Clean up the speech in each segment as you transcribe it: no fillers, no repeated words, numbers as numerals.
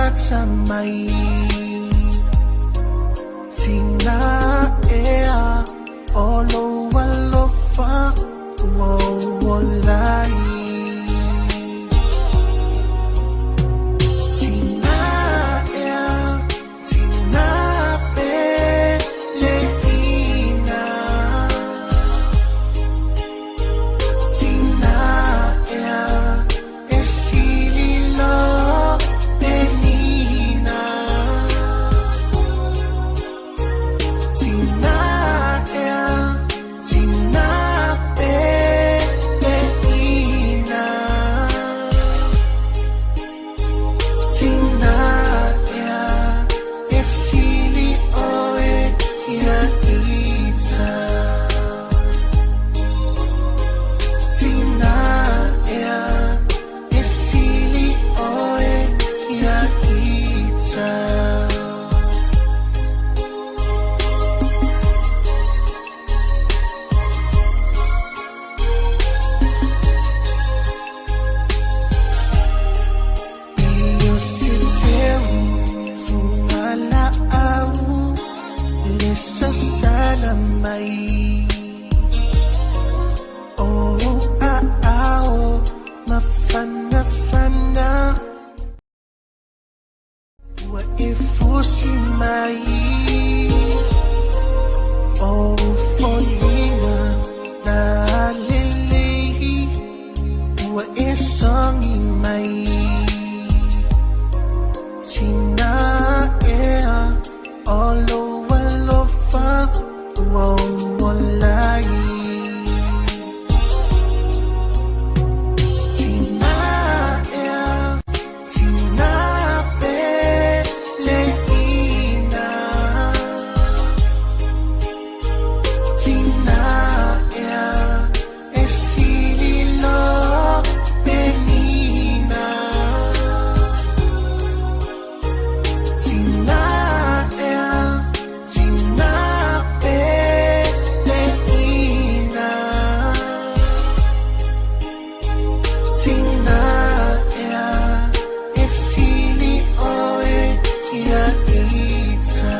lata mai. Tina ea o lou alofa ua ou ola ai. Tina ea, tina peleina. Tina ea, e sili loa penina. Tina ea, tina peleina. Tina ea, e sili ʻoe iā Ita. Tina ea, e sili ʻoe iā Ita. I o se teu fugalaau le sasala mai. O ou aao mafanafana ua e fusi mai. O ou foliga lalelei ua e sogi mai. Tina ea o lou alofa ua ou ola ai. Tina ea, tina peleina. Tina ea, e sili loa penina. Tina ea, tina peleina. Tina ea, e sili ʻoe iā Ita.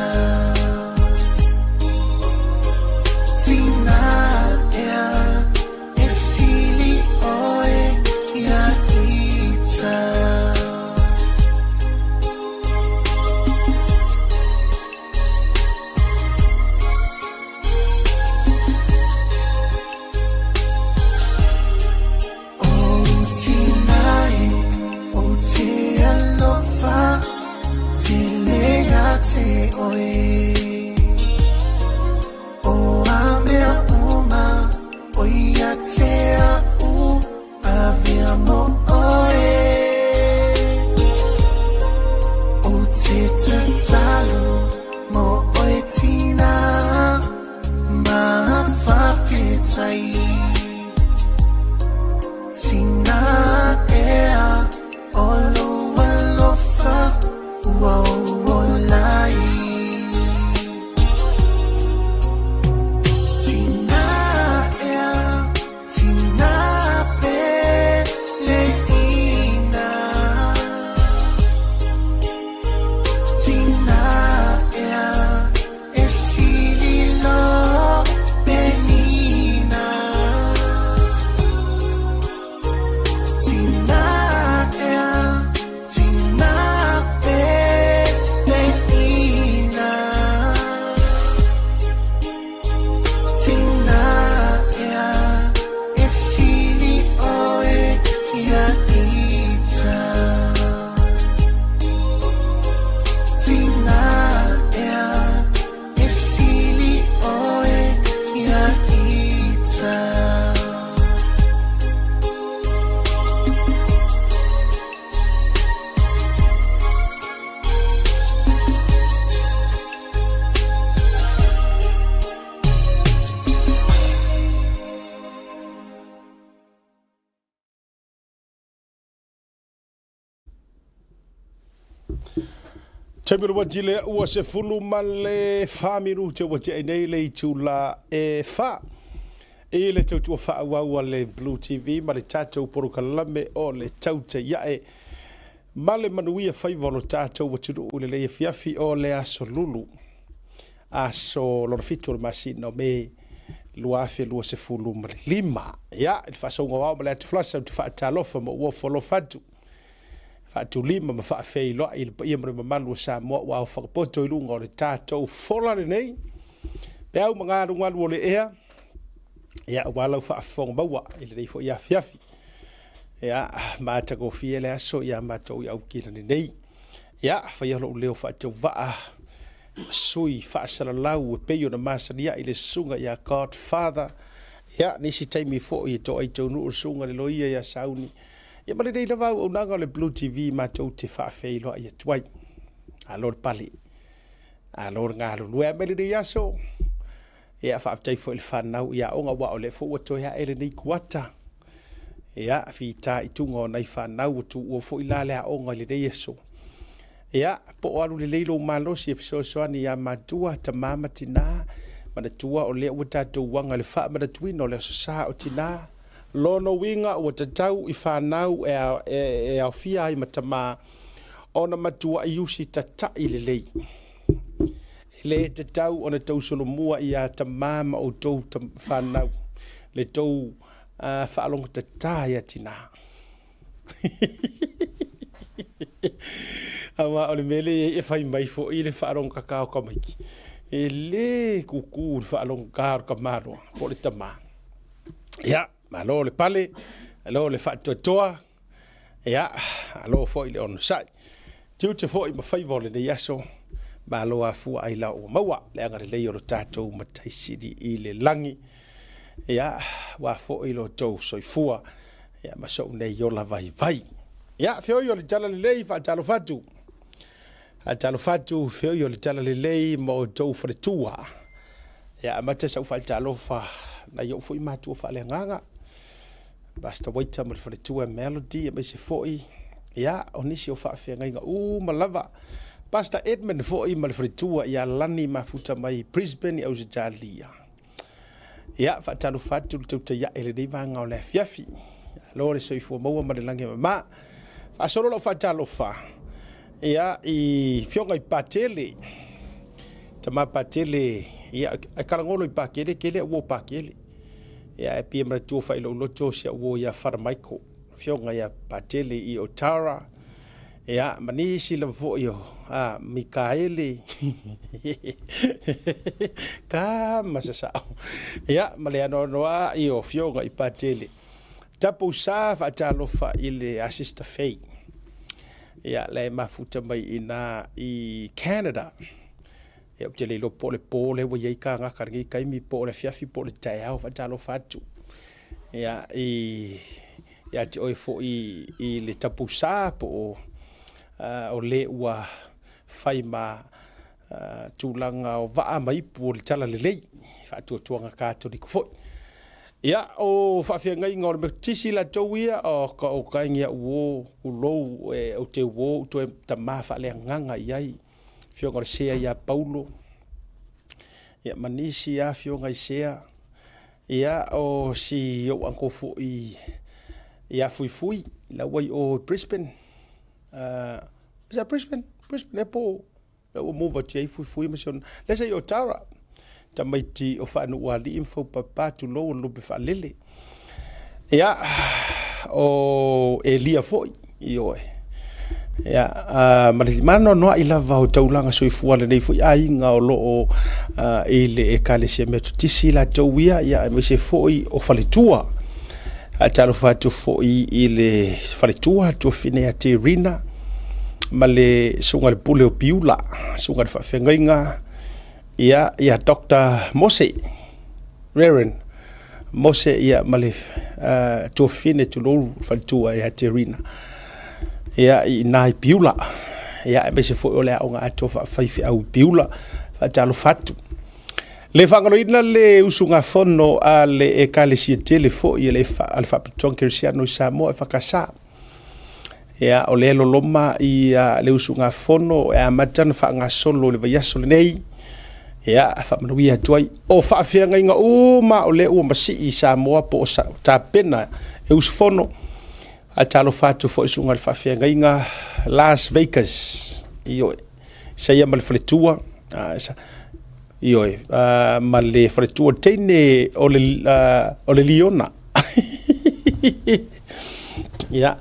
Tina ea, e sili ʻoe iā Ita. O tina e, ou te alofa tele ia te ʻoe. O a mea uma ʻo ia te aʻu avea mo ʻoe. Ou te tatalo mo ʻoe tina ma faafetai. Tina ea o lou alofa ua ou ola ai. Tina ea, tina peleina. Tina ea, e sili loa penina. Tina ea, tina peleina. Tina ea, e sili ʻoe iā Ita. Tina ea, e sili ʻoe iā Ita. Taimi o le uati lea ua 14 minute ua tea nei le itula e 4 i le tautua faaauau a le Blue TV ma le tatou polokalame o le Tautai Ae. ma le manuia faiva o lo tatou atunuu i lenei afiafi o le aso Lulu, aso lona fitu o le masina o Me 2025. Ia, i le faasauga o ao ma le atu-falasa ou te faatalofa ma ou ofo alofa atu, faatulima ma faafeiloai i le paia ma le mamalu o Samoa ua aofaga poto i luga o le tatou fola lenei, peau ma galugalu o le ea, ia, aua lau faafofoga maua i lenei foi afiafi. Ia, matagofie le aso ia matou i Aukilani nei. Ia, faia lou leo faatauvaa sui faasalalau e pei ona masani ai le susuga ia Godfather. Ia, nisi taimi foi e toai taunuu le susuga i le loia ia Sauni. Ia ma lenei lava auaunaga o le Blue TV matou te faafeiloai atu ai. Alo le pale, alo le galulue a mai lenei aso. Ia, faafetai foi i le fanau i aoga, aua o lea foi ua toe ae lenei kuata. Ia, fita i tuga o nai fanau ua tuua foi la le aoga i lenei aso. Ia, po o alu lelei lou malosi e fesoasoani ia matua, tama ma tina, manatua o lea ua tatou aga i le faamanatuina o le Aso Sa o Tina. Lona uiga ua tatau i fanau e aofia ai ma tama ona matuai usi tatai lelei. E le tatau ona tausolomua ia tama ma outou fanau le tou faalogotatā ia tinā. Aua o le mea lea e fai mai foi le faalogotatā o tamaiti, e le kukū le faalogotatā o le tamaloa po o le tamā. Ia, malo le pale, malo le faatoatoa, Ia, malo foi le onosai. Tiute foi ma faiva o lenei aso, malo afua ailao ua maua le agalelei o lo tatou Matai Sili i le lagi. Ia, aua foi lo outou soifua, ia, ma sou nei ola vaivai. Ia, feoi o le talalelei, faatalofa atu. Faatalofa atu, feoi o le talalelei ma outou faletua. Ia, amata sau faatalofa nai ou foi matua faaleagaga. Pastor Waita ma le faletua Melody aemaise foi ia o nisi o faafeagaiga uma lava. Pastor Edmund foi ma le faletua ia Lani mafuta mai Brisbane i Ausetalia. Ia faatalofa atu le tautai ae lenei vaega o le afiafi. Alo le soifua maua ma le lagi e mama. Faasolo lau faatalofa ia i fioga i Patele. Tama Patele ia e kalagolo i Pakele kele ua Pakele. Ia e pia manatua fai lou loto si au uo ia Father Michael, afioga ia Patele i Otara, ia ma nisi lava foi o a Mikaele ka ma sasao. Ia ma le anoanoa i o afioga i Patele. Tapu sa faatalofa i le a Sister Faye. Ia le mafuta mai ina i Canada. Ia ou te le iloa po o le po lea ua i ai kānaka i lenei taimi, po o le afiafi, po o le taeao, faatalofa atu. Ia, i, ia te oe foi i le tapusa po o, o le ua fai ma tulaga o vaa ma ipu o le talalelei, faatuatuaga Katoliko foi. Ia, o faafeagaiga o le Metotisi latou ia, o ka o kaingi au o, kulou e ou te uo u toe tamā faaleagaga i ai. Afioga o le Sea ia Paulo, ia ma nisi lava afioga i Sea, ia o si ou uncle foi ia Fuifui, la ua i o i Brisbane. Is that Brisbane? Brisbane e po la ua move atu ai Fuifui ma si ona. Le sa i Otara, tamaiti o Faanuualii ma Faupapa, tulou o le lupe faalele. Ia, o Elia foi, ioe. Ia, ma le maanoanoa'i lava o taulaga soifua a lenei foi aiga o lo o i le Ekalesia Metotisi latou ia, ia aemaise foi o faletua. Faatalofa atu foi i le faletua, tuafine ia Terina ma le susuga i le pule o Piula, susuga i le faafeagaiga ia, ia Dr. Mose, Reverend Mose ia ma le tuafafine tulou faletua ia Terina ia i ina i Piula ia aemaise foi o le aoga atoa faafaifeau i Piula faatalofa atu. Le faagaloina le usugafono a le Ekalesia tele foi a le Faapitotoga Kerisiano i Samoa e EFKS. Ia, o lea e loloma ia le usugafono e amata ona faagasolo i le vaiaso lenei. Ia, faamanuia atu ai. O faafeagaiga uma o lea ua masii i Samoa po o tapena e usufono. Faatalofa atu foi i susuga i le faafeagaiga Las Vegas, ioe, Isaia ma le faletua, ioe, ma le faletua, le teine o le Liona. Ia,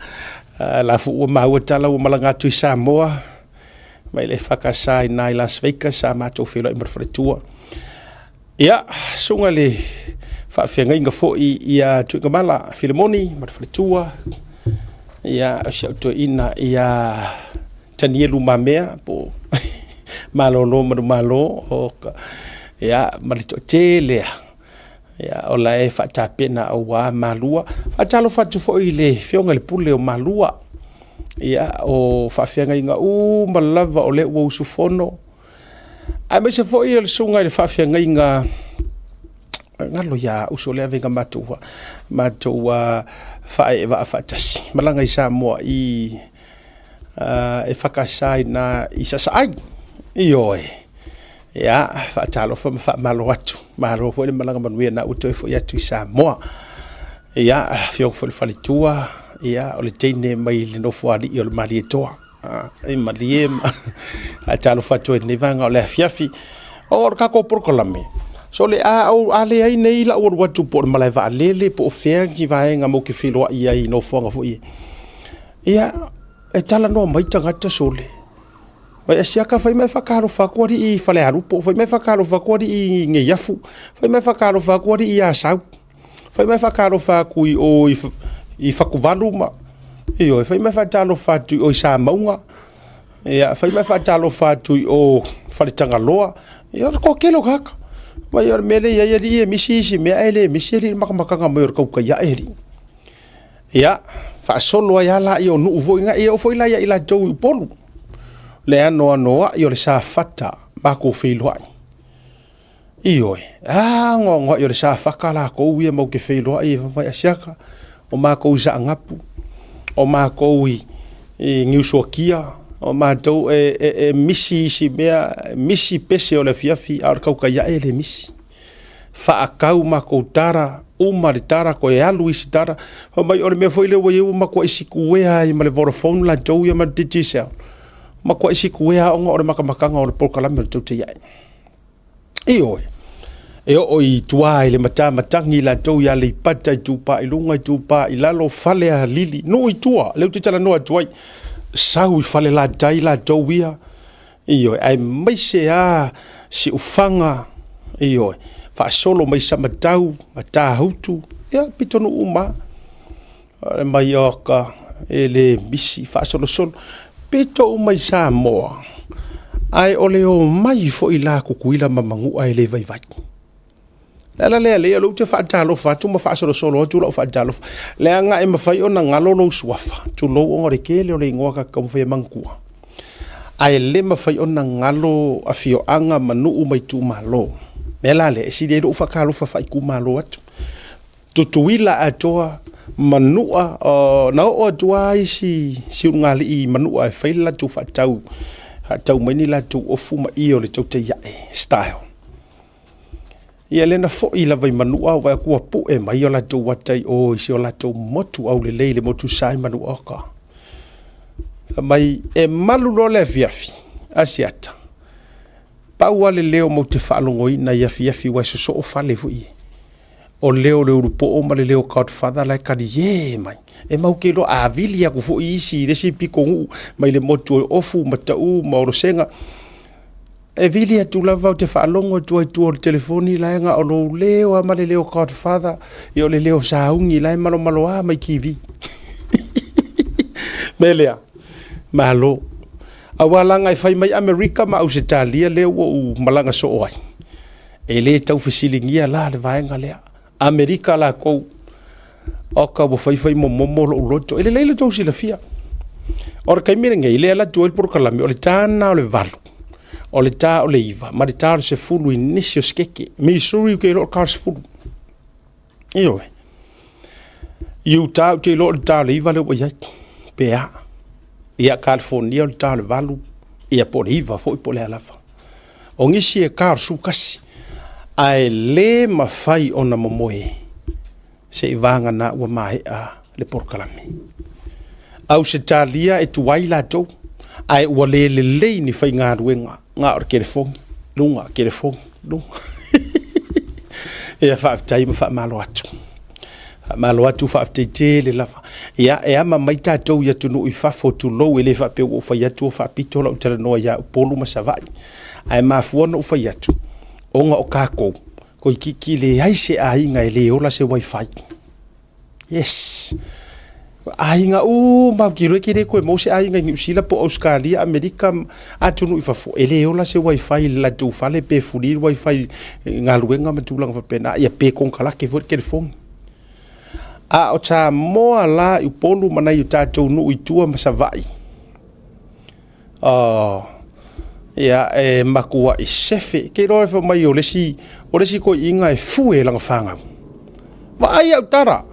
la foi ua maua tala ua malaga atu i Samoa, mai le EFKS i ina i Las Vegas, sa matou feiloai ma le faletua. Ia, susuga i le faafeagaiga foi ia Tuigamala Filemoni ma le faletua, ia, o si au toeaina ia Tanielu Mamea po o Malolo Manumalo, ia, ma le toatele lava, ia, o la e faatapena aua Malua. Faatalofa atu foi i le afioga i le Pule o Malua, ia, o faafeagaiga uma lava o lea ua usufono, aemaise foi o le susuga i le faafeagaiga galo ia uso lea avega matou matou faaeevaa faatasi malaga i Samoa i e whakasa i nā i Sasaai. Ioe. Ia, faatalofa ma faamalo atu. Malo foi le malaga manuia na ua toe foi atu i Samoa. Ia, afioga foi le faletua, ia, o le teine mai le nofoalii o le Malietoa. E malie ma faatalofa atu ai i lenei vaega o le afiafi. O le tatou polokalame, so le a, a leai nei lau alu atu po o le malae vaalele po o fea ni vaega matou te feiloai ai i nofoaga foi ia, ia, e talanoa mai tagata sole, mai Asiata fai mai faatalofa atu alii i Falealupo, fai mai faatalofa atu alii i Neiafu, fai mai faatalofa atu alii i Asau. Fai mai faatalofa atu i o i Fatuvalu ma, ioe, fai mai faatalofa atu i o i Samauga, ia, fai mai faatalofa atu i o Faletagaloa, ia o le toatele o tagata. Mai o le mea lea e i ai alii e misi isi mea ae le misi alii i le matamataga mai o le tautai ae alii. Ia, faasolo ai lava laia o nuu foi na, e oo foi la ia i latou i Upolu, le anoanoai o le Safata matou feiloai. Ioe, a anoanoai o le Safata latou ia matou te feiloai ai fai mai, Asiata, o matou i Saanapu, o matou i Niusuatia, o matou e misi isi mea, e misi pese o le afiafi, a o le tautai ae e le misi. Faatau matou tara, uma le tara toe alu isi tara. Fai mai o le mea foi lea ua i ai ua matuai sikuea ai ma le Vodafone latou ia ma le Digicel, matuai sikuea ona o le matamataga o le polokalame o le tautai ae. Ioe, e oo i tua i le matamatagi latou i Aleipata Itupa i Luga, Itupa i Lalo, Falealili, nuu i tua, lea ou te talanoa atu ai, sau i Falelatai latou ia, ioe, aemaise lava Siufaga, ioe, faasolo mai Samatau, Matautu, ia pitonuu uma lava. Mai oka e le misi faasolosolo pito uma i Samoa, ae o le omai foi la Tutuila ma Manua e le vaivai. Le ala lea lea ou te faatalofa atu ma faasolosolo atu lau faatalofa, leaga e mafai ona galo lou suafa, tulou ona o le tele o le igoa ta te taumafai e manatua, ae le mafai ona galo afioaga ma nuu ma itumalo. O le mea la lea e sili ai lou faatalofa faaitumalo atu. Tutuila atoa, Manua, na oo atu lava isi siugalii i Manua e fai le latou faatau, faatau mai ni latou ofu ma ie o le tautai ae style. Ia lea na foi lava i Manua ou vaai atu ua pue mai o latou ata i o i si o latou motu aulelei le motu sa i Manua oka. Fai mai e malu loa le afiafi, Asiata, pau lava le leo matou te faalogoina i afiafi aua e sosoo fale foi ia. O le leo o le ulupoo ma le leo o Godfather la e talie mai. E matou te iloa, a vili atu foi isi i le isi pitonuu mai le motu o Ofu ma Tau ma Olosega, e vili atu lava ou te faalogo atu ai i tua o le telefoni la e na o lou leo lava ma le leo o Godfather, ia o le leo sauni la e malomaloa mai TV. Mea lea, malo. Aua leaga e fai mai Amerika ma Ausetalia lea ua ou malaga soo ai. E le tau fesiligia la le vaega lea. Amerika lakou, oka ua faifai momomo lou loto. E lelei lo outou silafia. O le taimi lenei, lea e alu atu ai le polokalame, o le ta lena o le 8, o le ta o le 9, ma le ta o le 10 i nisi o sekeke. Missouri ou te iloa o le ta o le 10. Ioe. Utah ou te iloa o le ta o le 9 lea ua i ai, pe a. Ia, California o le ta o le 8, ia po o le 9 foi po o le a lava. O nisi e ta o le 11, ae le mafai ona momoe seivagana ua maea le polokalame. Ausetalia e tuai latou, ae ua le lelei ni faigaluega, na o le telefoni, luga, telefoni, luga. Ia faafetai ma faamalo atu. Faamalo atu, faafetai tele lava. Ia, e ama mai tatou i atunuu i fafo, tulou, e le faapea ua ou fai atu ua faapito lau talanoa ia Upolu ma Savaii. Ae mafua ona ou fai atu, ona o tatou, toeitiiti leai se aiga e le ola se wifi. Yes. Aiga uma ou te iloa e te le toe maua se aiga i Niu Sila po o Ausetalia, Amerika, atunuu i fafo, e le ola se wifi i le latou fale pe free le wifi i galuega ma tulaga faapena, ia pe konekarate foi le telefoni. A o Samoa la i Upolu ma nai o tatou nuu i tua ma Savaii, oh, ia e matuai sefe. Ke iloa fai mai o le isi, o le isi toeaina e fue lana fanau. Vaai au tala.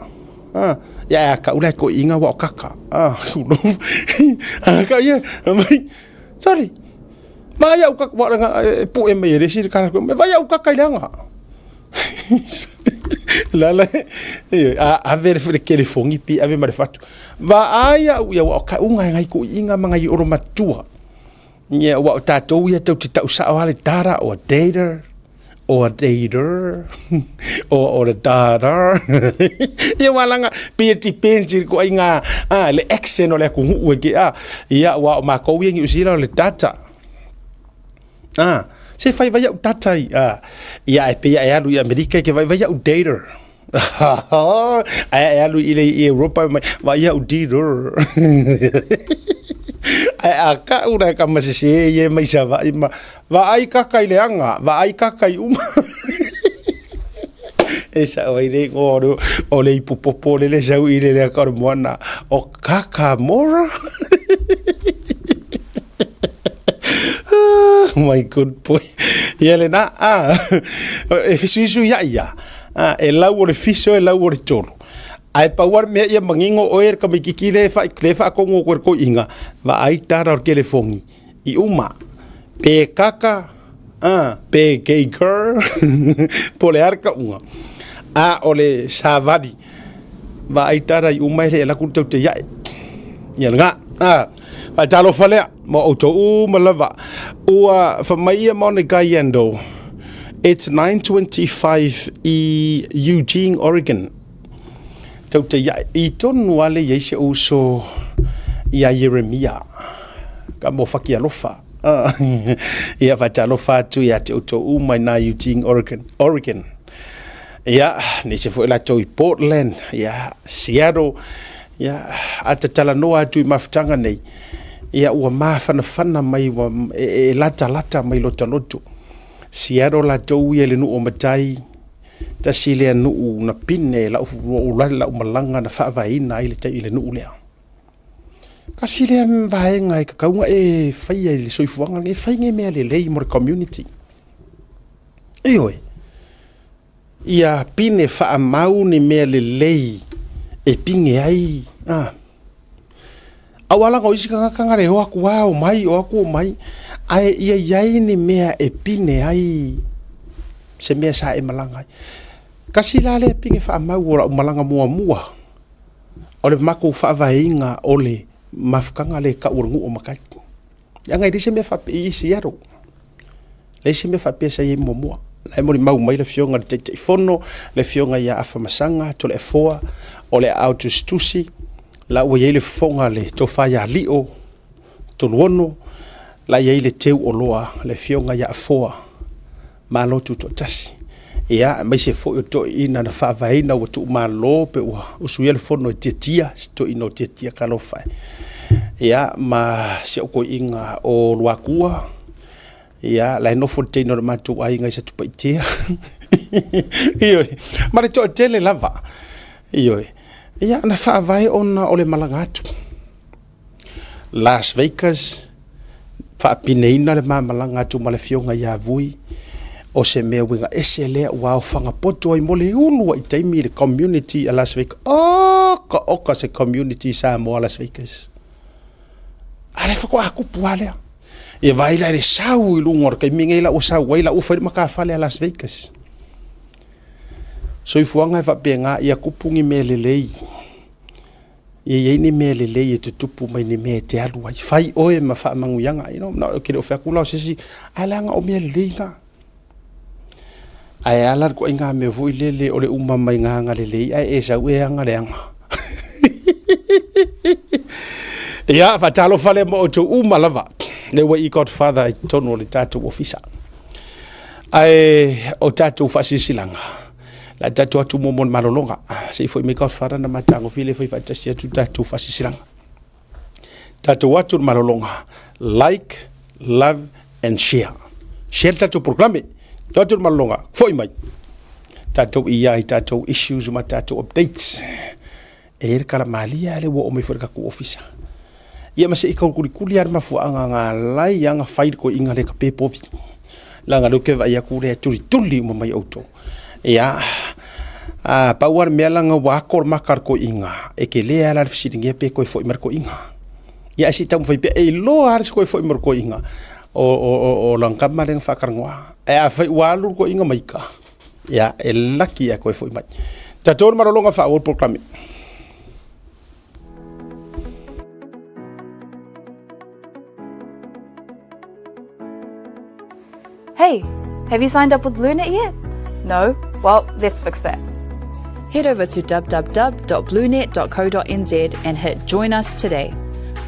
Ah, ia a kau la toeaina ua o kaka. Ah, a kau ia, mai, sorry. Vaai au kaka, wa e pue mai e le isi le kala, vaai au kaka i le aga. La la, a ave le telefoni pi ave ma le fatu. Vaai au ia ua o kauga e ngai toeaina ma ngai olo matua. Ia ua o tatou ia tou te tau sao lava le data or data or data or le data. Ia ua laga pei e depends i le ituaiga a le accent o le atunuu e ke a. Ia ua o matou ia i Niu Sila o le data. A se fai vai au data i a. Ia ae pei e alu i Amerika e ke vai vai au data. Ae e alu i le i Europa mai vai au data. Ae a kau la ka masese ye mai Savaii ma vaai kaka i le aga, vaai kaka i uma. E sao ai le ingoa o le, o le ipupopo le le sau i le lea ka o le moana o kaka mora. My good boy. Ia lena, ah, e fesuisuiai ia. Ah, e lau o le fiso, e lau o le tolo. Ae pau lava le mea ia manino oe le tamaititi lea e lea e faatonu atu e le toeaina, vaai tala o le telefoni i uma, pe kaka, ah, pe gay girl, po o le a le tauga. A o le savali, vaai tala i uma e le alu atu le taute ae. Ia lena, ah, faatalofa lea mo outou uma lava. Ua fai mai ia Monica Yandel, it's 9:25 i Eugene, Oregon. Taute ae, i tonu lava lea i ai si ou uso ia Ieremia, ka mo faki alofa. Ia faatalofa atu ia te outou uma i na Eugene, Oregon. Oregon. Ia, nisi foi latou i Portland, ia, Seattle, ia, a tatalanoa atu i mafutaga nei, ia, ua mafanafana mai, ua e, e latalata mai lota loto. Seattle latou ia i le nuu o matai, tasi lea nuu na pine lau, lau malaga na faavaeina ai le tai i le nuu lea. Kasi lea vaega e tatau ona e faia i le soifuaga lenei, fai ni mea lelei mo le community. Ioe, ia pine faamau ni mea lelei e pine ai. Ah. Aua laga o isi tagata na le o atu lava omai, o atu omai, ae ia i ai ni mea e pine ai se mea sa e malaga ai. Tasi la lea pine faamau o lau malaga muamua, o le matou faavaeina o le mafutaga lea e tau o le nuu o matai. Leaga e leai se mea faapea i Seattle. Leai se mea faapea sa i ai muamua. La e molimau mai le afioga i le Taitaifono, le afioga ia Afamasaga Toleafoa, o le aao tusitusi, la ua i ai le fofoga le tofa ia Lio Toluono, la i ai le teu oloa le afioga ia Afoa Malo Tutoatasi. Ia, aemaise foi o toeaiina na faavaeina ua tuumalo pe ua usuia le fono e Tiatia, si toeaina o Tiatia talofa e. Ia, ma si au toeaina o Luatua, ia, la e nofo le teine o le matou aiga i Satupaitea. Ioe, ma le toatele lava. Ioe, ia, na faavae ona o le malaga atu. Las Vegas, faapineina le ma malaga atu ma le afioga ia Vui, o se mea uiga ese lea ua aofaga poto ai mo le ulu ai taimi i le community a Las Vegas. Oka oka se community Samoa Las Vegas. A lea faatoa tupu lava lea. Ia vaai la i le sau i luga o le taimi nei la ua sau ai la ua fai le matafale a Las Vegas. Soifuaga e faapena, ia tupu ni mea lelei. Ia i ai ni mea lelei e tutupu mai ni mea e te alu ai. Fai oe ma faamanuiaga. You know, ou te le o fai atu la o se isi, ae leaga o mea lelei na. Ae a la le ituaiga mea foi lele o le uma mai ga agalelei ae e sau e aga leaga. Ia, faatalofa lea ma outou uma lava. Lea ua i Godfather i totonu o le tatou ofisa. Ae o tatou faasilasilaga, la tatou atu muamua i le malologa. Se i foi mai Godfather na matagofie le fai faatasi atu tatou faasilasilaga. Tatou atu i le malologa, like, love and share. Share le tatou programe. Tatou atu i le malologa, foi mai. Tatou i ai tatou issues ma tatou updates. E i ai le kalamalia lea ua oo mai foi i le tatou ofisa. Ia ma se i taukulikuli lava le mafuaaga na ala ai ona fai le toeaina lea tape povi. Leaga o lea ou te vaai atu o lea e tulituli uma mai outou. Ia, a pau lava le mea leaga ua ato le mata a le toeaina, e tele lava la le fesiligia pe toe foi mai le toeaina. Ia ae se i taumafai pea, e iloa lava le toe foi mai o le toeaina o lana tama lea na faatalanoa. Ae afai ua alu le toeaina ma ita, ia, e laki ae toe foi mai. Tatou le malologa faaauau le polokalame. Hey, have you signed up with BlueNet yet? No? Well, let's fix that. Head over to www.bluenet.co.nz and hit Join Us today.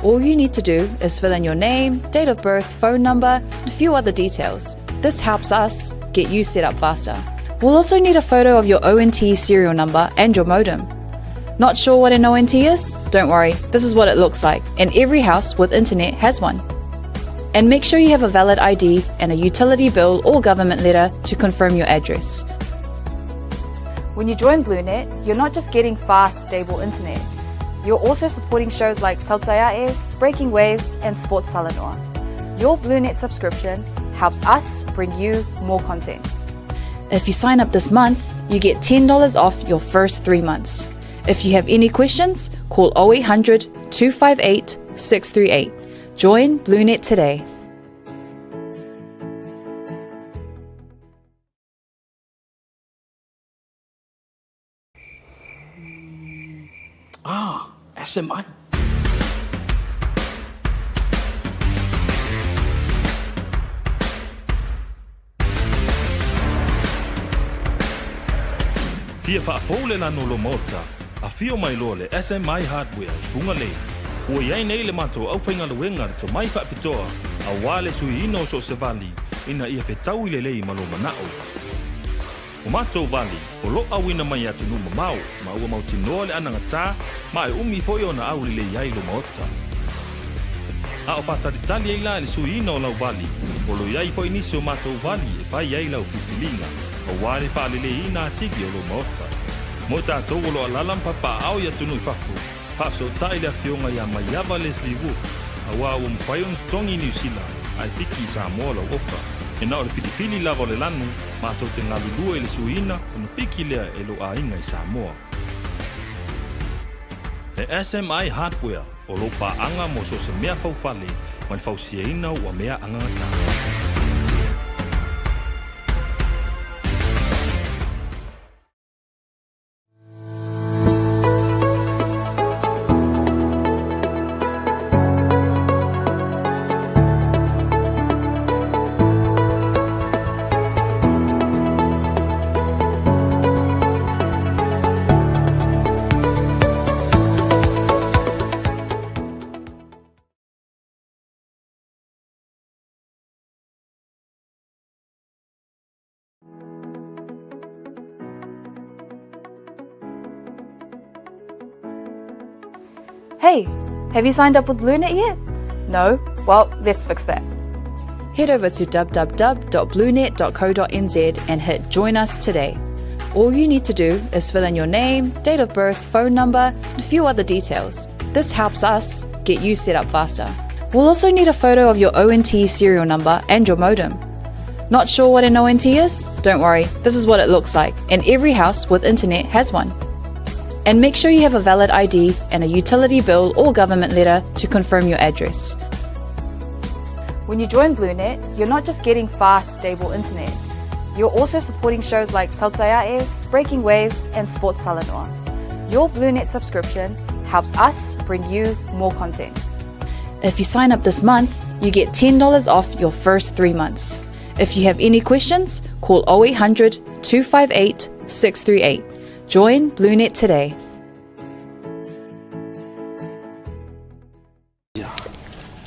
All you need to do is fill in your name, date of birth, phone number, and a few other details. This helps us get you set up faster. We'll also need a photo of your ONT serial number and your modem. Not sure what an ONT is? Don't worry, this is what it looks like, and every house with internet has one. And make sure you have a valid ID and a utility bill or government letter to confirm your address. When you join BlueNet, you're not just getting fast, stable internet. You're also supporting shows like Tautaiae, Breaking Waves, and Sports Talanoa. Your BlueNet subscription helps us bring you more content. If you sign up this month, you get $10 off your first 3 months. If you have any questions, call 0800 258 638. Join BlueNet today. Ah, SMI. Fia faafou le lanu o lou maota, afio mai loa le SMI Hardware i Fugalei. Ua i ai nei le matou aufaigaluega le tomai faapitoa aua le suiina o so o se vali ina ia fetaui lelei ma lou manao. O matou vali, o lo auina mai i atunuu mamao ma ua mautinoa le anagatā ma e umi foi ona aulelei ai lo maota. A o faatalitali ai la i le suiina o lau vali, o lo i ai foi nisi o matou vali e fai ai lau filifiliga, aua le faaleleiina atili o lou maota. Mo i tatou o lo alala ma papaaao i atunuu i fafo, faafesootai le afioga ia Maiava Leslie Wolfe, aua ua mafai ona totogi i Niu Sila ae piki i Samoa lau oka. E na o le filifili lava o le lanu, matou te galulue i le suiina ona piki lea e lou aiga i Samoa. Le SMI Hardware, o lou paaga mo so o se mea faufale ma le fausiaina ua mea agagatā. Hey, have you signed up with BlueNet yet? No? Well, let's fix that. Head over to www.bluenet.co.nz and hit Join Us today. All you need to do is fill in your name, date of birth, phone number, and a few other details. This helps us get you set up faster. We'll also need a photo of your ONT serial number and your modem. Not sure what an ONT is? Don't worry, this is what it looks like, and every house with internet has one. And make sure you have a valid ID and a utility bill or government letter to confirm your address. When you join BlueNet, you're not just getting fast, stable internet. You're also supporting shows like Tautaiae, Breaking Waves, and Sports Talanoa. Your BlueNet subscription helps us bring you more content. If you sign up this month, you get $10 off your first three months. If you have any questions, call 0800 258 638. Join BlueNet today.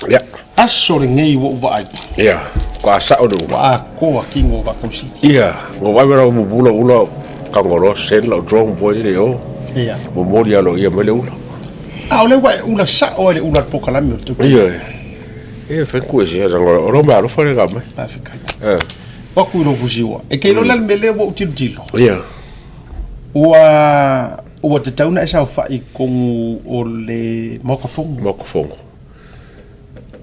Ia. Aso lenei ua ou vaai. Ia, ua sao le ula. Ua atoa tino o Vakausiti. Ia, ua vaai mai mumula ula kangoloa sen lau drone boy le o. Ia. Momoli alo ia mai le ula. A o le ua e ula sao ai le ula polokalame o le tautua. Ia. E fai ku e se ranga o lo mai alofa le ga mai. Faafetai. Eh. Waku i lou fusiua. E ke iloa le mea lea ua ou tilotilo. Ia. Ua ua tatau ona e saofai i totonu o le Maota Fono. Maota Fono.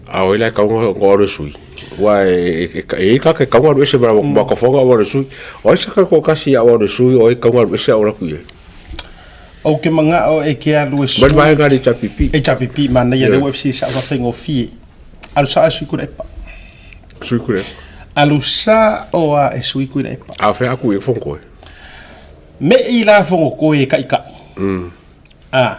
A o ila kaunga ngo alu sui. Wa e e ka ke kaunga alu ese ma Maota Fono alu sui. O ai saka ko kasi a alu sui o ai kaunga alu ese au la kui. Ou ke mangao e ke alu e sui. Mai mai HPP. HPP manaia le UFC sa wa faigofie. Alu sa sui kura epa. Sui kura. Alu sa o a e sui kura epa. A fe aku e fongo. Me i la fongo koe e kai kai. A.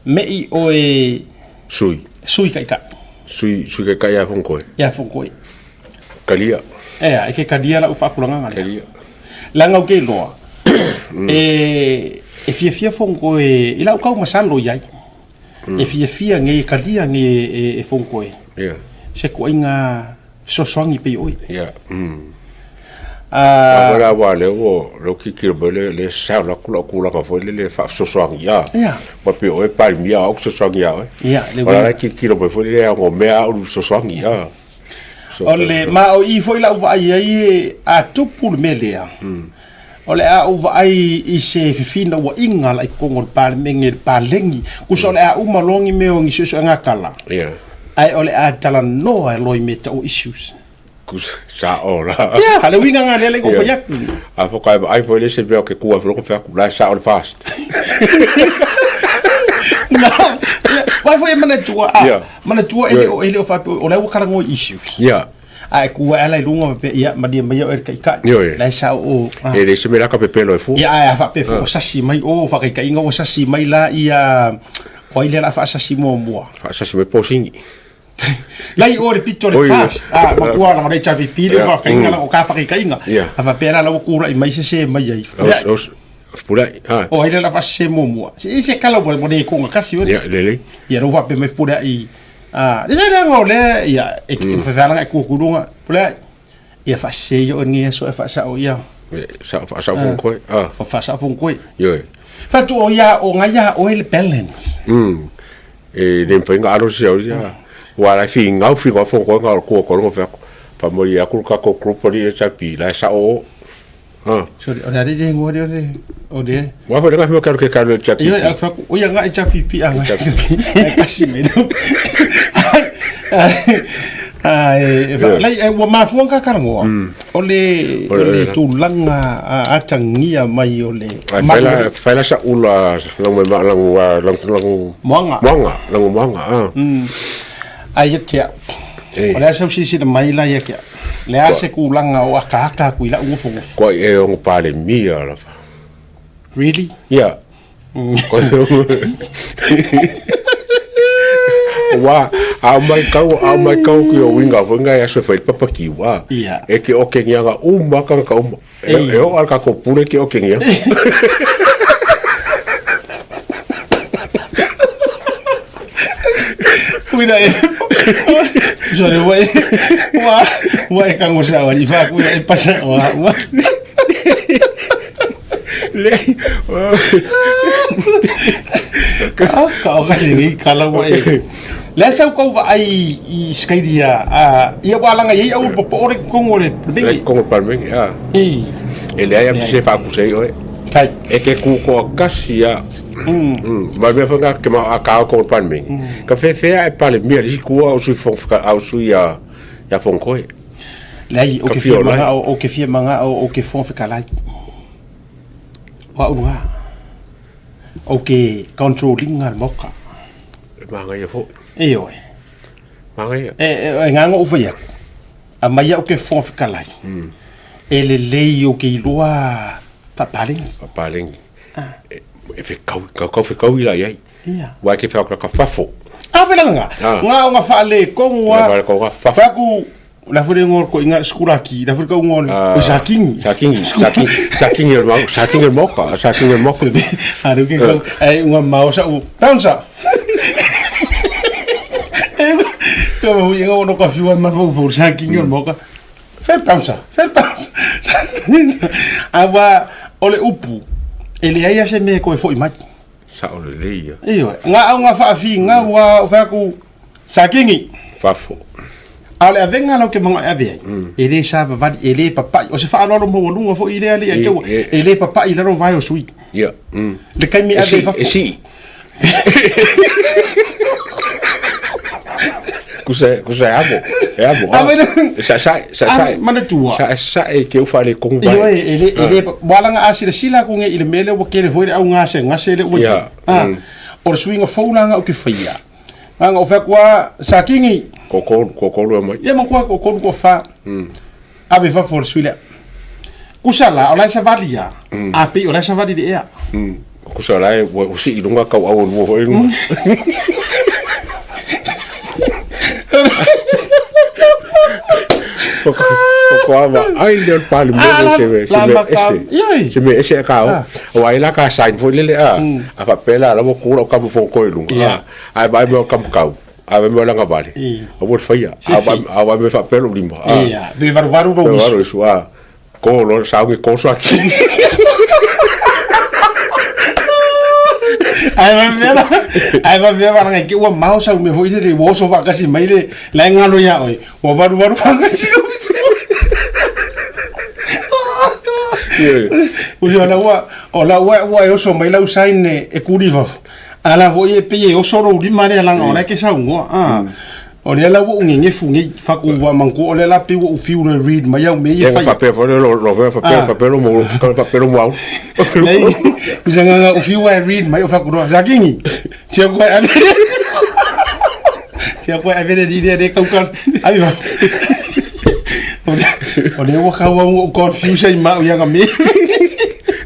Me i o e sui. Sui kai kai. Sui sui kai kai a fongo. Ia fongo. Kalia. Ea, e ke kalia la ufa kulanga ngale. Kalia. Langa o ke loa. E e fiafia fongo e i lau kau masalo iai. E fiafia nge e kalia nge e, e fongo e. Yeah. Se koinga fesoasoani pei oi. Yeah. A la wa le o lo ki ki le le sa la ku la ku la ka fo le le fa so so ya. Yeah. Ma pe o e pa mi a o so so ya. Yeah, le la ki ki lo fo le ngo me a o so so ya. O le ma o i foi lau vaai ai e a tupu le mea lea. O le a ou vaai i se fifina ua inga la i kokongo le palemenge le palegi. Kusa o le a uma loa ni mea o ni suesuega kala. Yeah. Ae o le a talanoa e loa i mea tau issues. Sa o la. Yeah, le uiga nga lea le fai atu. A fo kai ai fo le se mea ke kua fo fai aku la sa o le fast. Na, vai foi manatua a. Manatua ele o ele o fa o le ua kala issues. Yeah. A e kua ala i lunga pe ia malia mai o e kai kai. La sa o. E le se mea ka pepelo e fu. Ia a fa pe fo sasi mai o fa kai kai o sasi mai la ia o ile la fa sasi mo mua. Fa sasi mai posingi. Lai o le pito le fast. A matua la le chavi pile fa kai la o ka fa kai inga. A fa pera la o kura i mai se se mai ai. Pulai. O ile la fa se mo mua. Se se kala mo mo ne ko kasi o. Ia le le. Ia ro fa pe me pulai i. A le le ngo le ia e ki fa fa la ku ku lunga. Pulai. Ia fa se yo ngi so e fa sa o ia. Sa fa sa fon koi. A. Fa fa sa fon koi. Yo. Fa tu o ia o ngai o le balance. E le mpa inga alo se o ia. Wa la fi ngau fi ngau fon koi ngau ko ko ngo fa. Fa mo ia ku ka ko grupo ni sa pi la sa o. Ha. Sorry, o le le ngo le o le. Wa fa le ka ke ka le chapi. Yo fa o ia ngai chapi pi a ngai. Kasi me. Ai, lai ua mafua ka karangoa. O le o le tulaga atagia mai o le Ai fai la sa ula langu ma langu langu langu moanga. Moanga, langu moanga. Ah. Ai ia tia. O le asa usisi le mai la ia kia. Le ase kulaga o akaaka ku ila ufo ufo. Ko e o pale mia la fa. Really? Yeah. Wa a mai kau a mai kau ki o winga fo ngai aso fai papa ki wa. Yeah. E ke o ke ngianga uma ka ka uma. E o al ka ko pure ke o ke ngia. Kuina e. Sorry, wa wa wa e kango sa wa ni fa kuina e pasa wa wa. Le. Ah, ka o ka ni kala wa e. Le sa ko va ai i skaidia a ia wa langa i au po ore kongo le Le kongo palmengi ah. E. E le ai am se fa ku sei oi. Kai. E ke ku ko kasia. Ma mea whanga ke ma a kao ko palmengi. Ka whewhea e pale mia li kua o sui fong au sui ya ya fong koe. Lai o ke fia manga o ke fia manga o ke fong whakalai. Wa unga. O ke controlling ngal moka. Manga ia fo. E oi. Manga ia. E nganga o whaia. A mai o ke fong whakalai. E le lei o ke iloa papalengi. Papalengi. E fekau, kau kau fekau i la iai. Ia. Wa ke whea ka fafo. A fe langa. Ah. Nga o nga whaale kongu Nga a. whaale kongu a fafo. Whaku, la fure ngor ko inga skula ki, la fure ko ngor o sa kingi. Sa kingi, sa kingi, sa kingi el mau, sa kingi el moka, sa kingi el moka. A reu ke kau, ai unga mau sa u, bouncer. Ka mau inga ono ka fiwa ma fau fau sa kingi el moka. Fair bouncer, fair bouncer. Awa o le upu, e le ai a se mea koe foi mai. Sa o le leia. Ioe, ngā au ngā whaafi, ngā ua o whaku sa kingi. Fafo. A o le avenga lau ke manga e ave ai. E le sa vavali, e le papai. O se whaaloalo mo walunga fo i lea li ai tau. E le papai laro vai o sui. Ia. Le kaimi E ave si, fafo. e si. Kusa, kusa e amo. E amo. A wena- E sa sa, sa sa. A, manatua. Sa sa e ke ufa le kongu vai. Ioe, e le, e le, walanga a sila sila ku nge i le mele ua kele foi le au ngase, ngase le ua. Ia, Ah, o le suiga fou langa o ke whaia. Nganga o whakua sa kingi. Kokolu, kokolu e mai. Ia ma kua ko kolu ko wha. Ave fafo le sui lea. Kusa la, o lai sa vali ia. A pe o lai sa vali le ea. Kusa lai, ua usi i lunga kau au lua foi lunga. Ko ava ai le pali me Ah, se me se la me maka- ese. Ioi. Se me ese ka o. O ai la ka sign foi lele a. A fa pela la mo kula ka mo fo ko lunga. Ia. Ai vai mo ka kau. Ai vai mo langa vale. Ia. O mo faia. Se A fi. vai a vai me fa pelo lima. Ia, pe varu varu ro Pero isu. claro, isu a ko lo sa ngi ko so aki. Ai va vera, ai va vera nga ke ua mau sa me foi le wo so va kasi mai le la ngalo ya oi. Ua varu varu va kasi ro isu. O la ua o la ua ua e oso mai lau sign e kuri fafo. Ala foi e pe e oso ro lima le langa o la ke sa ungoa. Ah. O le la ua unge ngefu nge faku ua manku o le la pe ua ufiu le read mai au me Ia ia fa fai. pe fo lo lo fa pe fa pe lo mo fa pe lo mo au. Nei, usanga ufiu e read mai o faku roa. Zakingi. Sia koe ave. Sia koe ave le di de kau kau. Ave va. O le ua kau au confuse ai mau ia me.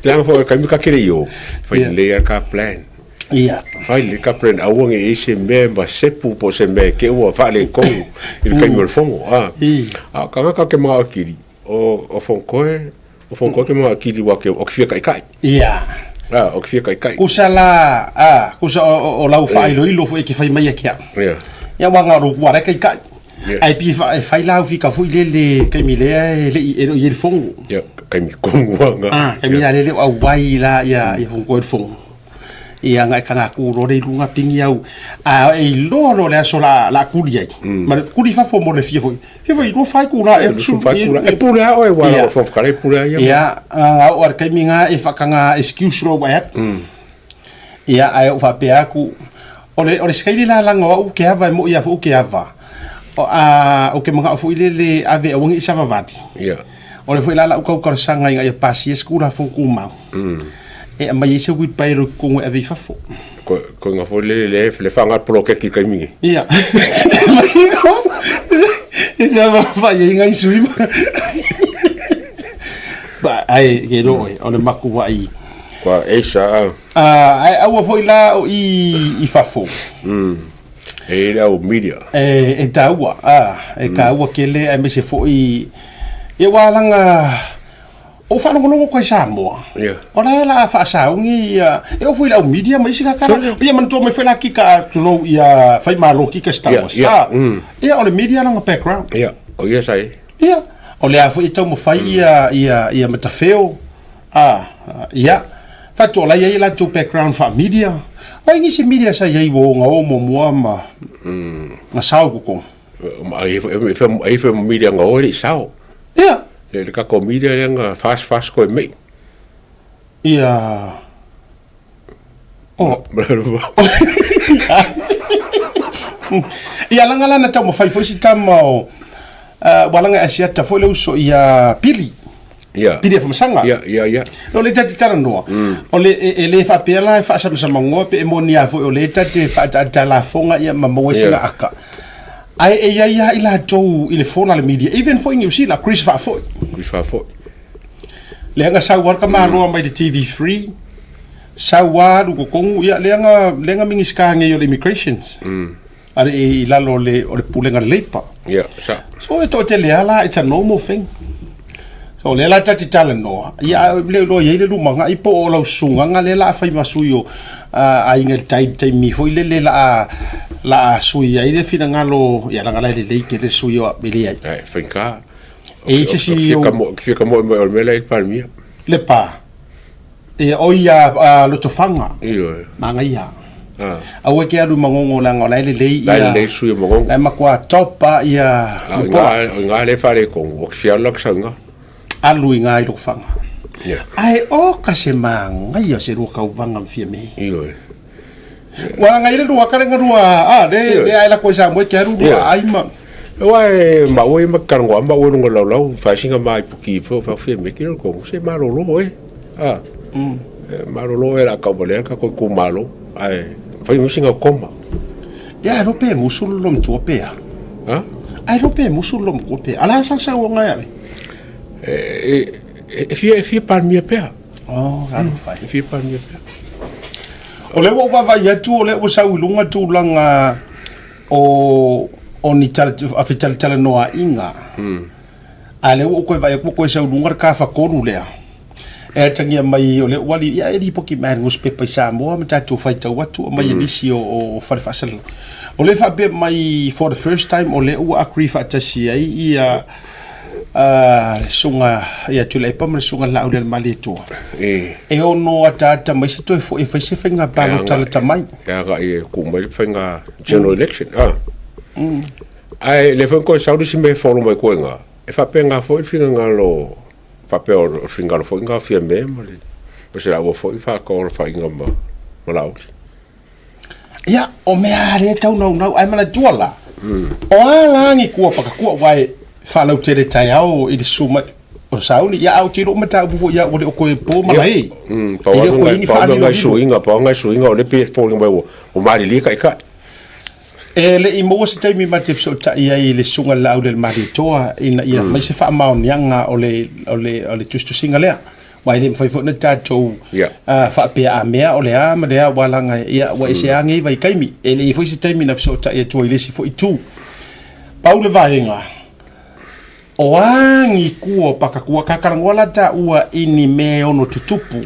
Le fo ka mi ka kere yo. Fa Ia. le ka plan. Ia. Fai le ka plan au nge e se me ma sepu po se me ke ua fa le ko i le kai mo le fongo. Ah. I. A ka ka ke ma akiri. O o fonkoe o fonkoe ke ma akiri wa ke o ke fia kai kai. Ia. Ah, o ke fia kai kai. Kusa la, ah, kusa o lau whailo ilo fo e ke whai mai a kia. Ia. Ia wanga ro kua kai kai. Ia. Ai pi fa e whai lau fika fo i le le kai mi lea e le i e le fongo. Ia kai mi kongu anga. Ah, kai mi le le au wai la ia ia fongo e fongo. Ia ngai kanga ku ro le lunga pingi au. A e loa lo le aso la la kuri ai. Ma kuri fa fo mo le fia fo. Fia fo i lo fai ku la e Su fai kula. E pule a oe wa Ia. o fonko kare pule a ia. Ia, nga o ar kai mi nga e whakanga excuse ro wai atu. Ia, ai o whapea aku. O le, o le skaili la langa o au ke ava e mo ia fo ke ava. O, a, o ke manga o fo i le le ave a wangi i savavati. Ia. O le fo i la la ukau karasanga i ngai a pasi e skula fo kumau. E a mai e se wit pai ro kongo ave i fafo. Ko ko nga fo le le le fa nga polo ke ki kai mingi. Ia. E sa va fa i ngai sui. Ba ai ke ro o le maku wa i. Kwa e sa Ah, ai aua foi la o i i fafo. e le au media. E e taua, ah, e kaua kele ai me se foi e walanga o whalongolongo koe Samoa. Ia. O la la whaasaungi ia, e o foi lau media ma isi kakara. Ia manatua mai foi la kika tulou ia whai malo kika Star Ia, Wars. ia, Ah, Ia o le media langa background. Ia, o ia sai. Ia, o lea foi e taumafai ia ia ia matafeo. Ah, ia. Faatoa lai ai latou background faa-media. Ai nisi media sa iai ua oga o muamua ma ga sao koko. Ma e e e e media nga o le sao. Ia, Le ka ko media le nga fast fast ko me. ia. O, ia langa lana taumafai foi si tama o ua laga e asiata foi le uso ia Pili. Ia. Pili e famasaga. Ia, ia, ia. O le tate talanoa. O le e le faapea la e faasamsamagoa pe e moni a foi o le tate faataatalafoga ia ma maua sina Yeah. aka. Ae e iai lava i latou i le fona le media, even foi i New Zealand, Chris faafoi. Kui fa fo. Leaga sau ala ka maloa mai le TV3, Sau lava alu i totonu, ia lea na, lea na Minisita nei o le Immigrations. A le i lalo o le, o le Pulega a le Leipa. Ia, sa. So e toatele lava la, it's a normal thing. So o lea la ta te talanoa, ia a le iloa i ai le lumanai po o lau susugaga lea la a fai ma sui o aiga i le tai taimi foi lele la a la a sui ai le finagalo, ia leaga la e lelei tele le sui o e leai. Ai, faigata. E i ai se isi o. Fia ka moe mai o le mea la e i le Palemia. Le pa. Ia, o ia a Lotofaga. Ioe. Manaia. Ah. Aua e te alu i Magogo leaga o la e lelei ia. La e lelei sui o Magogo. La e matua top lava ia Nofoa. O ina lea e faaletonu, ou te fia alu la sau i ina. Alu i ina i Lotofaga. Ia. Ae oka se manaia o se lua tauvaga ma Fiame. Ioe. Ua laga ai le lua kale galua a le le ae lako i Samoa e te alu lua ai ma. Aua e maua ia ma ke talanoa maua i luga o le laulau fai sina ma ipuki ifo fa fia me kilo ko se malolo e a malolo e la ka wale ka ko ku malo ai fai mo singa koma Ya lo pe musu lo mtua pe a. Ha? Ai lo pe musu lo mtua pe. Ala sa sa o ngai. E e fia e fia palmia pe. Oh, alo fai. E fia palmia pe. O lea ua ou vaavaai atu o lea ua sau i luga tulaga o o ni tala fetalatalanoaʻiga. A lea ua ou toe vaai atu ua toe sau i luga le tafatolu lea. E atagia mai o lea ua ali, ia e lipoti mai le nusipepa i Samoa ma tatou faitau atu aumai e nisi o o fale faasalalau. O lea e faapea mai for the first time o lea ua agree faatasi ai ia le susuga ia Tuilaepa ma le susuga Laaulialemalietoa e ono ataata mai se toe foi e fai se faiga palota lata mai. E agai e tuu mai le faiga general election. Ah. Ae le foi koe sau le isi mea e follow mai koe nga, e faapena foi le finagalo, faapea o le finagalo foi nga o Fiame ma le ma se laua foi faataolafaaiga ma ma Laauli. Ia, o mea lea e tau naunau, ae manatua la, o a la ni kua pakatua, aua e faalautele taeao i le susu mai o Sauni, ia a ou te iloa mataupu foi ia ua le o toe po ma lae. Pau E le o koe i ni nai faalilolilo. suiga, pau nai suiga o lea pei e foliga mai ua malilie taitai. E le i maua se taimi ma te fesootai ai i le Susuga i le Laaulialemalietoa ina ia aumai se faamaoniaga o le, o le, o le tusitusiga lea. Aua e le mafai foi ona tatou faapea a mea o le a ma le a, aua leaga ia ua ese lava nei vaitaimi. E le i i ai foi se taimi na fesootai atu ai i le isi foi itu. Pau le vaega, o a ni kua o Pakatua, ka talanoa la taua i ni mea e ono tutupu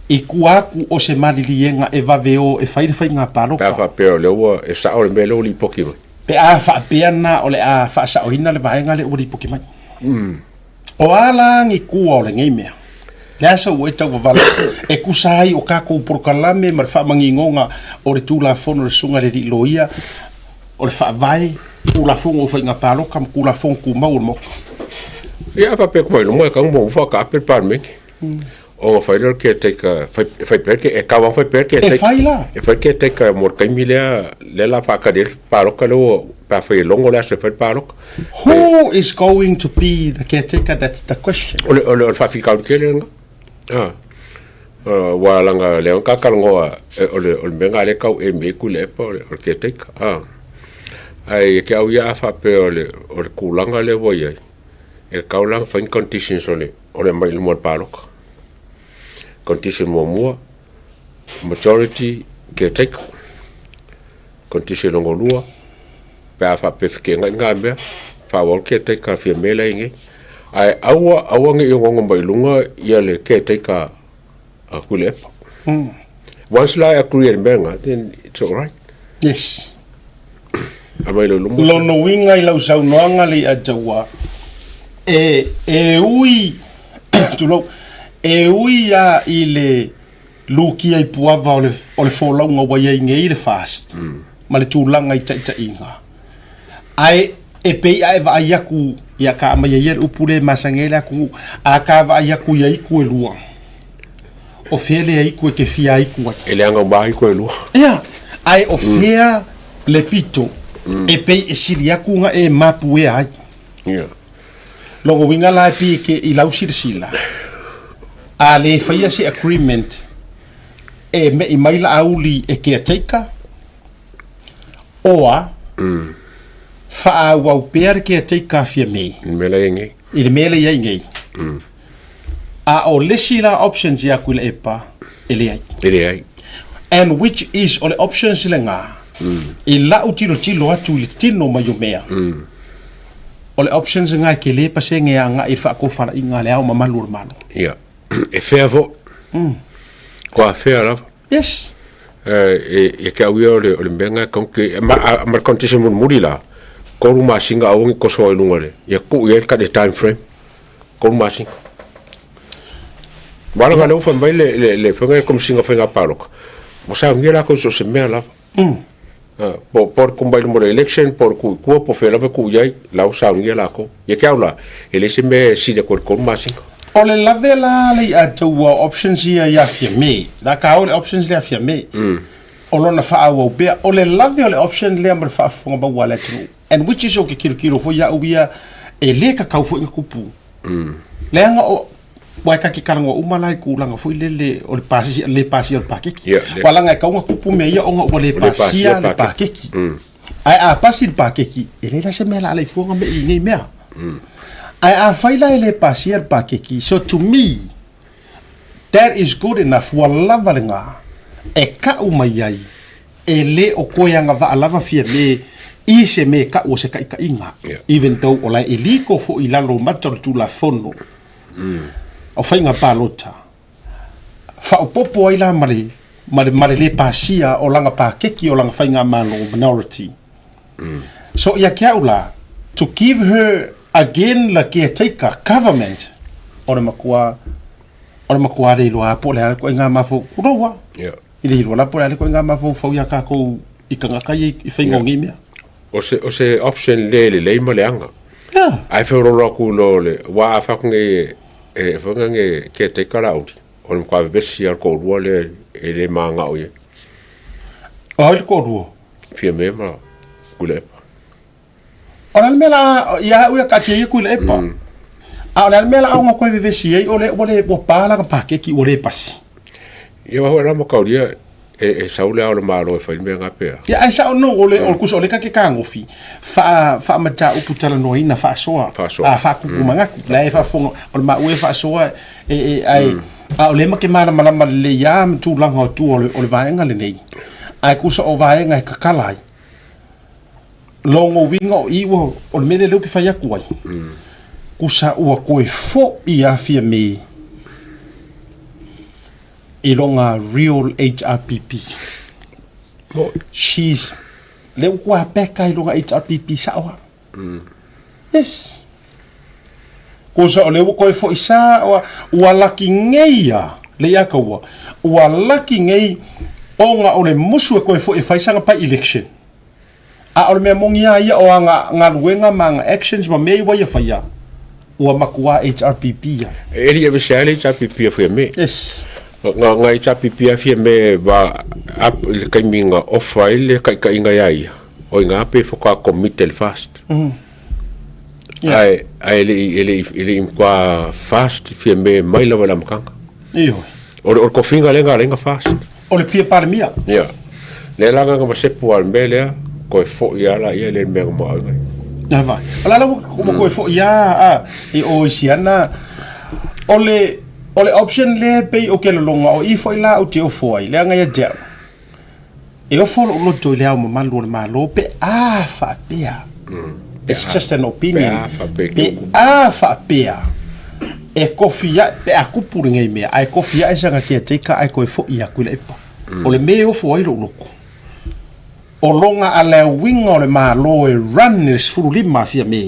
i tua atu o se maliliega e vave o e fai le faiga palota. Pe a faapea o lea ua e sao le mea lea ua lipoti mai. Pe a faapea na o le a faasaoina le vaega lea ua lipoti mai. O a la ni kua o lenei mea? Le a sau e tau vavale e tusa ai o tatou polokalame ma le faamanigoga o le Tulafono le Susuga i le Alii Loia o le Faavae, Tulafono o Faiga Palota ma Tulafono Tumau o le Maota. Ia, a faapea atu mai luma e tau ma ufa taape le Palemene. Ona fai lea o le caretaker, fai, fai pea le, e tau lava fai pea le caretaker. E fai la. E fai le caretaker mo le taimi lea, lea la faatali ai le palota lea ua, pe a fai e logo le aso e fai le palota. Who is going to be the caretaker, that's the question. O le, o le, o le faafitauli tele lena. Ah. Aua leaga lea na ta talanoa, o le, o le mea lena lea e tau emi ai Tuilaepa o le, o le caretaker. Ah. Ae ia te au ia a faapea o le, o le tulaga lea ua i ai, e tatau la ona fai ni conditions o le, o le aumai i luma o le palota. Condition muamua, majority caretaker. Condition lona lua, pe a faapea e fekeagai lena mea, faaauau le caretaker a Fiame la e i ai nei. Ae aua, aua ne i ogaoga mai luga ia le caretaker a Tuilaepa. Once la e agree i le mea lena, then it's alright. Yes. Aumai loa i luma. Lona uiga i lau saunoaga le Ataua, e, e ui, tulou, e ui lava i le lukia i puava o le, o le folauga ua i ai nei le FAST ma le tulaga i taitaiga. Ae e pei a e vaai atu ia ka aumai ai ia le upu lea e masani ai le atunuu, a ka vaai atu i aitu e lua, o fea le aitu e te fia aitu ai? E leaga uma aitu e lua. Ia, ae o fea le pito e pei e sili atu ona e mapuea ai? Ia. Lona uiga la e pei e te i lau silasila, a le faia se agreement e me'i mai Laauli e caretaker, oa faaauau pea le caretaker a Fiame. I le mea la i ai nei. I le mea la i ai nei. A o le isi la options ia Tuilaepa, E leai. E leai. And which is o le options lena i lau tilotilo atu i le tino mai o mea. O le options lena e tele pasene e agai i le faatofalaiga a le Ao Mamalu o le Malo. Ia. E fair foi. Kua fair lava. Yes. E ke au ia o le mea lena e tatau ona ma le condition mulimuli la, 3 masina aua ne i toso ai i luga o le, ia tuu i ai le time frame. 3 masina. Aua leaga o lea ua fai mai le afioga i le Komesina o Faiga Palota, ua saunia latou i so o se mea lava. Po o le tumai luma o le election, po o le tuu i tua, po o fea lava e tuu i ai, o la ua saunia latou. Ia te au la, e leai se mea e sili atu ai i le 3 masina. O le lave la le i'a taua o options ia ia Fiamē, la ka o le options lea Fiamē, o lona faaauau pea. O le lave o le option lea ma le faafofoga maua a le atunuu. And which is o ke kilokilo foi au ia, e lē kakau foi na kupu. Leaga o, ua e kake talanoa uma la i tulaga foi lele o le pasia, le pasia o le pakeki. Yeah, le- Ua laga e kau na kupu mea ia ona ua le Ua le pasia pasia le pakeki. pakeki. Ae a pasi le pakeki, e leai la se mea la ala i fuaga me i nei mea. Ae a fai la e le pasia le pakeki, so to me, that is good enough, ua lava lena e kau mai ai e le o koe agavaa lava Fiamē i se mea e kau o se taitaiga, Yeah. even though o la e illegal foi i lalo o mata o le Tulafono o Faiga Palota. Faaopoopo ai la ma le, ma le, ma le lē pasia o lana pakeki o lana faigamalo minority. So ia te au la, to give her again la caretaker government, o le matua, o le matua le iloa po o le a le ituaiga mafaufau, uloa. Yeah. I le iloa la po o le a le ituaiga mafaufau ia tatou i tagata ia i faiga o nei mea. O se, o se option le lelei ma leaga. Yeah. Ae feoloolo atu loa le, aua a fai atu nei e, e fai atu nei e caretaker Laauli, o le matua vevesi lava o le toalua lea e le manao i ai. O ai le toalua? Fiamē ma Tuilaepa. O le a le mea la ia au ia taatia ia Tuilaepa. A o le a le mea la ona toe vevesi ai o lea ua le ua pa lana pakeki ua le pasi. Ia aua foi la mataulia e, e sau le ao o le Malo e fai le mea na pe a. Ia ae sao no o le o le kusa o le ka ke kagofi faa faamataupu talanoaina faasoa Faasoa. a faakupu manatu la e faafofoga o le maua e faasoa e e ae a o lea ma ke malamalama lelei lava ma tulaga o tua o le o le vaega lenei ae kusa o vaega e kakala ai Logo uiga o i ua o le mea lea lea ou te fai atu ai. Kusa ua toe fo'i a Fiamē i lona real HRPP. She's lea ua toe peka i lona HRPP sa'o a. Yes. Kusa o lea ua toe fo'i sa'o a, ua laki nei a le ia kaua. Ua laki nei ona o le musu e toe fo'i e fai sana by-election. A o le mea moni a ia o ana galuega ma ana actions ma mea ua ia faia, ua matua HRPP ia. E li ave se le HRPP a Fiamē. Yes. Nga nga HRPP a Fiamē va ap i le taimi na offer ai le taitaiga ia ia, o i na pe faatoa commit le fast. Yeah. Ae ae le i e le i e le i matua fast Fiamē mai lava i le amataga. Ioe. O le o le tofiga lea na ala ai na fast. O le pia Palemia. Ia. Lea la na masepu lava i le mea lea, toe foi lava laia le mea na maoae ai. Na vai. O la la ua toe foi lava a i o i siana. O le, o le option lea e pei o ke lologa o i foi la ou te ofo ai, leaga ia te au, e ofo lou loto i le ao mamalu o le Malo pe a faapea. It's just an opinion. Pe a faapea e kofi ae, pe a kupu lenei mea, ae kofi ae sana caretaker ae toe foi atu i le epa. O le mea e ofo ai lou loto, o lona alauiga o le Malo e run i le 15 a Fiamē,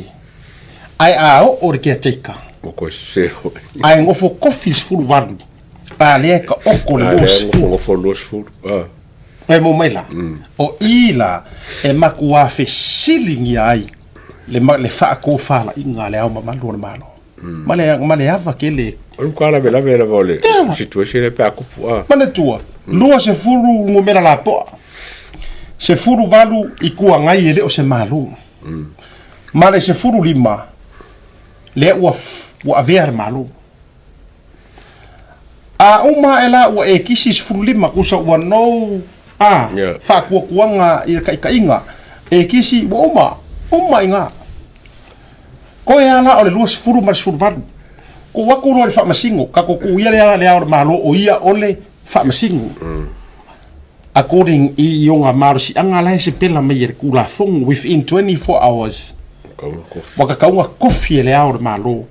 ae a oo le caretaker, Ua koe sese foi. ae nofo kofi le 18, a lea e taoto le A lea 20. nofo 20. Ah. E mo mai la, o i la e matua fesiligia ai le, le faatofalaiga a le Ao Mamalu o le Malo. Ma le, ma le ava tele. O le matua lavelave lava o le situation lea pe a kupu a. Manatua, 20 numera lapoa, 18 Itu Agai e le o se Malo, ma le 15 lea ua, ua avea le Malo. A uma ae la ua e kisi 15 kusa ua nou a Yeah. faatuatuaga i le taitaiga e kisi ua uma, uma i ga. Koe a la o le 20 ma le 18. Tuu atu loa i le faamasino, tatou tuu ia lea le Ao o le Malo o ia o le. Faamasino. According i oga malosiaga la e sepela mai e le Tulafono within 24 hours ua tatau ona kofi e le Ao o le Malo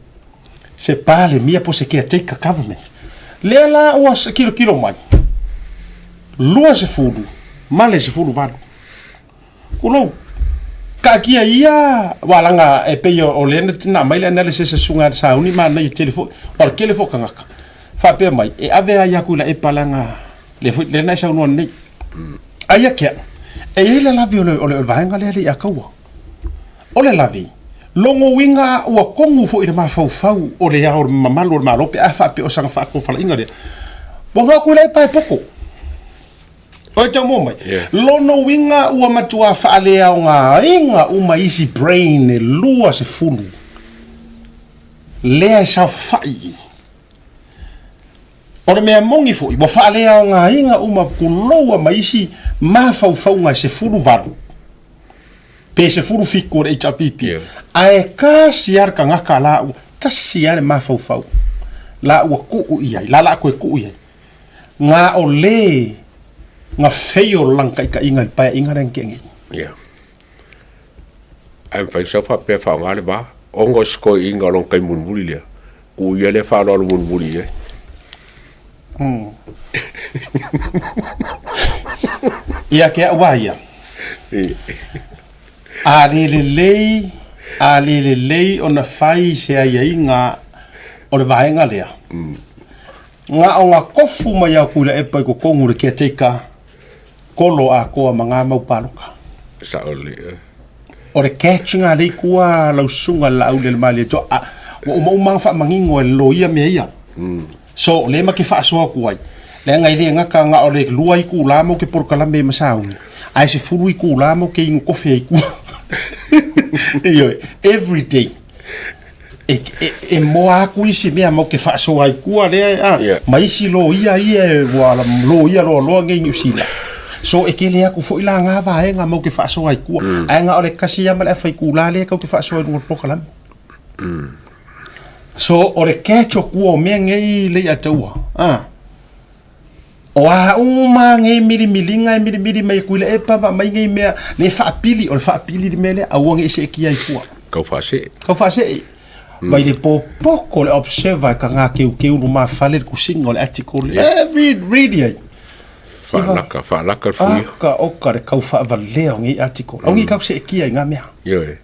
se Palemia po o se caretaker government. Lea la ua kilokilo mai 20 ma le 18. Kulou, taatia ia aua leaga e pei o lea na aumai le analysis a Susuga ia Sauni manaia tele foi, aua o le tele foi o tagata faapea mai e ave lava ia Tuilaepa leaga lea foi lea na e saunoa nei. Ae ia te au, e i ai le lave o le, o le vaega lea e le i ataua. O le lave, lona uiga ua tonu foi i le mafaufau o le Ao Mamalu o le Malo pe a faapea o sana faatofalaiga lea, ua na o Tuilaepa e poto. Oi tau mua mai. Yeah. Lona uiga ua matua faaleaogaina uma isi brain e 20 lea e saofafai i. O le mea moni foi, ua faaleaogaina uma kuloua ma isi mafaufauga e 18 pe 17 o le HRPP. Yeah. Ae tasi lava le tagata la ua, tasi lava le mafaufau la ua tuu i ai, la la toe tuu i ai. Ngā o lē nga fei o lana taitaiga i le paeaiga lea na tea nei. Ia. Ae mafai ona sau faapea e faaaoga le va, ona o se toeaina o lona taimi mulimuli lea, tuu ia lea faaaloalo mulimuli i ai. Ia te au a ia, a le lelei, a le lelei ona fai se aiaiga o le vaega lea, Na o na kofu mai a Tuilaepa i totonu o le caretaker kolo atoa ma nga mau paloka. Sao lelei oe. O le catch nga lea i tua lau susuga le Laaulialemalietoa, a, ua umauma ona faamanino e le loia mea ia. So, o lea ma te faasoa atu ai, leaga e le gata na o le 2 itula matou te polokalame ai ma sauni, ae 10 itula matou te inu kofe ai i tua. Ioe, everyday. E, e, e moa atu isi mea mau ke faasoa ai tua lea a, Yeah. ma isi loia ia e ua loia loaloa nei Niu Sila. So e tele atu foi la ngā vaega mau ke faasoa ai tua. Mm. Ae nga o le kasi ia ma le awhaikūlā lea kau te faasoa i luga o le polokalame. Mm. So o le catch o kua o mea nei lei ataua. Ah. O a uma nei milimiliga e milimili mai e Tuilaepa ma aumai nei mea le faapili, o le faapili le mea lea, aua ne i seetia ai fua. Tau faasee. Tau faasee. Mai le popoco le observer e ka keukeu lumafale le tusiga o le article. Yeah. Every read ai. Faalaka, faalaka le fuia. Aka oka le kau faavalea o nei article. Au nei kau seetia i ngā mea. Ioe.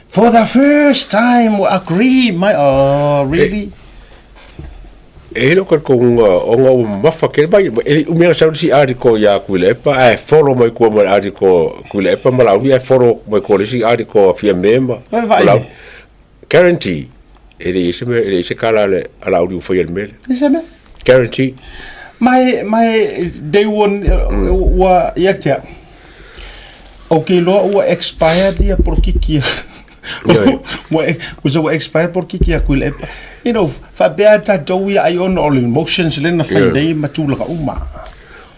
For the first time, we agree mai, oh, really? E le o talitonuga ona ua mamafa tele mai, e le i umi ana sau le isi article ia Tuilaepa ae follow mai tua ma le article Tuilaepa ma Laauli ae follow mai tua le isi article a Fiame ma Oi, vaai. Laauli. Guarantee, e le i ai se mea, e le i ai se tala a le a Laauli ua faia i le mea lea. I se mea? Guarantee. Ma e, ma e, day one, ua, ia te au, ou te iloa ua expired ia polokiki Ua ua expired polokiki a Tuilaepa. You know, faapea tatou ia ai ona o le emotions lea na fai nei ma tulaga uma.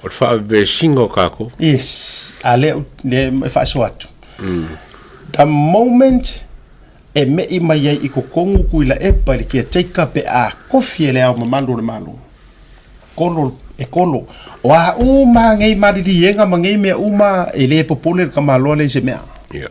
O le faavesiga o tatou. Yes, a lea, lea e faasoa atu. The moment e me'i mai ai i totonu Tuilaepa i le caretaker pe a kofi e le Ao Mamalu o le Malo, kolo, e kolo. O a uma nei maliliega ma nei mea uma, e le popole le tamaloa lea i se mea. Yeah.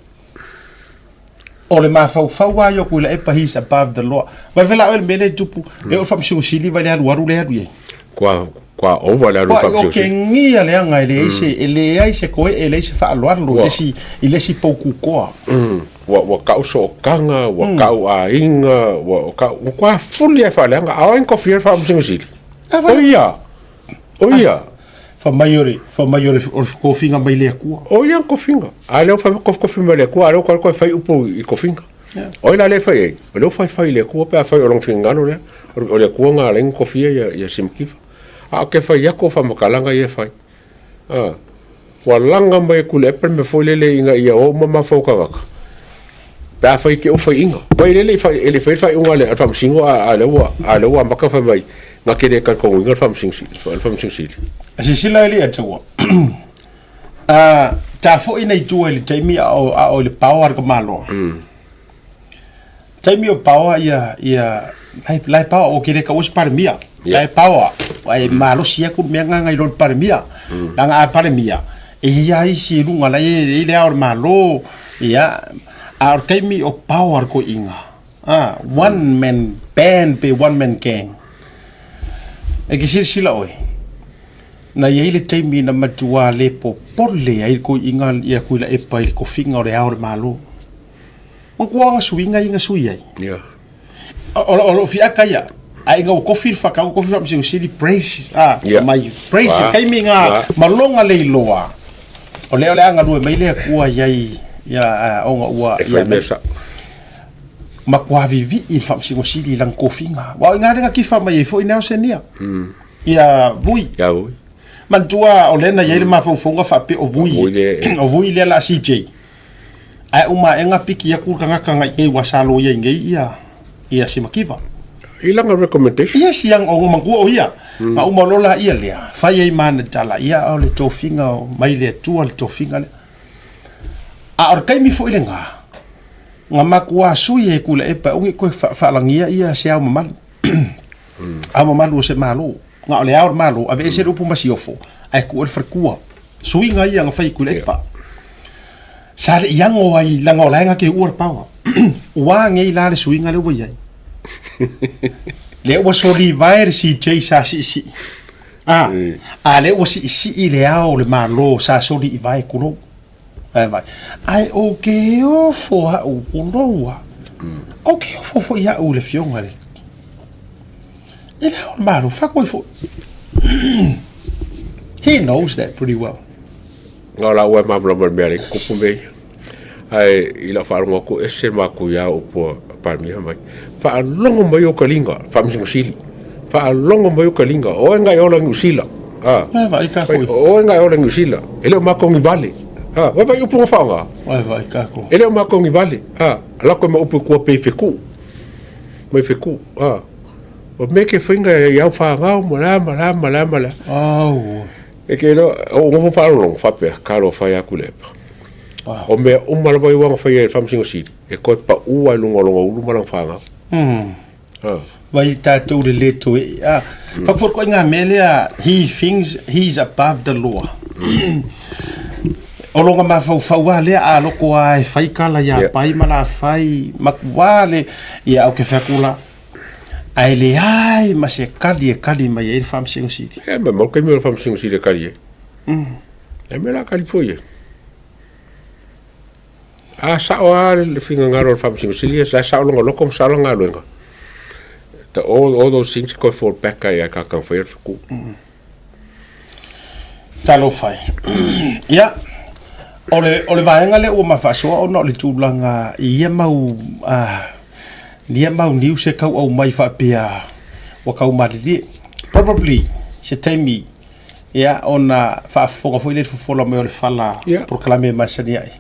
O le mafaufau lava ia o Tuilaepa, he is above the law. Vaivai la oe le mea lea e tupu, e oo i le Faamasino Sili vai le alualu lea e alu i ai. Kua, kua ova le alu i le Faamasino Sili. Kua okegia leaga e leai se, e leai se koee, e leai se faaaloalo i le isi, i le isi poukukoa. Ua, ua kau sootaga, ua kau aiga, ua kau, ua kua fuli lava e faaleaga, a o ai na tofia le Faamasino Sili? O ia! O ia. Fa mai o le, fa mai o le, o le kofiga mai le Atua. O ia kofiga. A lea fa kofi mai le Atua, a lea ko fai upu i kofiga. O ila le fai ai. O lea fai fai le Atua pe a fai o long fingalo lea. O le Atua nga leng kofia ia ia simkifa. A o ke fai ako fa makalanga ia fai. A ua laga mai e Tuilaepa le mea foi lele ina ia o uma mafaufau tagata pe afai e te i faiaina. Aua e le i fai, e le i faia le faaiuga a le Faamasino a o lea ua, a o lea ua amata fai mai na te le talitonuina le Faamasino le Faamasino Sili. Silasila e le Atua, a ta foi nei tua i le taimi a o, a o i le power le tamaloa. Taimi o power ia, ia, lai, lai power o ke le kaua se Palemia. Yeah. Lai power. Ae malosi aku le mea gaga i lo le Palemia. Leaga a Palemia, e i ai isi i luga la e i ai le Ao o le Malo, ia, a o le taimi o power le toeaiina. A, one man band pe one man gang. E te silasila oe, na i ai le taimi na matua le popole ai le toeaiina ia Tuilaepa i le tofiga o le Ao o le Malo. Matua ga suiga ia na sui ai. Yeah. O lou fiaka ia, a ina ua kofi le whakau, ua kofi le Faamasino Sili, praise, ah, Yeah. mai, praise, Wa. taimi ngā, Wa. maloga le iloa. O lea o le a galue mai le Atua iai, ia, ah, ona ua, E ia, fai mea sao. matua vivii le Faamasino Sili i lana tofiga. Aua o i ina lea na kifa mai ai foi Nelson ia. Ia Vui. Ia Vui. Manatua o lea na i ai le mafaufauga faapea o Vui, Vui lea, o Vui lea o le a CJ. Ae uma ae piki atu le tagata na i nei ua sa loia i nei ia ia Simakiva. I lana recommendation. Yes, ia o matua o ia. Ma uma loa la ia lea, fai ai ma ana tala, ia o le tofiga o mai le Atua le tofiga lea. A o le taimi foi lena, na matua sui ai Tuilaepa e aua ne i toe faalagia ia se ao mamalu. Ao mamalu o se Malo. Na o le ao o le Malo, aveese le upu masiofo, ae tuu ai le faletua. Suiga ia na fai i Tuilaepa. Sa le i ago ai, leaga o la e na te uua le power. Ua nei la le suiga lea ua i ai. Lea ua solivae le CJ sa siisii. A, a lea ua siisii le ao o le Malo sa soli i vae tulou. Ae vai. Ae ou te ofo au tulou a. Ou te ofo foi au i le afioga i le i le ao o le Malo. Whakoi foi. He knows that pretty well. Nga o la ua e malamalama i le mea lea e tupu mea ia. Ae i lau faalogo atu, ese matou ia upu a Palemia fai mai, faalogo mai ou taliga, Faamasino Sili, faalogo mai ou taliga, o oe na e ola i Niu Sila. A, Vai vai kākou. o oe na e ola i Niu Sila, e le o matou ni vale. A, vai vai upu na faaaoga. Vai vai kākou. E le o matou ni vale. A, lako e ma upu i tua pe i feku. Mai feku. A, o mea ke whainga i au whangau, ma la, ma la, ma la, ma la. Au. E ke iloa, o nofo faalologo, faapea, kalo fai aku le epa. O mea uma lava ia ua na faia e le Faamasino Sili, e toe paʻu lava i luga o lona ulu ma lana fanau. Vai tatou le le toe a. Whakawhiti koe ngā mea lea, he thinks he's above the law. O longa mafaufau a lea a loko a e whai kala ia pai ma la whai matua le ia au ke whakula. Ae leai ma se kali e kali mai ai le Faamasino Sili. E ma mau taimi o le Faamasino Sili e kali ai. E mea la kali foi e. A sao lava le finagalo o le Faamasino Sili, la e sao lona loto ma sao lana galuega. The all those things koe fall back ai a ka faia le feku. Talofa e. Ia, o le, o le vaega lea ua ma faasoa ona o le tulaga i ia mau, ia mau news e tau aumai faapea ua tau malilie. Probably se taimi, ia, ona faafofoga foi lea i le fofola mai o le fala polokalame masani ai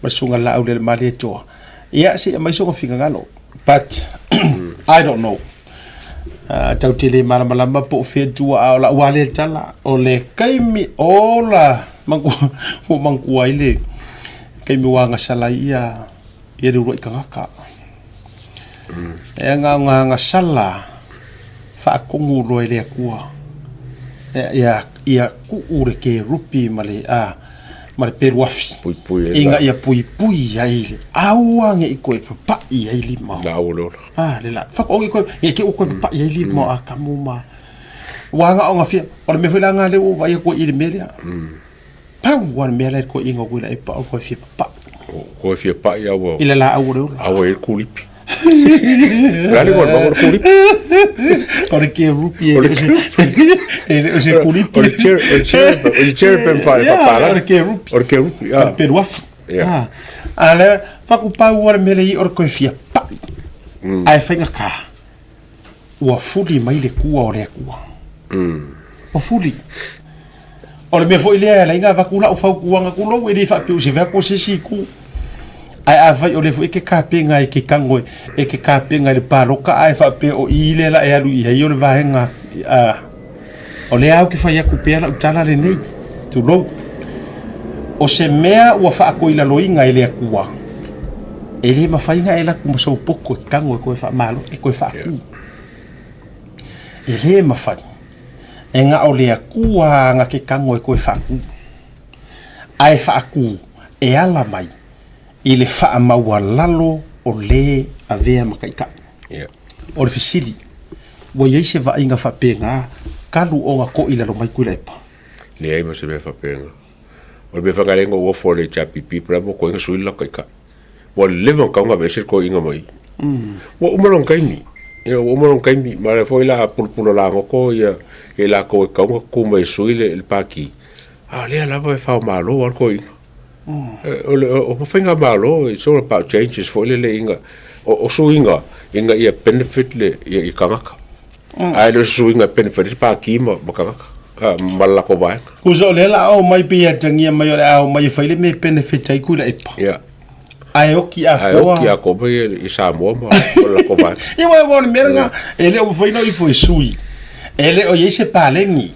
ma le susuga Laaulialemalietoa. Ia, se i aumai sona finagalo. But, I don't know. Tau te le malamalama po o fea tua a o lau lava lea tala, o le taimi ola ua manatua ai le taimi ua agasala ai ia ia le uluai tagata. E aga agasala faatonu loa e le Atua ia ia tuu le kerupi ma le a ma le peluafi ina ia puipui ai le aua ne i toe papai ai lima. Ah, le la. Whakaongi koe, e ke o koe papai ai lima a kamu ma. Wā ngā o ngā whia, o le mea whai la ngā leo o vai a koe i le mea lea. Pau wa le mea lea koe inga koe la e pau koe whia papai. Koe whia papai aua. I le la au o le ola. Aua e le kulipi. Le ale koe le kulipi. O le ke rupi e le o se kulipi. O le cherubim whae papala. O le ke rupi. O le ke rupi. O le peruafi. A le whakupau wa le mea lea i o le koe whia papai. Ae faigata, ua fuli mai le kua o le Atua. Ua fuli. O le mea foi lea e ala ai ona avatu lau fautuaga tulou, e le faapea o se fea ko se isi itu. Ae afai o lea foi e te tapena e te tago e te tapena i le paloka ae faapea o i lea la e alu i ai o le vaega a o lea ou te fai atu pea lau tala lenei, tulou. O se mea ua faatoilaloina e le Atua, e le mafai ona e alu atu ma sou poto e tago e toe faamalo, e toe faatu. E le mafai. E gao le Akua aga ke kago e koe faakū, ae faakū e ala mai i le faamaualalo o lē avea ma taitai. Ia. O le fesili, ua i ai se vaaiga faapena talu ona to'i lalo mai Tuilaepa? Leai ma se mea faapena. O le mea faigaluega ua ofo le HRPP pe mo koiga sui le taitai. Ua leva ona tatau ona aveese le toeaina mai i. Ua uma lona taimi. Ia ua uma lona taimi ma o lea foi o le a pulapula lagoto ia i latou e tatau ona tutu mai e sui le Pati, a o lea lava e faomalo lava le toeaina. O le o faigamalo it's all about changes foi lele ina o suiga ina ia benefit le ia tagata. Ae le o se suiga e benefit ai le Pati ma tagata ma le latou vaega. Tusa o lea la a omai pei e atagia mai o le a omai e fai le mea e benefit ai Tuilaepa. Ia. Ae oki atoa. Ae oki atoa mai i Samoa ma le latou vaega. Ia aua o le mea lena, e le o mafai ona ifo e sui. E le o i ai se paleni.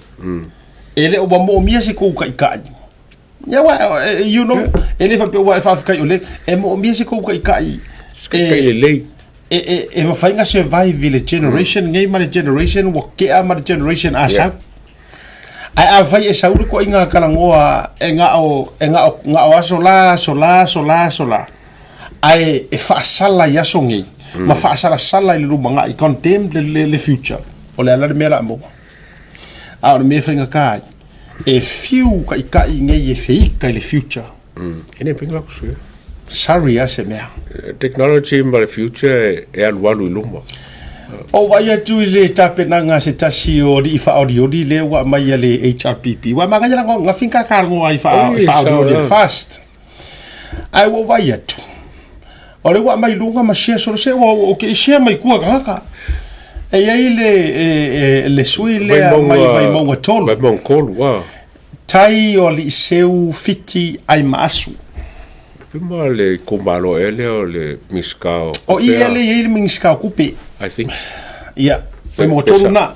E le o ua moomia se kou taitai. Ia aua, you know, e le faapea ua e faafetai o le, e moomia se kou taitai. Taitai lelei. E mafai ona survive i le generation nei ma le generation ua tea ma le generation a sau. Ae afai e sau le toaiga talanoa e gao, e gao, gao aso la, aso la, aso la, aso la, ae e faasala i aso nei, ma faasalasala i le lumanai, condemn le, le, le future, o le a la le mea o le a maua? A o le mea e faigata ai, e fiu taitai nei e feika i le future. E le pei la sui. Sorry a se mea. Technology ma le future e alualu i luma. O vaai atu i le tapenaga a se tasi o alii faaolioli lea ua aumai a le HRPP. Ua manaia la gafi kakaloa ai faaolioli e fast. Ae ua ou vaai atu, o lea ua aumai luga ma share solo se ua ou ke share mai kua tagata. E i ai le, le sui lea mai Vaimauga 3. Vaimauga 3, ah. Tai o Aliiseu Fiti Aimaasu. Pe ma le itumalo ea lea o le Minisita o Tupe. O i ea lea e i ai le Minisita o Tupe. I think. Ia, Vaimauga 3 na.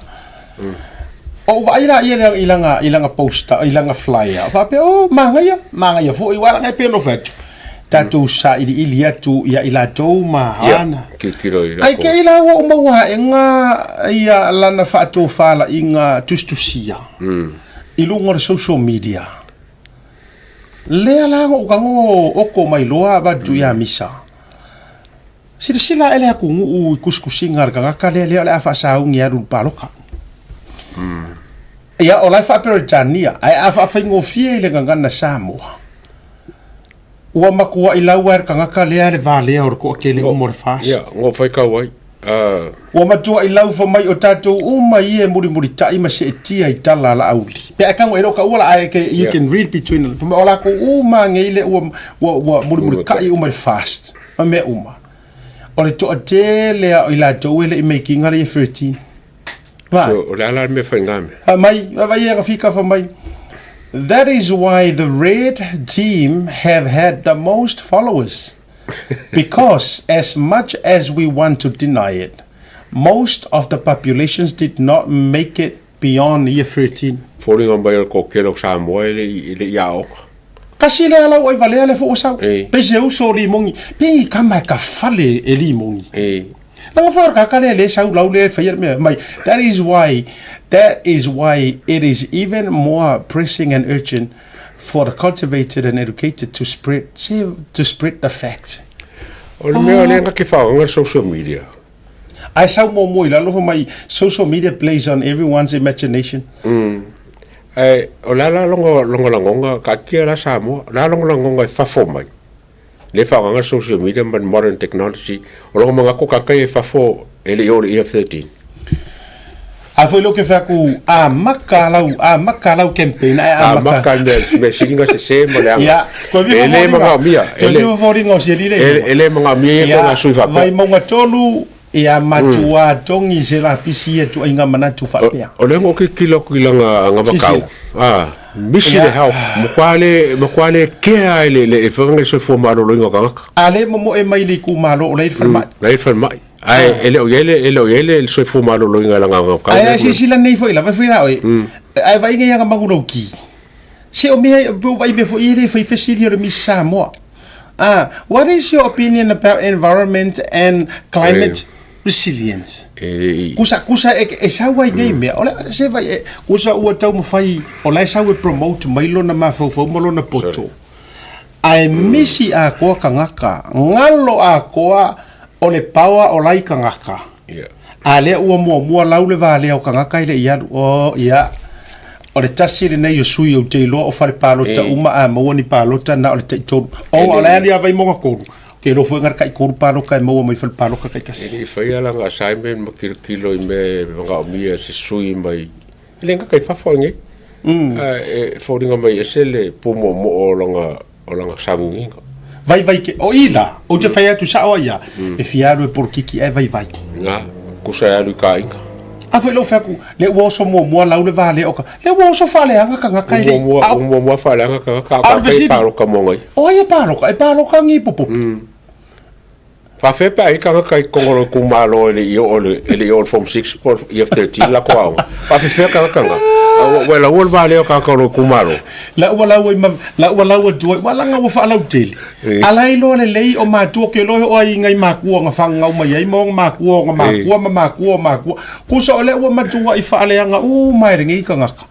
Ou vaai la ia i lana, i lana poster, i lana flyer, faapea, oh, manaia, manaia foi, aua leaga e pei ona fai atu, tatou sailiili atu ia i latou ma ana. Tilotilo i Ai kei la ua ou maua aega ia lana faatofalaiga tusitusia i luga o le social media. Lea la na ou tago oko mai loa avatu ia Misa. Silasila ae le atunuu i tusitusiga a le tagata lea, lea o le a faasauni e alu i le palota. Ia, o la e faa-Peretania, ae a faafaigofie i le gagana Samoa, ua matuai lau lava e le tagata lea le valea o le toatele uma o le FAST. Ia, na ou faitau ai. Ua matuai lau fai mai o tatou uma ia e mulimulitai ma seetia i tala a Laauli. Pe a e tago e le o taua la ae you can read between the, fai mai o latou uma nei lea ua, ua, ua mulimulitai uma i le FAST ma mea uma. O le toatele lava o i latou e le i make ina le Year 13. Va. So, o le a la le mea faiga mea? Fai mai, vaai e fika fai mai. That is why the red team have had the most followers. Because as much as we want to deny it, most of the populations did not make it beyond year 13. Foliga mai o le toatele o Samoa e le i aoga. Tasi lea lau ai valea lea foi ua sau. Pei se uso o Limogi. Pei ni tama e ka fale e Limogi. Langa foi o le kaka lea le sau lau lea e faia le mea mai. That is why, that is why it is even more pressing and urgent for the cultivated and educated to spread, to spread the fact. O le mea lea na ke whaonga le social media. Ae sau muamua i lalo fai mai social media plays on everyone's imagination. Ae o le a la longa longa lagonga kaatia la Samoa, o le a longa lagonga e fafo mai. Le whaonga le social media ma le modern technology, o longa manatu kakai e fafo e le i oo i le year 13. A foi lea ou te fai atu, amata lau, amata lau campaign, ae amata. Amata le mea sili na sese ma leaga. Ia, toe E le manaomia, e toe le, viva foliga o si alii le e, e le manaomia ia Ia, ko ngā sui faapea. Vaimauga 3, ia matua togi se lapisi ia tuaiga manatu faapea. O lea na ou tilotilo atu i lana agavakau, Sisila. a, misi le Ia. health, matua le, matua le kea ai le, le, le whanga le soifua maloloina o tagata. A le momoe mai le itumalo o la e i le falemai. La e i le falemai. Ae e le o i ai le, e le o i ai le soifua maloloina i lana agavakau. Ae a silasila nei foi lava foi la oe. Ae vaai nei aga magulouki. Se o mea, pe o vaai mea foi e le fai fesili o le Miss Samoa. Ah, what is your opinion about environment and climate? Resilience. E le i... Kusa, kusa e, e sau ai nei mea. O le, se vai, e, kusa ua taumafai, o la e sau e promote mai lona mafaufau ma lona poto. Ae misi atoa tagata, galo atoa o le power o lai tagata. Yeah. A lea ua muamua lau le valea o tagata e le i alu. Oh, ia. O le tasi lenei o sui ou te iloa o fale palota uma a maua ni palota na o le taitolu. Ona o le a ni a Vaimauga 3. Ke iloa foi ngara taitolu palota e maua mai fale palota taitasi. E le i faia lana assignment ma tilotilo i mea e manaomia e se sui mai. E le gata i fafo ai nei. Ae e foliga mai ese le pumoomoo o lana, o lana sauniga. Vaivai ke, o i la, ou te fai atu sao ai ia, e fia alu e polokiki ae vaivai. Na, kusa e alu i ka aiga. A foi lou fai atu, le ua oso muamua lau le va lea o ka, le ua oso faaleaga tagata e le i, Muamua, a o, muamua faaleaga tagata, a o a o le ka kai fesili, paloka mo ngai. o ai e paloka? E paloka ngi popopo. Faafetai pe a i ai tagata i totonu o lou itumalo e le i oo e le i oo i le Form 6 po o le Year 13 latou aoga. Faafefea tagata na? Ua e laua le valea o tagata o lou itumalo? La ua lau ai ma la ua lau atu ai, ua laga ua faalautele. A la e iloa lelei o matua ke iloa e oo ai i ngai makua na fagagau mai ai ma ona makua ona makua ma makua o makua. Kusa o lea ua matua i faaleaga uma e lenei tagata.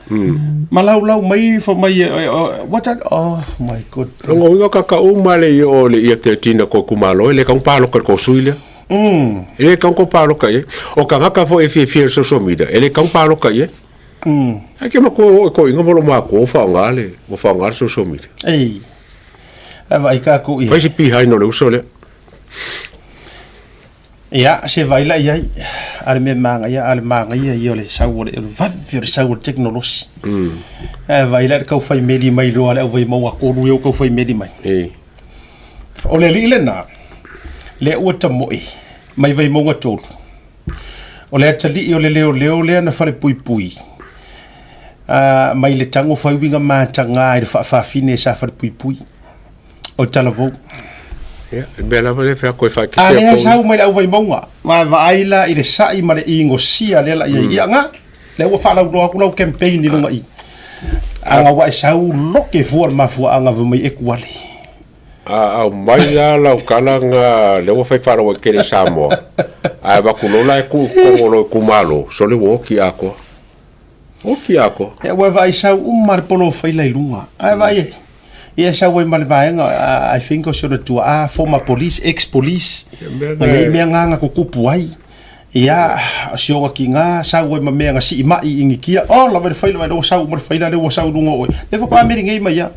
Ma laulau mai fai mai what that oh my god. Lona uiga o tagata uma le i oo i le Year 13 a kou itumalo e le tau paloka i le kou sui lea. E le tau kou paloka i ai. O tagata foi e fiafia i le social media e le tau paloka i ai. Ae ke matua oo i toeaiina ma lou matua ua faaaoga le ua faaaoga le social media. Ei. Ae vaai tatou i ai. Fai se behind o le uso lea. Ia, se vai la i ai, a le mea manaia, a le manaia ia o le sau o le, o le vave o le sau o le tekonolosi. Ae vai la i le tau fai meli mai loa le au Vaimauga 3 ia ua tau fai meli mai. O le alii lena, lea ua tamoe mai Vaimauga 3. O le atalii o le leoleo lea na falepuipui, mai le tago fai uiga mataga i le faafafine sa falepuipui. O Talavou. Ia, le mea lava lea fai atu e faaeteete A lea atu. sau mai le au Vaimauga, vaavaai la i le sa'i ma le igosia lea la i ai. Ia nga, lea ua faalauiloa atu lau campaign i luga i. Aga ua e sau loke fua le mafuaaga fai mai e kuale. A aumai la lau tala na lea ua fai faalauaitele i Samoa, ae avatu loa la e tuu i totonu o lou itumalo, sole ua oti atoa. Oti atoa. Ia ua vaai sau uma le polofaila i luga. Ae vaai ai. Ia e sau ai ma le vaega, I think o si ona tuaa, former police, ex police. Ma i ai mea nga na tutupu ai. Ia, o si ona tiga, sau ai ma mea na sii mai i Initia. Oh, lava i le faila, vaai ua sau uma le faila lea ua sau i luga o oe. Lea faatoa meli nei mai ia.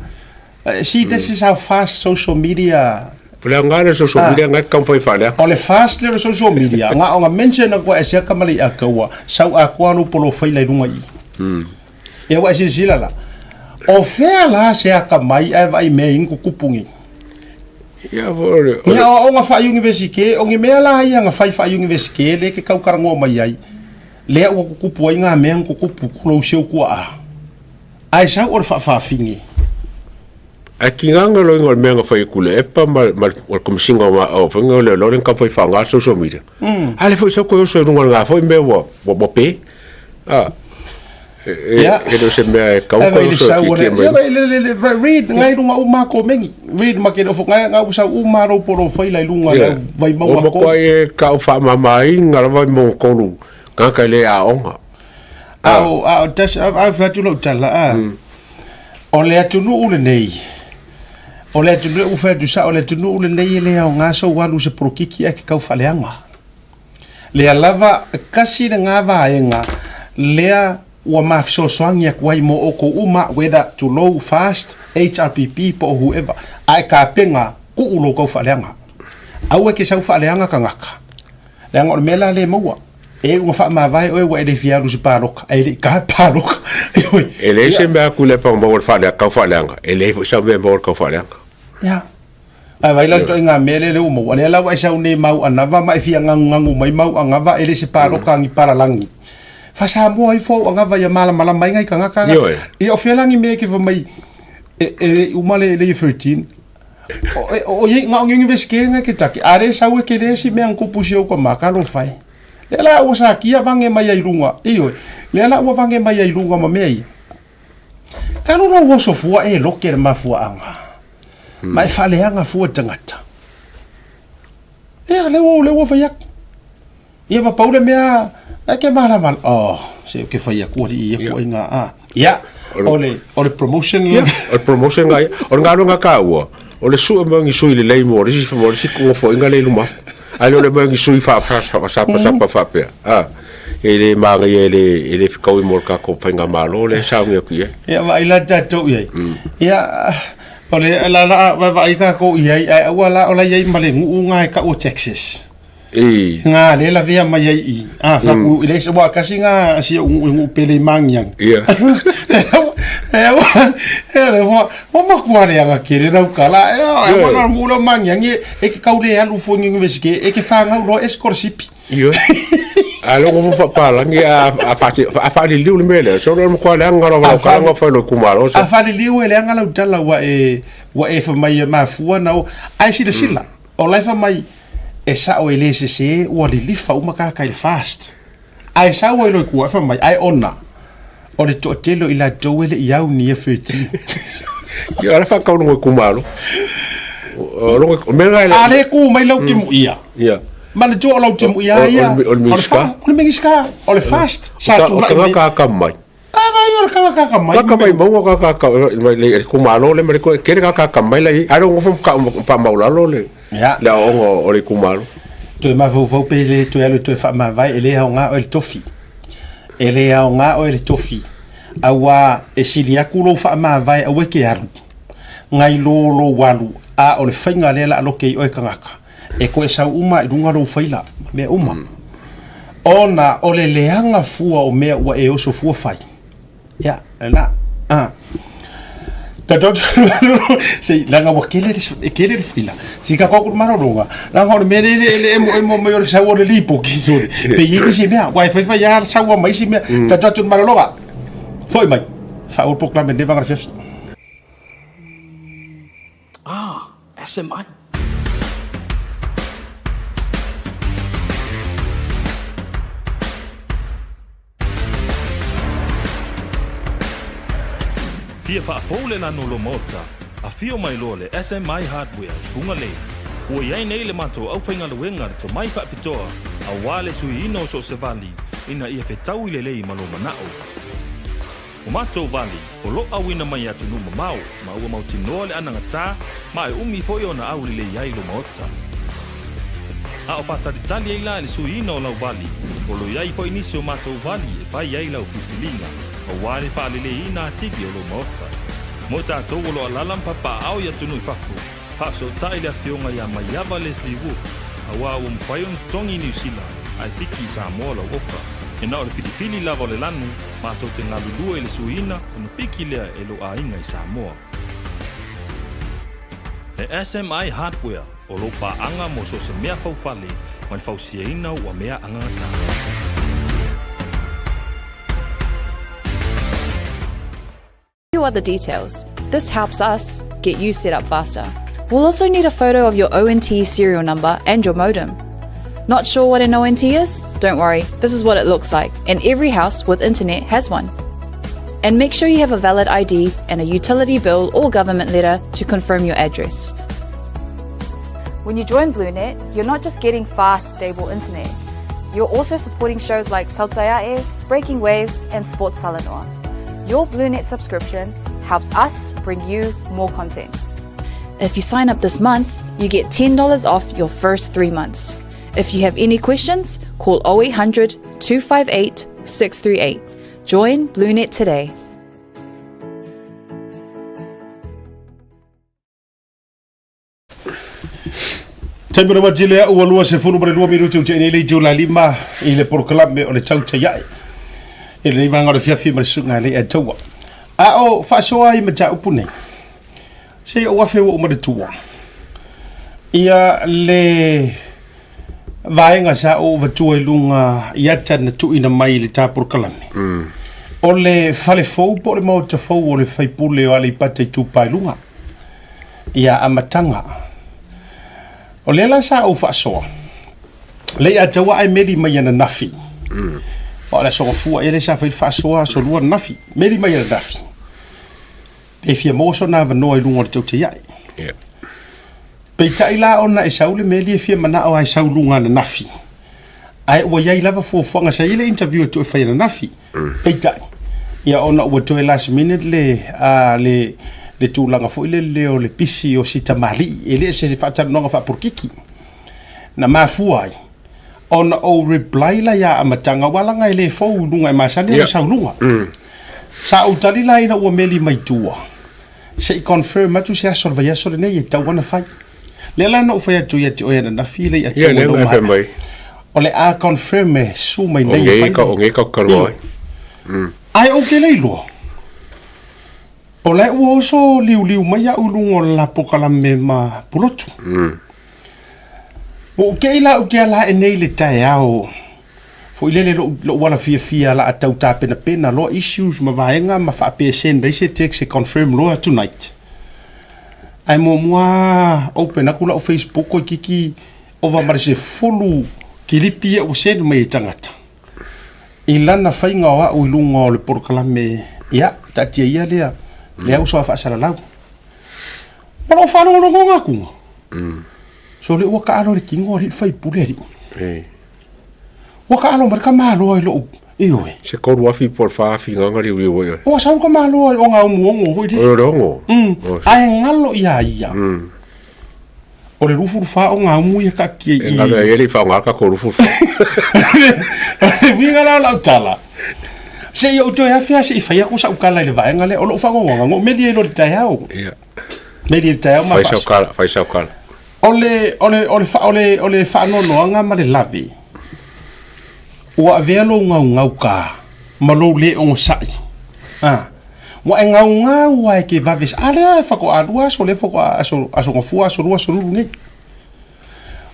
See, this is how fast social media O le aoga lea o le social media nga e taumafai faaleaga. O le fast lea o le social media, nga o nga mention aku e sia ka male ia kaua, sau atoa lou polofaila i luga i i. Ia ua e silasila la, o fea la se akamai ae vaai mea i ni tutupu nei? Ia foi o le, o Ni le, aoaoga faa-universite, o ni mea la ia na fai faa-universite lea e te tau talanoa mai ai, lea ua tutupu ai ngā mea na tutupu lou seu tuaa. Ae sau o le faafafine. Ae tigaga loiga o le mea na fai e Tuilaepa ma ma le Komesina o o faiga o Leoleo lea na taumafai e faaaoga le social media. A lea foi sau toe oso i luga o lena foi mea ua ua pe. A e e Ia. e le o se mea e tatau Ae ona vai toe le oso e sau o le tietie mai ia luga. vai le le le read ngai lunga uma komeni. Read ma ke le ofo ngai ngai sau uma lou polofaila i luga Ia. le vai Ua maua ko. matuai e tau faamamaina lava i Mogatolu tagata e le aoga. A o a o tas a a fai atu lou tala a. O le atunuu lenei, o le atunuu ua fai atu sao, o le atunuu lenei e le aoga sou alu i se polokiki ae ke kau faaleaga. Lea lava kasi lena vaega lea ua ma fesoasoani atu ai mo outou uma, whether tulou fast, HRPP po o whoever, ae tapena tuu lou kau faaleaga. Aua e ke sau faaleaga tagata, leaga o le mea la lea e maua. E ua faamavae oe ua e le fia alu i se paloka, ae le i tae paloka. E leai se mea atu le pau maua le faaleaga, tau faaleaga. E leai foi sau mea e maua le tau faaleaga. Ia. Ae vaai la le ituaiga mea lea lea ua maua. Lea la ua e sau nei mau anava ma e fia gagugagu mai mau anava e le se paloka a ni palalagi. Faa-Samoa ifo au anava ia malamalama ai ngai tagata. Ioe. Ia o fea la ni mea e ke fai mai e e le i uma le le Year 13. O i nga o university nga ke take. A le sau e ke le si mea kupu si au ka maka lo fai. Le la ua sa kia vange mai ai lunga. Ioe. Le la ua vange mai ai lunga ma mea ia. Ka lo lo oso fua e loke le mafuaanga. Ma e whaleanga fua tangata. Ea, le ua, le ua fai atu. Ia ma pau le mea e ke malama oh se o ke fai aku ali ia ku inga a. Ia o le o le promotion le o le promotion ngai o le galuega taua o le sue mai o ni sui lelei mo le isi mo le isi nofoaiga lea i luma ae le o le mai o ni sui faasapasapa faapea a e le manaia e le e le fetaui mo le tatou faigamalo lea e sauni atu i ai. Ia vaai la tatou i ai. Ia o le la la vaai tatou i ai ae aua la o la i ai ma le nuu na e tau o Texas. I. Nga le lavea mai ai i. A, faku, i le isi, ua kasi nga si o ngu ngu pele i mangiang. Ia. E ua, e le ua, ua makua le anga kere rau kala. E o, e ua na ngu lo mangiang e, e ke kau le alu fo ngi vesike, e ke whangau lo e scholarship. Ioe. A lo ngo faapalangi a a fa a faaliliu le mea lea. So lo matua leaga lava lau tala nga fai lo itumalo. A faaliliu e leaga lau tala ua e ua e fai mai e mafua na o ae silasila o la e fai mai e sao e le sese ua lilifa uma kāka i le fast. Ae sau ai loa i kua e fai mai ae ona o le toatele o i latou e le i au ni e 13. Ia ala whakau longo itumalo. O longo o mea ngai le. A le ku mai lau timu ia. Ia. Manatua o lau timu ia ia. O le Minista. O le Minista. O le fast. Sa tulai. O tagata aka mai. A vai o le tagata aka mai. Kaka mai maunga kaka aka mai le itumalo le ma le koe kele kaka aka mai la i. Ai longo fo ka pa maulalo le. Ia. Le aoaoga o le itumalo. Toe mafaufau pe le toe alu e toe faamavae e le aoga oe le tofi. E le aoga oe le tofi. Auā e sili atu lou faamavae aua e te alu. Ngai lo lou alu, a o le faiga lea la loke i oe tagata. E toe sau uma i luga lou faila ma mea uma. Ona o le leaga fua o mea ua e oso fua fai. Ia, lena. Ah. Se leaga ua kele le e kele le faila. Si ka koku malologa. Leaga o le mea le le le emo emo mai o le sau o le lipoti sole. Pe i isi mea, ua e fai fai a sau mai isi mea. Tatou atu malologa. Foi mai. Faauu le polokalame i lenei vaega o le afiafi. Ah, SMI. Fia faafou le lanu o lo maota, afio mai loa le SMI Hardware i Fugalei. Ua i ai nei le matou aufaigaluega le tomai faapitoa aua le suiina o so o se vali ina ia fetaui lelei ma lou manao. O matou vali, o lo auina mai i atunuu mamao ma ua mautinoa le anagatā ma e umi foi ona aulelei ai lo maota. A o faatalitali ai la i le suiina o lau vali, o lo i ai foi nisi o matou vali e fai ai lau filifiliga, aua le faaleleiina atili o lou maota. Mo i tatou o lo alala ma papaaao i atunuu i fafo, faafesootai le afioga ia Maiava Leslie Wolfe, aua ua mafai ona totogi i Niu Sila ae piki i Samoa lau oka. E na o le filifili lava o le lanu, matou te galulue i le suiina ona piki lea e lou aiga i Samoa. E SMI Hardware o lou paaga mo so o se mea faufale ma le fausiaina ua mea agagatā. Few other details. This helps us get you set up faster. We'll also need a photo of your ONT serial number and your modem. Not sure what an ONT is? Don't worry, this is what it looks like, and every house with internet has one. And make sure you have a valid ID and a utility bill or government letter to confirm your address. When you join BlueNet, you're not just getting fast, stable internet. You're also supporting shows like Tautaiae, Breaking Waves, and Sports Talanoa. Your BlueNet subscription helps us bring you more content. If you sign up this month, you get $10 off your first three months. If you have any questions, call 0800 258 638. Join BlueNet today. Taimi o le wati lea ua 22 minuti o te nei le itu la lima i le polokalame o le tautai ae. I lenei vaega o le afiafi ma le susuga e le taua. A o faasoa ai mataupu nei, se i ou afe ua uma le tua. Ia le vaega sa ou avatua i luga i ata na tuuina mai i le ta polokalame. O le fale fou po o le maota fou o le faipule o Aleipata Itupa i Luga. Ia amataga. O lea la sa ou faasoa, le ia taua ae meli mai ananafi. O le aso gafua ia lea sa fai le faasoa aso lua ananafi. Meli mai ananafi. Pe fia maua sona avanoa i luga o le tautaiae. Yeah. Peitai la ona e sau le meli e fia manao ai sau luga ananafi. Ae ua i ai lava fuafuaga sa i ai le interview e toe fai ananafi. Peitai, ia ona ua toe last minute le, a, le, le tulaga foi lele o le pisi o si tamalii, e le o se faatalanoaga faapolokiki. Na mafua ai ona ou reply la ia amataga, aua leaga e le fou i luga e masani ona sau luga. Sa ou tali la ina ua meli mai tua, se i confirm atu se aso o le vaiaso lenei e tatau ona fai. Lea la na ou fai atu ia te oe ananafi le ia Ia, lea na fai mai. O le a confirm e su mai nei e fai. O ngei ka kaloa. Ae ou te le iloa. O la ua oso liuliu mai au i luga o le la polokalame ma Pulotu. Ua ou tei la ou te ala ae nei i le taeao foi lele lou, lou ala fiafia la a tau tapenapena loa issues ma vaega ma faapea e send ai se text e confirm loa tonight. Ae muamua open atu lau Facebook toeitiiti ova ma le 10 kilipi ia ua send mai e tagata i lana faiga o au i luga o le polokalame, ia, taatia ia lea, lea uso a faasalalau. Ma lou faalogologoga atuga. So le ua taalo i le tino alii le faipule alii. Ua taalo mai le tamaloa i lou, ioe. Se 3000 po o le 4000 gaga liuliu ai oe. Ua sau le tamaloa i oga umuogo foi lele. O le ogo. Ae galo ia ia. O le 24 o ngā umu ia taatia i. E galo ia ia le i faaaoga le tatou 24. O le uiga la o lau tala, se i ou toe afe lava se i fai atu sau tala i le vaega lea. O lou faanoanoaga, na ou meli ai loa i le taeao. Ia. Meli i le taeao ma Fai sau tala, fai sau tala. O le, o le, o le, o le, o le faanoanoaga ma le lave, ua avea lou gaugauka ma lou le onosai. A, ua e gaugau lava e te vave, a lea e faatoa lua aso, lea faatoa aso, aso gafua, aso lua, aso lulu nei.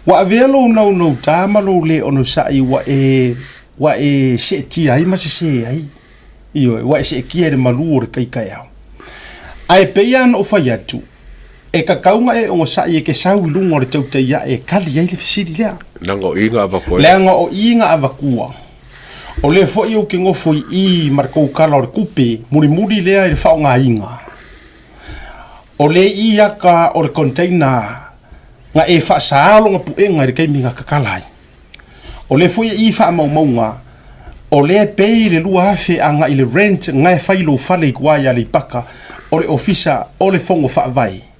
Ua avea lou naunauta ma lou le onosai ua e, ua e seetia ai ma sese ai. Ioe, ua e seetia i le malu o le kai taeao. Ae pei lava ona ou fai atu, E tatau ona e onosai e te sau i luga o le tautai ae e tali ai le fesili lea. Leaga o i na avatua. Leaga o i na avatua. O lea foi ou te nofo i i ma le tou Tala o le Tupe mulimuli lea i le faaaogaina. O le i ata o le container na e faasaa lona puega i le taimi na tatala ai. O lea foi e i faamaumauga, o lea e pay le 2000 agai i le rent na e fai i lou fale i tua i Aleipata, o le ofisa o le Fono Faavae.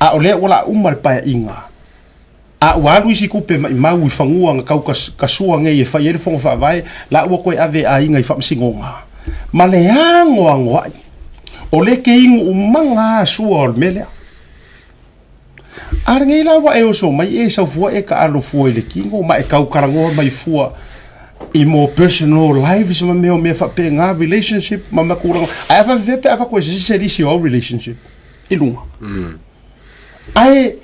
A o lea ua laa uma le paeaiga, a ua alu isi tupe maimau i fanua na tau kasua nei e fai ai le Fono Faavae, la ua toe ave e aiga i faamasinoga. Ma le anoanoai, o lea ke inu umaga a sua o le mea lea. A lenei la ua e oso mai e sau fua e taalo fua i le tino ma e tau talanoa mai fua i more personal lives ma mea o mea faapena relationship ma mea tulaga ae a faafefea pe a avatu e se isi se lisi o au relationship i luga. Ae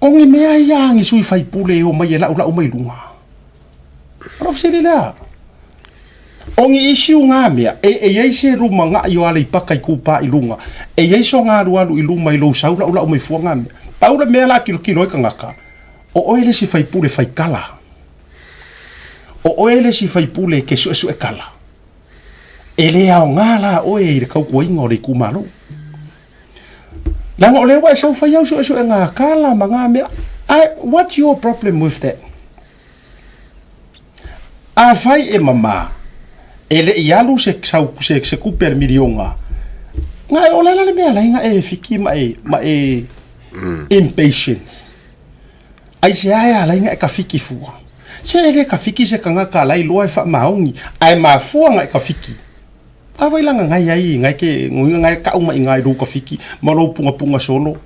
o ni mea ia a ni sui faipule e omai e laulau mai luga. O lau fesili lea. O ni issue ngā mea, e, e i ai se lumanai o Aleipata Itupa i luga, e i ai so alualu i luma i lou sau laulau mai fua ngā mea. Pau le mea la kilokilo ai tagata, o oe le isi faipule fai tala. O oe le isi faipule e ke suesue tala. E le aoga la oe i le tautuaina o le itumalo. Leaga o lea ua e sau fai au suesuega tala ma ngā mea. Ae, what's your problem with that? Afai e mama, e le i alu se, sau, se, se kupe a le miliona, nga e ola la le mea lai nga e fiki ma e, ma e impatience. Ai se ae a lai nga e ka fiki fua. Se e le ka fiki se kangaka lai loa e whaamaongi, ae mafua nga e ka fiki. A vai langa ngai ai, ngai ke, nguinga ngai kau mai ngai lou ka fiki, ma lou punga punga solo.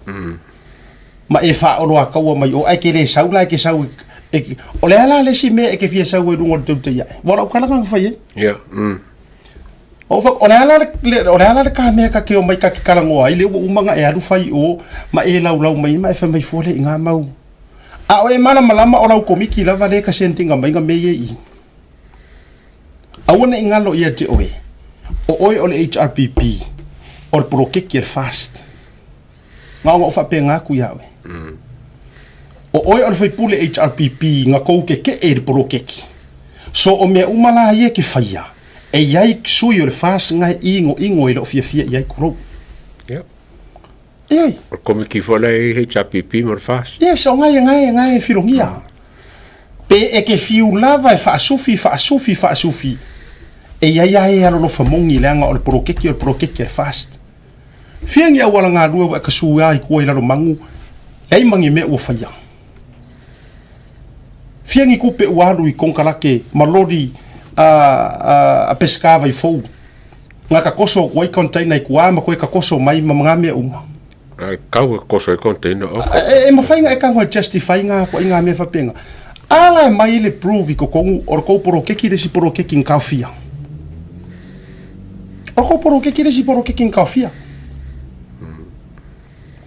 Ma e faaoloa kaua mai o, ae ke le sau la e ke sau e, o le a la le isi mea e ke fia sau ai luga o le tautai ae. Ua o lau kalaga na fai ai. Ia, mm. O fa, o le a la le, o le a la le ka mea ka ke omai ka ke kalangoa ai, le ua uma nga e alu fai i o, ma e laulau mai ma e fai mai fua le i ngā mau. A o e malamalama o lau komiti lava le ka sendinga mai nga mea ia i i. Aua ne i galo ia te oe, o oe o le HRPP, o le poloketi a le FAST. Na ona ou faapena atu ia oe. O oe o le faipule HRPP na kou kekeʻe i le poloketi. So o mea uma la ia e ke faia, e i ai sui o le FAST na e inoino e le o fiafia i ai kulou. Yep. Ioe. O le komiti foi la e HRPP ma le FAST. Yes, o ngai, ngai, ngai e filogia. Pe e ke fiu lava e faasufi, faasufi, faasufi, e i ai a e alolofa mogi leaga o le poloketi o le poloketi a le FAST. Fia ni auala galue ua e kasua ai kua i Lalomanu, leai ma ni mea ua faia. Fia ni tupe ua alu i konekarate ma loli a, a, a pesika vai fou. Nga takoso atu ai container i tua ma toe takoso mai ma ngā mea uma. A kau e koso e container o. E, e mawhai nga e kango e justify ngā koa i ngā mea whapenga. Ala e mai le prove i kokongu o le kou porokeki le si porokeki ngā fia. O le kou porokeki le si porokeki ngā fia.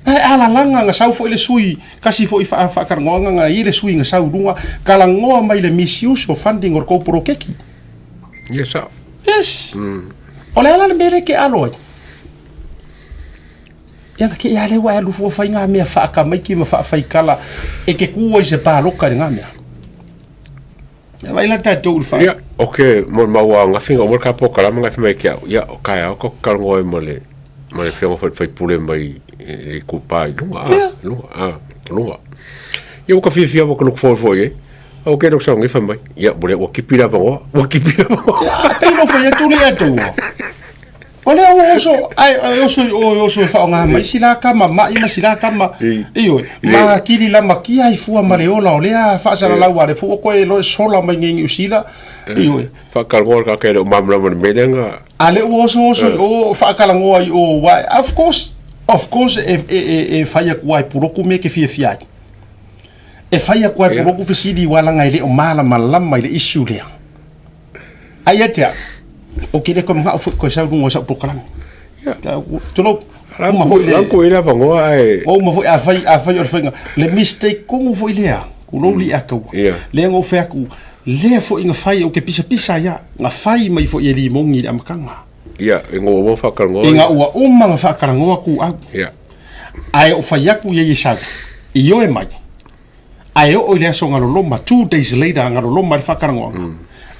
E alalanga nga sau foi le sui, kasi foi wha, whakarangoanga nga i le sui nga sau runga, kalangoa mai le misuse o funding o le kou porokeki. Yes, sir. Yes. O le ala le mere ke alo ai. Ia ke ia le wa alu fua whai ngā mea whaakamaiki ma whaawhaikala e ke kua i se pāloka i ngā mea. Ia vai la tātou uru wha. Ia, o ke mo maua ngafinga o mo ka po kalama ngafi mai kia. Ia, o kai au ko kalongo e mo le mo le fionga fai fai pule mai i kupa i lunga, a, lunga, a, lunga. Ia o ka fiafia mo ka look forward for ye. O ke look sau ngifa mai. Ia, mo le ua kipi la vangoa, ua kipi la vangoa. Ia, pei no fai atu le atu. O lea ua oso, ai, ai oso i o, oso e whaonga mai si la kama, mai ma si la kama. Io, ma kiri la makia i fua ma le ola o lea whaasara lau a le fua koe lo sola mai ngengi usila. Io, Whakarangoa ka kere o mamla mo le melenga. A le ua oso oso i o whakarangoa i o wai. Of course, of course e, e, e, e whai aku ai puroku me ke fia fia ai. E whai aku ai puroku fesili walanga i le o mala malama i le issue lea. Ai ia te au, o ke le koe mangao foi koe sau runga o sau polokalame. Tulo, uma foi le... Lanku i lava ngoa ai. O uma foi a fai, a fai o le whainga. Le mistake kongu foi lea, ku loli a kaua. Lea ngau whai aku, lea foi nga whai o ke pisa pisa ia, nga whai mai foi e li mongi le amakanga. Ia, e ngā ua whakarangoa. E ngā ua uma nga whakarangoa ku au. Ia. Ai o whai aku ia i sau, i oe mai. Ae oo i le aso galoloma, 2 days later galoloma le faakalagoaga,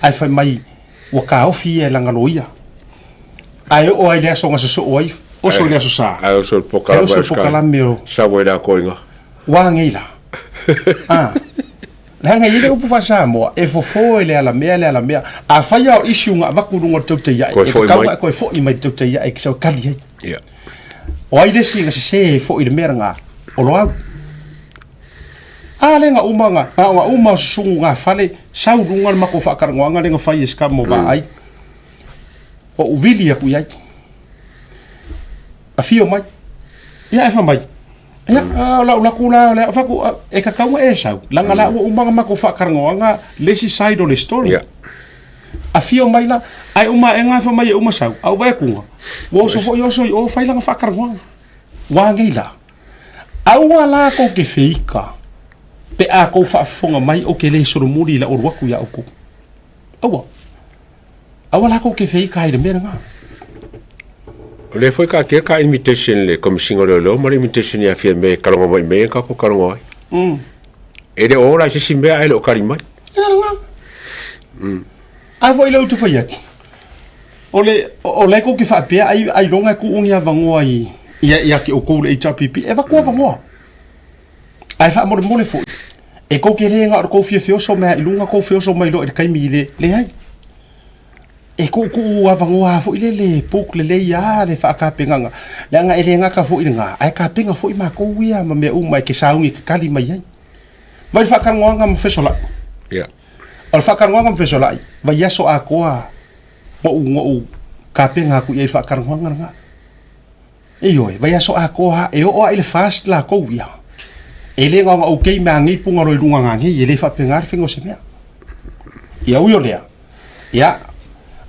ae fai mai ua taofi ia e lana loia. Ae oo ai le aso na sosoo ai, oso i le aso sa. Ae oso le pokalame. Ae oso le pokalame o. Sau ai la koinga. Ua ngei la. Ah. Leaga e i ai le upu faa-Samoa, e fofo e le alamea le alamea. Afai lava o issue na avatu i luga o le tautaiae, e tatau ona e toe foi mai i le tautaiae e te sau e tali ai. O ai le isi na sese ai foi i le mea lena? O Loau. A lea na uma na, na ona uma o susugu na fale, sau luga le matou faatalanoaga lea na fai e se kama o vaai. Ou vili atu i ai. Afio mai. Ia e fai mai. Ia, o lau laku la, o le faku, e tatau ona e sau. Leaga la ua uma na matou faatalanoaga le isi side o le story. Afio mai la, ae uma aega e fai mai e uma sau, a ou vaai atu, ua oso foi oso i o fai lana faatalanoaga. Ua nei la. Aua la kou te feika pe a kou faafofoga mai ou te le solomuli i lau alu atu iā outou. Aua. Aua la kou te feika ai le mea lena. O lea foi ka tia ka invitation le Komisina o Leoleo ma le invitation ia Fiame e kalogo mai mea ka ko kalogo ai. E le o ola i se isi mea ae le o kali mai. Ia lena. A foi le ou te fai atu. O le, o le kou te faapea ai, ailoga e tuu ni avanoa i, ia, ia te outou le HRPP, e avatu avanoa. Ae faamolemole foi, e kou te le na o le kou fiafioso mai i luga, kou feoso mai loa i le taimi le, leai. E tuutuu avanoa foi le le book lelei a le faatapenaga, leaga e le gata foi i lena, ae tapena foi matou ia ma mea uma e te sauni e te tali mai ai. Vai le faatalanoaga ma fesolai. Yeah. O le faatalanoaga ma fesolai, vaiaso atoa noʻu noʻu tapena atu i ai i le faatalanoaga lena. Ioe, vaiaso atoa e oo lava i le FAST latou ia. E le na ona okay me a nei puga loa i luga nanei, e le faapena le faiga o se mea. Ia ui o lea, ia,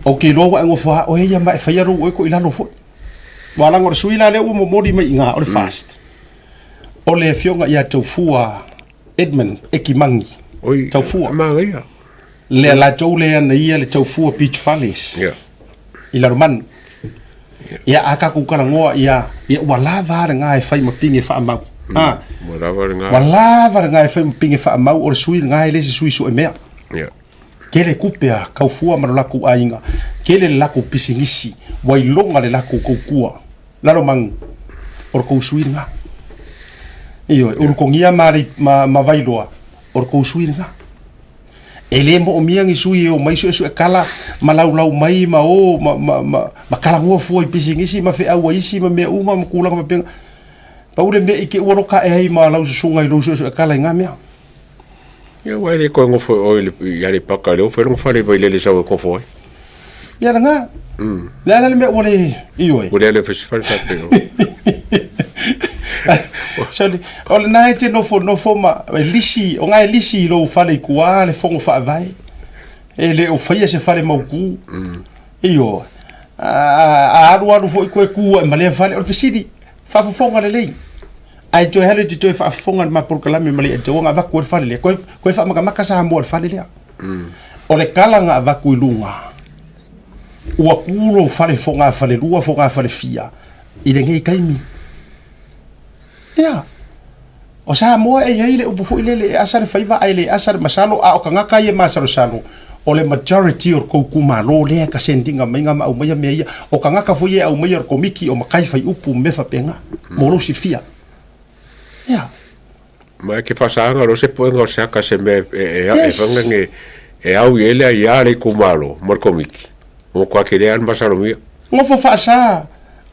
ou te iloa ua e nofo lava oe ia ma e faia lou oe ko i lalo foi. Aua leaga o le sui la lea ua momoli mai i ina o le FAST, o le afioga ia Taufua Edmund Ekimangi. Oi, Taufua. Manaia. Lea latou lea na ia le Taufua Beach Fales. Yeah. I Lalomanu. Ia a tatou talanoa ia, ia ua lava a lena e fai ma pine faamau. Ah. Ua lava lena. Ua lava lena e fai ma pine faamau o le sui lena e le se sui sue mea. Yeah. Tele tupe a Taufua ma lo latou aiga, tele le latou pisinisi, ua iloga le latou tautua. Lalomanu, o le tou sui lena. Ioe, Ulutogia ma, ma, ma Vailoa, o le tou sui lena. E le moomia ni sui e omai suesuekala ma laulau mai ma o ma, ma, ma, ma kalagua fua i pisinisi ma feau a isi ma mea uma ma kulaga faapena. Pau le mea i te ua loka e ai ma lau susuga i lou suesuekala i ngā mea. Ia ua e le koe ngofo o i le i Aleipata lea ua fai lona fale i Vailele sau e gofo ai. Ia lena. Le a la le mea ua le ioe. Ua le ale fai se fale faapea. Sorry, o lena e te nofonofo ma e lisi, o ngā e lisi i lou fale i tua le fono faavae. E le o faia se fale mautu. Ioe. A, a alu alu foi koe ku ai ma lea fale, o le fesili, faafofoga lelei. Ae toe alu e te toe faafofoga i le ma polokalame ma le ia nga avatu ai le fale lea. Koe, koe faamakamaka Samoa i le fale lea. O le kala nga avatu i luga, ua ku lou fale fogafalelua, fogafalefia i lenei taimi. Ia, o Samoa e i ai le upu foi lele e asa le faiva ae le asa le masalo, a o tagata ia e masalosalo, o le majority o le tou itumalo lea e ka send ina mai ma aumaia mea ia. O tagata foi ia e aumaia o le komiti o matai faiupu ma mea faapena, mo lou silafia. Ia. Ma e ke faasaga loa se poega o se aka se mea e e e fanga nge e au i ai le aiā le itumalo ma le komiti. Ua matua tele lava le masalomia. Nofo faasa,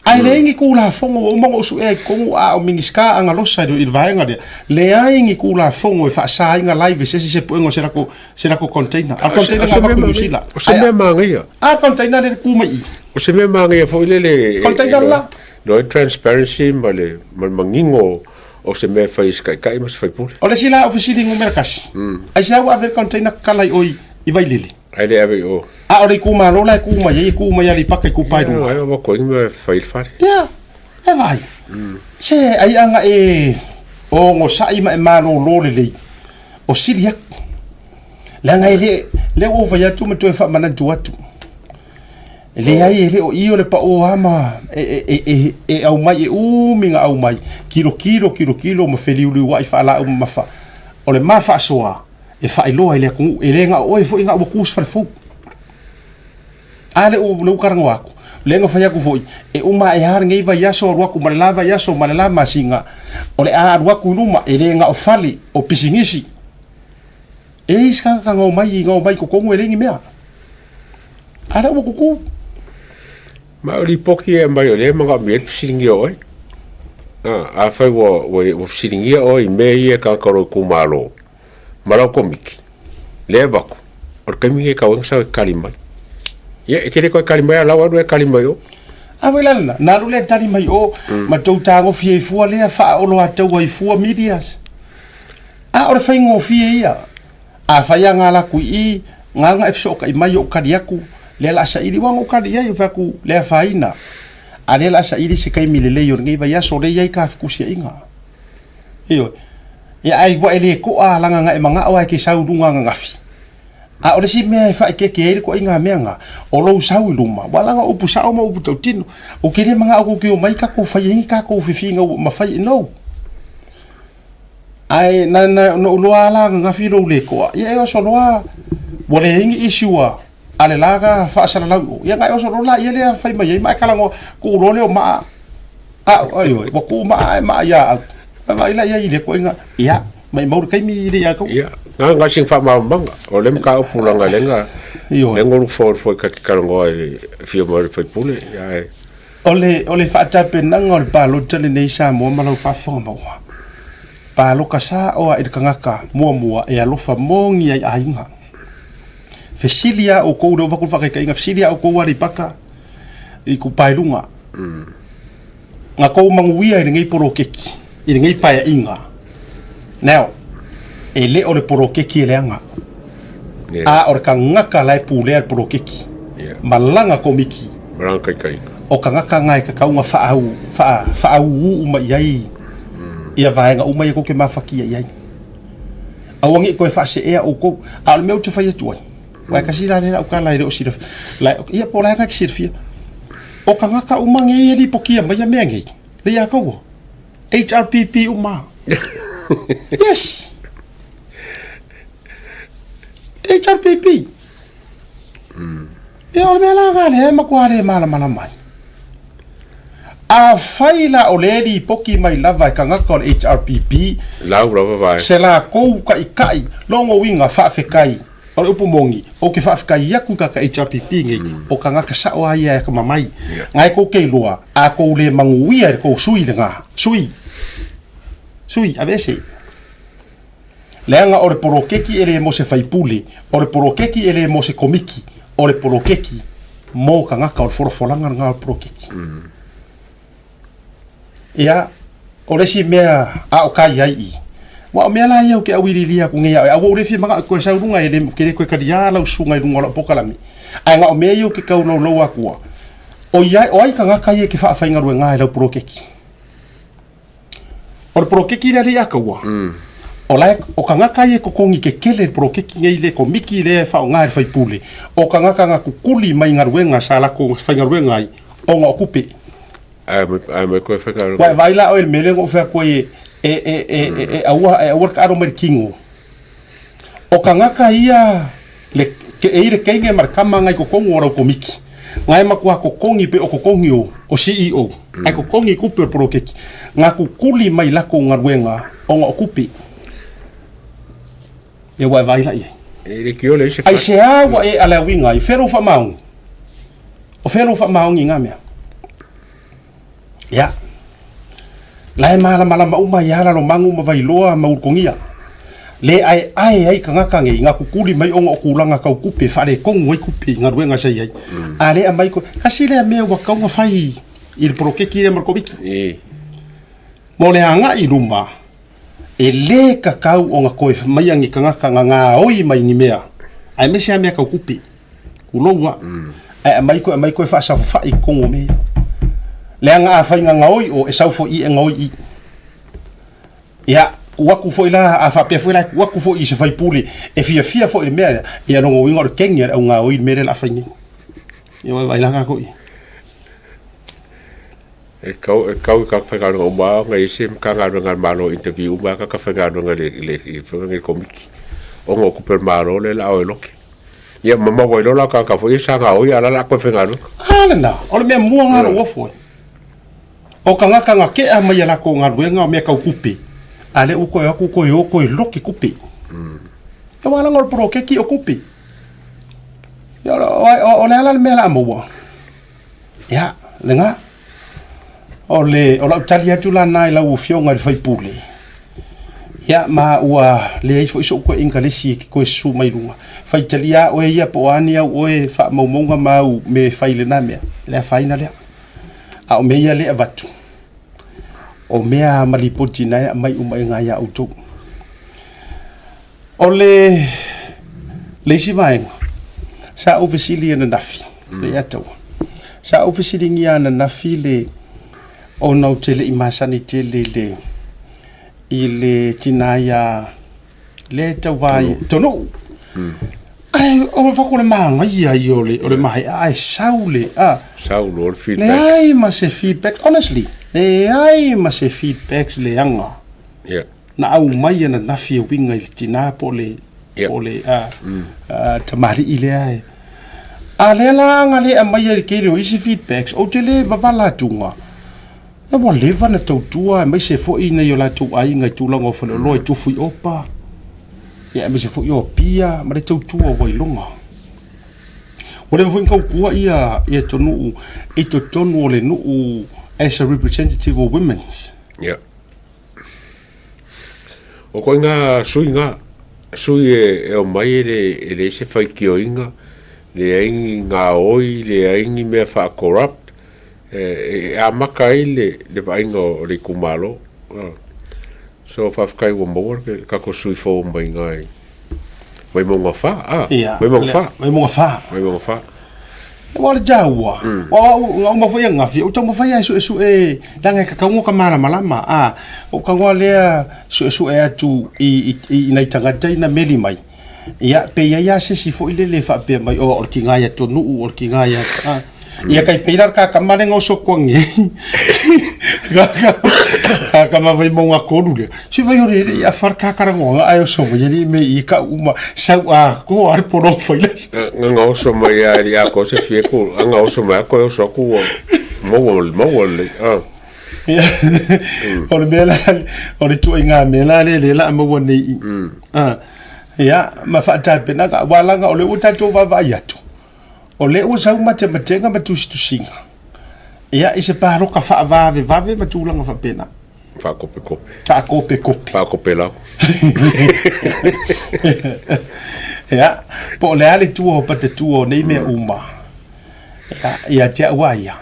ae leai ni Tulafono ua uma ona ou suea i totonu a o Minisita agalosa i le vaega lea, leai ni Tulafono e faasa ai na live e se isi se puega o se latou, se latou container. A o le container na avatu i Niu Sila. O se mea manaia. A o le container lea e tu mai i i. O se mea manaia foi lele e Container la. No ai transparency ma le manino o se mea e fai e se taitai ma se faipule. O le isi la fesili numera tasi, aisea ua ave le container tatala i o i Vailele? Ae le ave i o. A o le itumalo la e tu mai ai, e tu mai Aleipata Itupa i Luga. Ia, ai ua koe mea e fai i le fale. Ia, e vaai. Se ai ana e ogosai ma e malolo lelei, o sili atu. Leaga e le, lea ua ou fai atu ma toe faamanatu atu. E leai, e le o i o le paʻō lava ma e, e, e, e aumai e umi na aumai, kilokilo, kilokilo ma feliuliuai faalaau mamafa. O le ma faasoa e faailoa i le atunuu, e le na o oe foi na ua tu se fale fou. A lea ua, lea ua talanoa atu, lea na fai atu foi, e uma ae lava lenei vaiaso alu atu ma le la vaiaso ma le la masina, o le a alu atu i luma, e le na o fale, o pisinisi. E i ai se tagata na omai, na omai i totonu e leai ni mea. A lea ua kuku. Ma o lipoti e aumai o lea e manaomia ai le fesiligia o oe. A, afai ua, ua, ua fesiligia oe i mea ia e tagata o lou itumalo ma lau komiti, lea e avatu, o le taimi lenei e tatau ai ona sau e tali mai. Ia, e te le toe tali mai a lau alu e tali mai o. A foi la lena, na alu lea e tali mai o, ma tou tagofi ai fua lea, faaoloataua ai fua medias. A o le faigofie ia. Afai lava na alu atu i i, na ona e fesootai mai ou tali atu, lea o le a saili, aua na ou tali i ai, ou fai atu, le afaina, a lea o le a saili se taimi lelei o lenei vaiaso, lea e i ai ta fetusiaiga. Ioe. Ia ai ua e le toa leaga na e manao lava e te sau i luga ananafi. A o le isi mea e faaeteete ai le ituaiga mea lena, o lou sau i luma, aua leaga o upu sao ma upu tautino. Ou te le manao tou te omai tatou fai ai ni tatou fifiga ua mafai, no. Ae na na na ou loa la ananafi lou le toa, ia e oso loa ua leai ni issue a a le la ka faasalalau i o. Ia na e oso loa la ia lea fai mai ai ma e talanoa, tuu loa lea o maa au, ai oi, ua tuu maa ae maa ia au. A vaai la i ai i le ituaiga, ia, maimau le taimi i le ia tou. Ia, na na sina faamalamalamaga, o le mataupu leaga lea na Ioe. lea na look forward foi ta te talanoa i le afio mai o le sui usufono, ia ae O le, o le faatapenaga o le palota lenei i Samoa ma lau faafofoga maua, paloka sao lava i le tagata muamua e alofa moni ai i aiga. Fesili lava outou, lea ua avatu le faataitaiga, fesili lava outou Aleipata i Itupa i Luga, na tou manuia i lenei poloketi, i lenei paeaiga. Now, e le o le poloketi e leaga, a o le tagata la e pulea le poloketi ma lana komiti. Ma lana taitaiga. O tagata na e tatau ona faaau, faauu uma i ai ia vaega uma ia tou te mafatia i ai. Aua ne i toe faaseea outou. A o le mea ou te fai atu ai, aua e tasi la lea lau tala e le o silafia, ia po o le a lena e te silafia, o tagata uma nei e lipotia mai ia mea nei, lea ia taua. HRPP uma. Yes. HRPP. Ia o le mea la lena lea e matua le malamalama ai. Afai la o lea e lipoti mai lava e tagata o le HRPP Lau lava vae. se latou taitai, lona uiga faafetai. O le upu moni, ou te faafetai atu i kaka HRPP nei, o tagata sao lava ia e atamamai. Na e tou te iloa, a tou le manuia i le tou sui lena, sui, sui, aveese. Leaga o le poloketi e le mo se faipule, o le poloketi e le mo se komiti, o le poloketi mo tagata, o le folafolaga lena o le poloketi. Ia, o le isi mea a o ka i ai i, aua o mea la ia ou te auiliilia atu nei ia oe, a ua ou le fia manao e toe sau i luga, e le, ou te le toe taliā lau susuga i luga o lau polokalame. Ae na o mea ia ou te taulaulauina atua, o ia, o ai tagata ia e te faafaigaluega i lau poloketi? O le poloketi lea le i ataua, o la e, o tagata ia e totogi tetele i le poloketi nei le komiti lea e faaaoga e le faipule, o tagata na tutuli mai galuega sa latou faigaluega ai ona o tupe. Ae ae mai koe whakaaro. Ua e vaai la oe i le mea lea na ou fai atu ai e, e, e, e, e, e aua, e aua le taalo mai le tino. O tagata ia, le, ke, e i le teine ma le tama na i totonu o lau komiti, na e matua totogi pei o totogi o, o CEO, ae totogi tupe o le poloketi, na tutuli mai latou galuega ona o tupe. Ia ua e vaai la i ai. E le kiola i se Aisea ua e alauiga ai? Fea lou faamaoni? O fea lou faamaoni i ngā mea? Ia. La e malamalama uma ia Lalomanu ma Vailoa ma Ulutogia. Le aeae ai tagata nei ngā kukuli mai ona o tulaga tau tupe, faaletonu ai tupe i galuega sa i ai. A le aumai koe, tasi lea mea ua tatau ona fai i le poloketi lea ma le Koviti. Mo le agai i luma, E lē kakau ona koe maia ni tagata na gaoi mai ni mea, aemaise lava mea tau tupe, kulou a, ae aumai koe aumai koe faasafafai i totonu o mea ia. Leaga afai na gaoi o, e sau foi i e gaoi i. Ia, tuu atu foi la, a faapea foi la e tuu atu foi i se faipule e fiafia foi i le mea lea, ia lona uiga o le kegi a le au gaoi i le mea lea o le a fai nei. Ia ua vaai la tatou i ai. E kau, e kau i ka whaigaluega uma a ngai ese Matagaluega a le Malo interview uma ka ka whaigaluega le le i whanga le komiti. O ngā kupe Malo le la o e loke. Ia mama wai lola ka ka fo i sa ngā oi ala la koe whaigaluega. A lena, o le mea mua ngā ua foi. O ka ngaka ngā kea mai a lako galuega o mea kau kupe. A le u koe aku koe o koe loke kupe. E wā langa o le porokeki o kupe. Ia, o, o, o le ala le mea la maua. Ia, lena. O le, o lau tali atu la na i lau afioga i le faipule. Ia, ma ua leai foi so'u koe Ingalesi e ke koe susu mai luga. Faitalia oe ia po o a ni au oe faamaumauga ma au me e fai i lena mea, e le afaina lea. A o mea ia lea e avatu, o mea ma lipoti na e aumai uma i ina ia outou. O le, le isi vaega, sa ou fesili ananafi, le ia taua. Sa ou fesiligia ananafi le, ona ou te le i masani tele i le, i le tina ia, le tauva i, Tonuu. Ae o le fako le manaia ia o le, o le maea, ae sau le, a. Sau loa le feedback. Leai ma se feedback, honestly, leai ma se feedbacks leaga. Yeah. Na aumai ananafi e uiga i le tina po o le, po o le tamalii lea e. A lea la aga le aumaia i le tele o isi feedbacks, ou te le vavala atuga, e ua leva na tautua aemaise foi nai o latou aiga i tulaga o faleoloa i Tufu i Opa, ia aemaise foi o Apia ma le tautua ua iloga. Ua leva foi na tautua ia, ia Tonuu i totonu o le nuu as a representative of women's. Yeah. O koe ngā sui ngā, sui e, e o mai e le, e le se whaikioinga, le aingi ngā oi, le aingi mea wha corrupt, e, e, e amaka ai le, le vainga o le itumalo. So whawhikai ua maua le kako sui fō mai ngā i, mai monga wha, ah, mai monga wha. Mai monga wha. Mai monga wha. Aua o le taua, o au, nga uma foi angafi, ou taumafai lava e suesue, leaga e kakauga ka malamalama, a, o kagoa lea suesue atu i, i, i nai tagata ina meli mai, ia, pe i ai lava se isi foi lele e faapea mai, oh, o le tiga ia Tonu'u, o le tiga ia, a, ia kai pei la le kakama le gaoso koangi, kakama Vaimauga 3 lea, se vai ore le ia far kakaragoga ae oso mai ali me i ka uma sau a ko ar poro foi le nga oso mai a ri a ko se fie ko nga oso mai ko oso ku mo mo le a o le mea la o le tuaiga mea la le le la maua nei a. Ia, ma faatapenaga, aua laga o lea ua tatou vaavaai atu, o lea ua sau matematega ma tusitusiga, ia, i se paloka faavavevave ma tulaga faapena. Faakopekope. Faakopekope. Faakopelau. Ia, po o le a le tua o patatua o nei mea uma, ia, ia te au lava ia,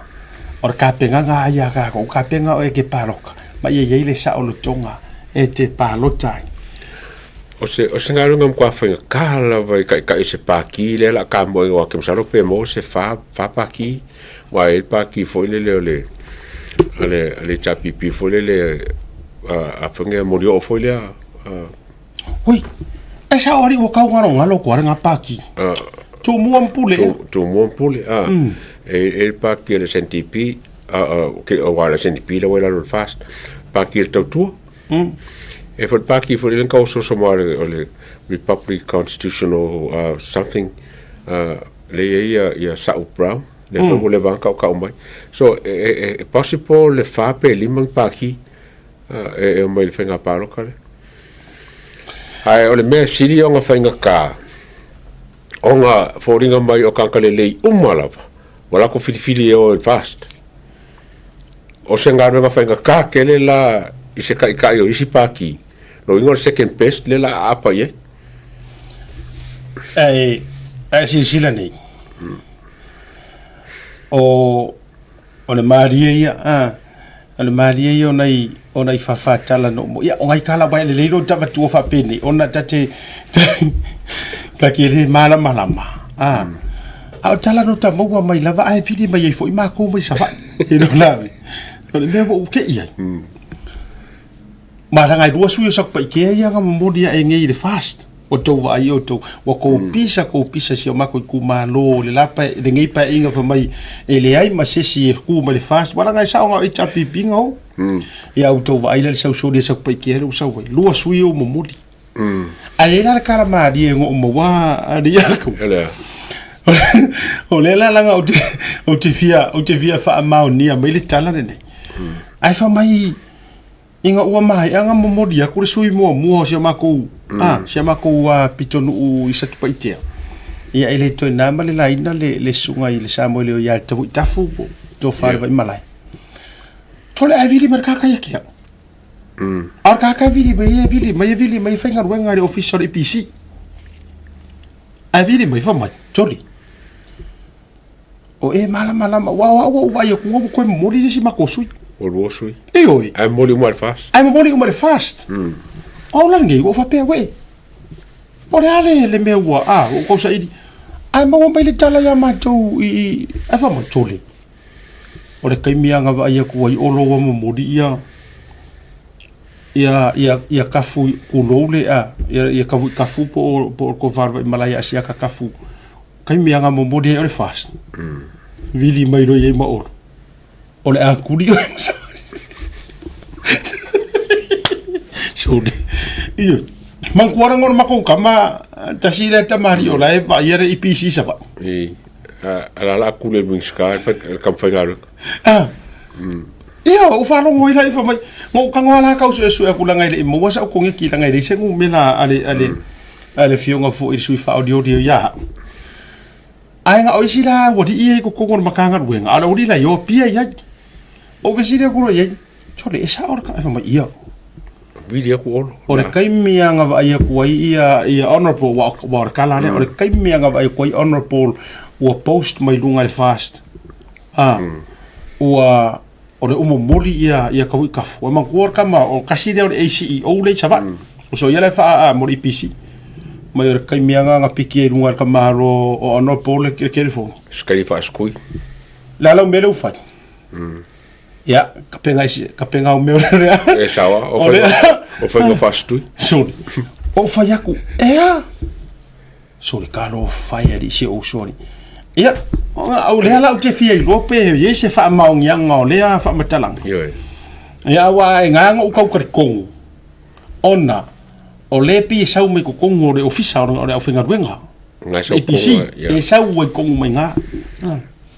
o le tapenaga lava ia a tatou, tapena oe e te paloka, ma ia i ai le saolotoga e te palota ai. O se, o se galuega matua faigata lava i taitai o se pati lea o le a tamoe aua ou te masalo pe maua se fa, fa pati, aua e i ai le pati foi lele o le, o le, o le HRPP foi lele a, a foi nei a Molioo foi lea, a. Ui, e sao alii ua taugalogalo koa lena pati. Tumua ma Pule. Tumua ma Pule, a. E i ai le pati a le SNDP, a, a, aua o le SNDP la ua i lalo o le FAST, pati a le Tautua. E foi le pati foi lele na tauososo ma o le Republic Constitutional something lea e i ai ia Sa'u Brown, lea foi ua leva ona tautau mai. So e possible le fa pe lima ni pati e omai i le faiga palota lea. Ae o le mea sili ona faigata, ona foliga mai o tagata lelei uma lava, ua latou filifili e o i le FAST. O se galuega faigata tele la i se taitai o isi pati, lona uiga o le second best lea o le a aapa i ai. Ae, a e silasila nei, o, o le malie ia, a, o le malie ia o nai, o nai faafatala no mo. Ia, o ngai kala wai le leilo tava tua faapene, ona tate, ta te le malamalama. A, a o tala no ta maua mai lava, ae pili mai ai foi mākou mai Savaii. I lo lawe. O le mea ua ou kei ai. Ma langa e lua sui o Satupaitea ia na momoli ae nei i le FAST. O tou vaai outou, ua kou pisa, kou pisa si o makou itumalo le la pae, lenei paeaiga fai mai e leai ma se isi e ku mai le FAST. Ua langa e sao na o HRPP na o. Ia outou vaai la le sausoli a Satupaitea lea ua sau ai. Lua sui ua momoli. Ae i ai la le tala malie na ou maua alii aku. E lea. O lea la langa ou te fia, ou te fia faamaonia mai le tala lenei. Ae fai mai ina ua maea ona momoli atu le sui muamua o si a makou, a, si a makou pitonuu i Satupaitea, ia e le toe na ma le laina le, le susuga i le Samoele o ia Tavuitafu po o Tofa le Vaimalae. Tole ae vili mai le kaka ia ki au. A o le kaka e vili mai, e vili mai, e vili mai e faigaluega i le ofisa o le EPC. Ae vili mai, fai mai, Tole, O e malamalama, aua o au ua ou vaai atu ua toe momoli le isi matou sui. Ua lua sui. Ioe. Ae momoli uma i le FAST. Ae momoli uma i le FAST. O au la lenei ua ou faapea, uē, o le a le, le mea ua, a, ua ou tausaili. Ae maua mai le tala ia matou i, i, ae fai mai, Tole, o le taimi lava na vaai atu ai Olo ua momoli ia, ia, ia, ia Kafu tulou le, a, ia, ia Kafu po o, po o le Tofa o le Vaimalae ia Asiata Kafu Taimi a nga momoli ai o le FAST. Vili mai loa i ai ma Olo. O le a kuli oe ma sa. Sorry. Ia. Manatua langa o le matou tama, tasi lea tamalii o la e vaaia le EPC i Savaii. I, a la la kule Minisita le tama faigaluega. Ah. Ia, ua faalogo ai la i fai mai, na ou tago lava la tau suesue atu leaga e le i maua sau koneti leaga e leai se numera a le, a le, a le afioga foi i le sui faaolioli o ia au. Ae na o isi la aualii ia i totonu o le Matagaluega, a o le aualii la i o Apia i ai. Ou fesili atu loa i ai, Sole, e sao le ae fai mai, ia. Vili atu Olo. O le taimi lava na vaai atu ai ia, ia Honourable, aua o le tala lea, o le taimi lava na vaai atu ai Honourable ua post mai luga i le FAST, a, ua, o le umomoli ia, ia Tauitafu. Ua manatua le tama, o tasi lea o le ACEO lea i Savaii. O so ia la e faaaa mo le EPC. Mai o le taimi lava na piki ai i luga e le tamalo o Honourable le telefoni. Skai faasukui. Le a lau mea lea ua fai? Ia, kapega isi, kapega au mea o lea. E sawa, o faiga, o faiga faasutui. Sorry. O fai aku, ea! Sole talofa e alii si ou uso alii. Ia, o lea la ou te fia iloa pe i ai se faamaoniaga o lea faamatalaga. Ioe. Ia, aua e ngā ona ou tau talitonu, ona o lea e pei e sau mai totonu o le ofisa o le aufaigaluega. Ngai sau APC, konga, ia. e sau ai tonu mai ngā.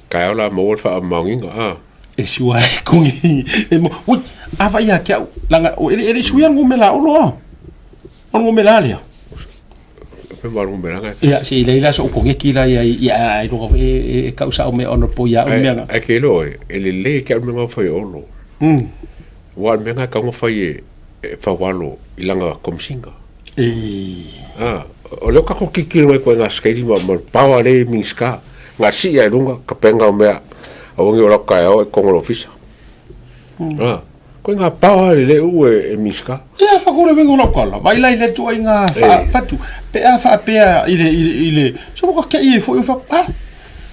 Taeao la maua le faamaoniga, a. E sua e kongi. E mo, ui, a vai ia ki au, langa, o, e le, e le suia le numera o loa. O le numera lea. pe malu me langa. Ia, se i leila so kongeki la ia ia ai ronga e e kau sa o me ono po ia o mea. Ai ke lo e le le ke me ngā whai olo. Wa me ngā ka ngā whai e whawalo i langa komisinga. E. Ah, o leo kako kikilo mai koe ngā skairi ma ma pawa le minska. Ngā si ai runga ka penga o mea a wangi o lako kai ao e kongolo ofisa. Ah, koe ngā pawa le le u e minska. Ia whakore wengo lau kala. Vai lai le tua i ngā whatu. Pe a whaapea i le, i le, i le, so waka ke i e fo i whaku, ah,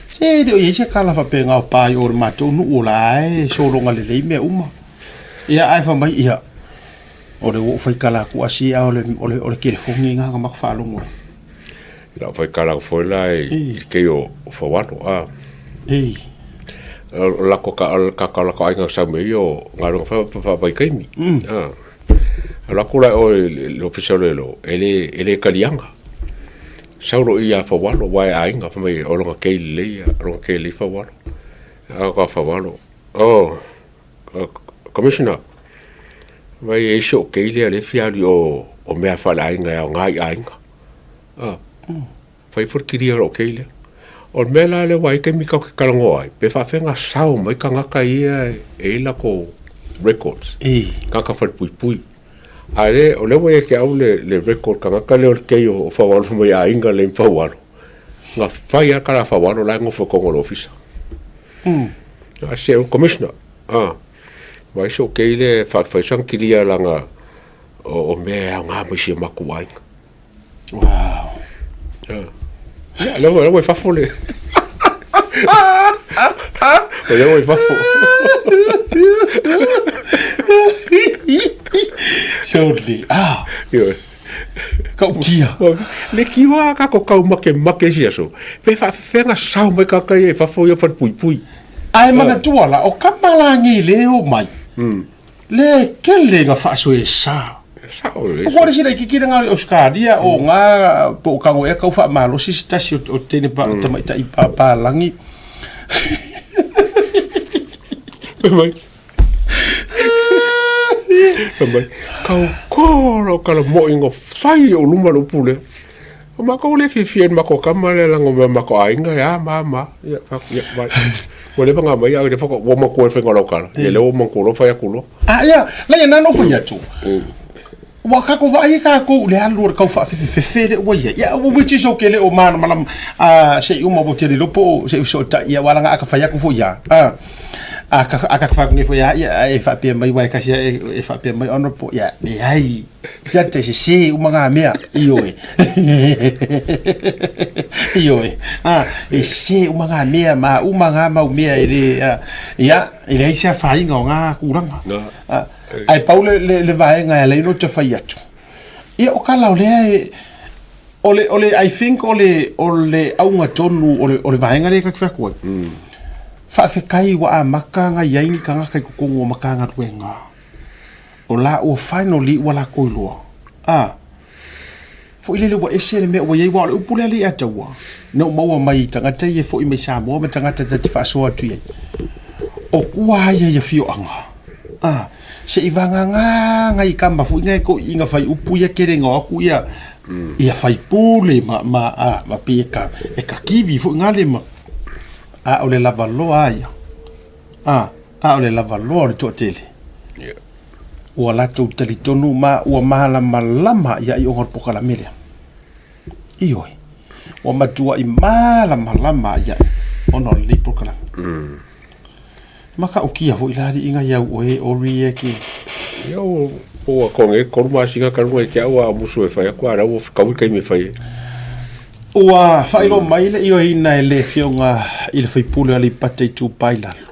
se le o i se kala whapea ngā pai o le mātou nu o la e, so longa le lei mea uma. Ia ai wha mai ia, o le o whai kala ku asi a o le, o le, o le kelefongi ngā ngā maka whaalongo. La whai kala fo la i kei o whawalo, ah. Ei. O lako ka ka ka lako ainga sa me io ngā runga wha wha whai kaimi. Ah. A lako la o le ofisa le lo ele ele kalianga. Saulo i a whawalo wai ainga wha mai o longa kei le ia longa kei le whawalo. A ka whawalo. Oh, commissioner. Mai e iso kei le le fiali o o mea whala ainga o ngai ainga. Ah. Whai fo kiri o kei le. O mea la le wai ke mi kau ke karango ai. Pe whawhenga sao mai ka ngaka ia e ila ko records. E. Kaka whare pui pui. A le, o le wai e ke au le, le record ka ngaka le o le kei o whawalo mai a inga le mwhawalo. Ngā whai a kara whawalo la ngofo kongo le ofisa. A se o commissioner. Ah. Wai so kei le whai sang kiria langa o mea au ngā mai si maku ainga. Wow. Ah. Ia, le wai whafo le. O le wai whafo. Totally. Ah. Ioe. Kau kia. Le kiwa ka ko kau make make sia so. Pe whawhenga sao mai ka kai e whafo ia whare pui pui. Ai mana tua la, o kamalangi le o mai. Le kele nga whaaso e sa. Sa o le. O kore sira i kikira ngā Australia o ngā po kango e kau wha malosi si tasi o tene pa tamaita i pa pa langi. Mai. Mai. Kau koro kala mo ingo whai o luma lo pule. O mako le fifi en mako kama le lango me mako ainga ya ma ma. Ya ya mai. O le banga mai au le fako o mako e whenga kala. Ye le o mako lo whai akulo. Ah ia, la ia nano fai atu. Wa ka ko vai ka ko le alu o kau wha fefe fefe le ua ia. Ia which is okay le o mana malam a se uma bo te lopo se so ta ia wala nga aka fai aku fo ia. Ah. Aka aka fa ngi fo ia ia e fa pe mai wai ka sia e fa pe mai ono po ia le ai. Ia te se se uma ngā mea i oe. I oe. Ah, e se uma ngā mea ma uma ngā mau mea e le ia e le ai sea whainga o ngā kūranga. Ah, ai pau le le le vaenga e leino te whai atu. Ia o kala o lea e o le o le I think o le o le aunga tonu o le o le vaenga le ka kwhea koe. Whaawhekai wa a maka ngā iaini ka ngā kai kokongo o maka ngā ruenga. O la ua finally ua la koiloa. Ah. Fo i lele ua ese le mea ua iai wa o le upu lea le ia taua. Ne o maua mai tangata i e fo i mai Samoa ma tangata ta te whaasoa atu iai. O kua ia ia whioanga. Ah. Se i wanga ngā ngai kamba fo i ngai ko i ngā whai upu ia kere ngā aku ia ia whai pule ma ma ah, ma pe e ka e ka kiwi fo i ngā le ma. A o le lava loa ia. Ah. A o le lava loa o le toatele. Yeah. Ua latou talitonu ma ua malamalama ia i oga o le pokalame lea. Ioe. Ua matua i malamalama ia ona o lenei pokalame. Ma ka ukia foi la li inga iau oe o ri e ke. Ia o o a konge koru masinga ka runga i te au a musu e whai aku a rau o whakaui kai me whai. Ua whailo mai le ioe ina e le fionga i le whaipule a le pate i tūpai lalo.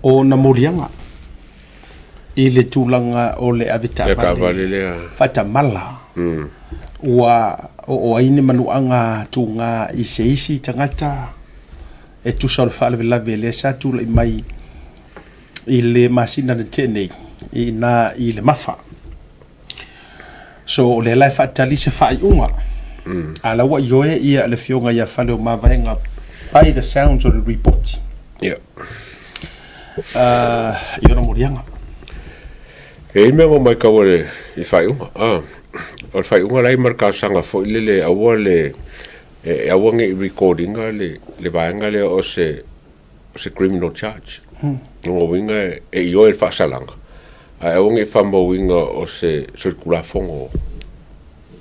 O na morianga i le tūlanga o le ave taavale lea. Whatamala. Ua o o aine manuanga tūnga i se isi tangata e tusa o le whaalavelave le sa tūla i mai i le masina na tēnei i nā i le mafa. So o le lai whaatali se whaiunga. A laua i oe ia le fionga ia whale o mavaenga by the sounds of the report. Yeah. I ona morianga. E ime ngo mai kau le i whaiunga. Ah. o le faaiuga la e i ma le talosaga foi lele aua le e aua ne i record ina le le vaega lea o se o se criminal charge. O lona uiga e ioe le faasalaga ae aua ne i faamauina o se solitulafono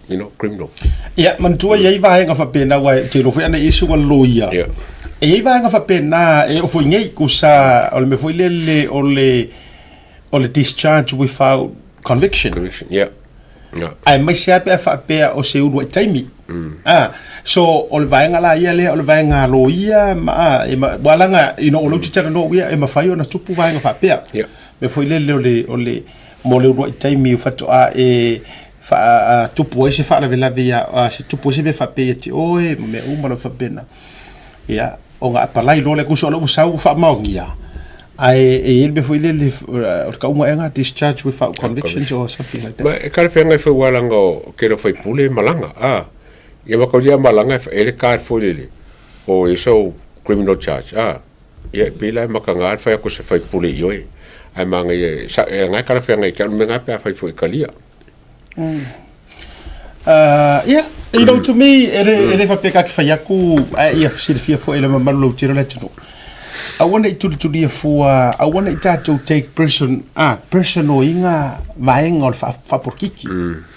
you know, criminal. Ia, manatua e i ai vaega faapena, aua ou te iloa foi ana i ai suiga loia. E i ai vaega faapena e oo foi nei, kusa o le mea foi lele o le o le discharge without conviction. Conviction, yeah. Yeah. Aemaise lava pe a faapea o se uluai taimi. Ah, so o le vaega la ia lea o le vaega loia ma ah, e ma, ua laga ina ua lauti talanoa ia e mafai ona tupu vaega faapea. Yeah. Mea foi lele o le o le mo le uluai taimi faatoa e faatupu ai se faalavelave ia se tupu ai se mea faapea ia te oe ma mea uma lava faapena. Ia, ona apalai loa lea kusa o lea ua sau ua faamaonia. Ae e i ai le mea foi lele o le tauga ea lena, discharge without convictions or something like that. Ma e talafeagai foi aua leaga o tele o faipule e malaga, a. Ia ma tau ia malaga e i ai le card foi lele o i ai sau criminal charge, a. Ia e pei la e mataga le fai atu o se faipule i oe. Ae manaia e sa, e lena e talafeagai te au le mea lena pe afai foi e talia. Yeah, you know, to me, e le, e le faapea ka te fai atu, ae ia silafia foi e le mamalu lautele o le atunuu. Aua ne i tulitulia fua, aua ne i tatou take person, ah, personal i ngā vaega o le faapolokiki,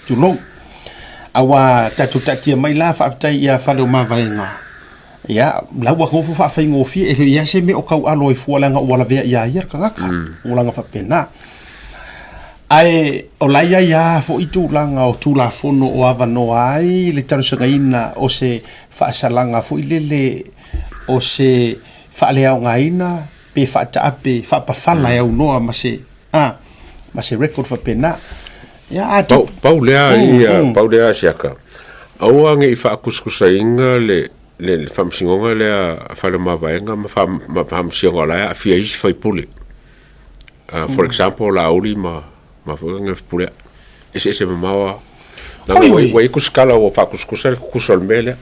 tulou. Aua tatou taatia mai la faafetai ia Fale o Mavaega. Ia, la ua nofo faafaigofie, e le i ai se mea o taualo ai fua leaga ua lavea ia ia le tagata, tulaga faapena. Ae o la e i ai lava foi tulaga o Tulafono o avanoa ai le talosagaina o se faasalaga foi lele o se faaleaogaina pe faataape faapafala e aunoa ma se, a, ma se record faapena. Ia, a Pau, pau lea, ia, pau lea Siaka. Aua ne i faakusikusaina le, le, le faamasinoga lea a Faleomavaega ma, fa, ma faamasinoga o la e aafia ai isi faipule. For example, Laauli ma ma foi nga pule eseese mamao lava. Leaga Oi, oi. ua i ai kusikala ua faakusikusa le kukusa o le mea lea.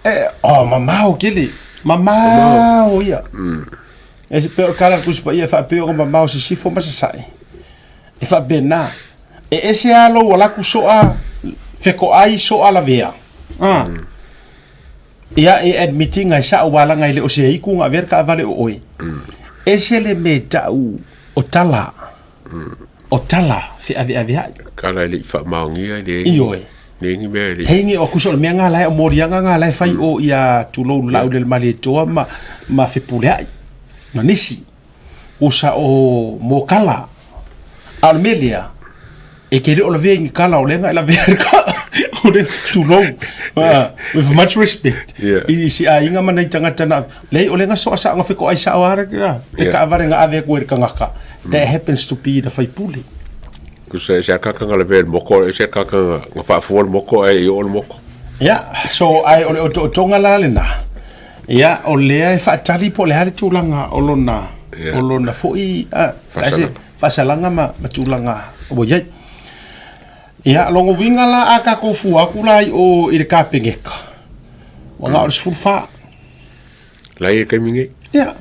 E, oh, mamao tele. Mamao ia. E se pei o le kala a le Tusi Paia e faapea ona mamao sisifo ma sasae. E faapena. E ese lava lou alaku soa fetoai soa lavea. Ah. Ia e admit ina e sao aua leaga e le o se aitu na avea le taavale o oe. Ese le mea e tau o tala. O tala feaveaveai. Tala e le i faamaonia e leai. Ioe. Leai ni mea e le i. Hei o kusa o le mea nga lae o moliaga nga lae fai o ia tulou lau le Malietoa ma ma Fepuleai ma nisi. Usa o mokala. A o le mea lea, e te le o lavea i ni kala o lea na e lavea i le ka, o le tulou, with much respect, Yeah. i si aiga ma nai tagata na, leai o lea na soa sao na fetoai sao lava le, le Yeah. taavale na ave atu e le tagata, that happens to be the faipule. Kusa e se akaka nga lavea i le moko, e se akaka nga, nga faafua le moko ae i oo le moko. Yeah, so ai o le otootoga la lena, Ia, o lea e faatali po o le a le tulaga o lona, Ia. o lona foi a, Faasalaga. faasalaga ma, ma tulaga ua i ai. Ia, lona uiga la a tatou fua atu la i o i le Kapeneta, ua na o le 14. La i le taimi nei. Ia.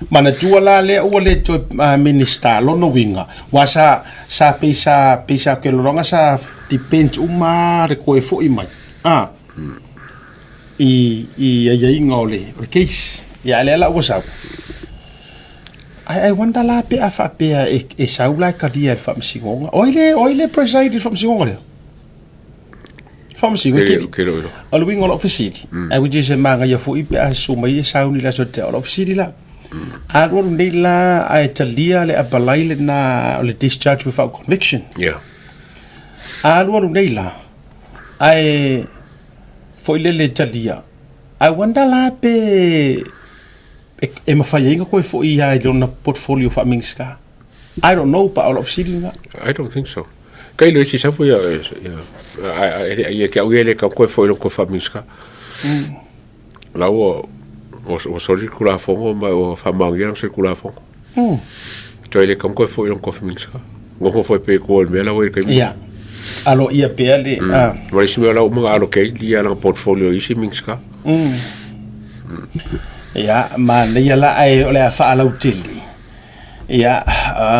Manatua la lea ua le toe Minista, lona uiga, ua sa, sa pei sa, pei sa kelologa sa depend uma le toe foi mai. A. I, i aiaiga o le, o le case. Ia, a lea la ua sau. I, I wonder la pe a faapea e, e sau la e talia e le faamasinoga. O ai le, o ai le preside i le faamasinoga lea? Faamasino, Ke, ke, ke lo ilo. o le uiga o lau fesili, mm. which is e manaia foi pe a susu mai e sauni le aso tea. O lau fesili la, alualu nei la ae talia le apalai lena o le discharge without conviction. Yeah. Alualu nei la, ae Foi lele talia. I wonder la pe e, e mawhai ai nga koe foi ia i lona portfolio wha Minista. I don't know, pa o lau fesili nga. I don't think so. Kai lo isi sapo ia, ia, ia, ia ke au ia le ka koe foi lona koe wha Minista. La ua, ua soli kulafongo ma ua whamaangia lang se kulafongo. Toi le ka koe foi lona koe wha Minista. Ngofo foi pe koe le mea la ua i kai. Ia. Alo ia pea le, a. Ma isi mea la uma allocate ia langa portfolio isi Minista. Ia, ma neia la ai o le a whaalautele. Ia,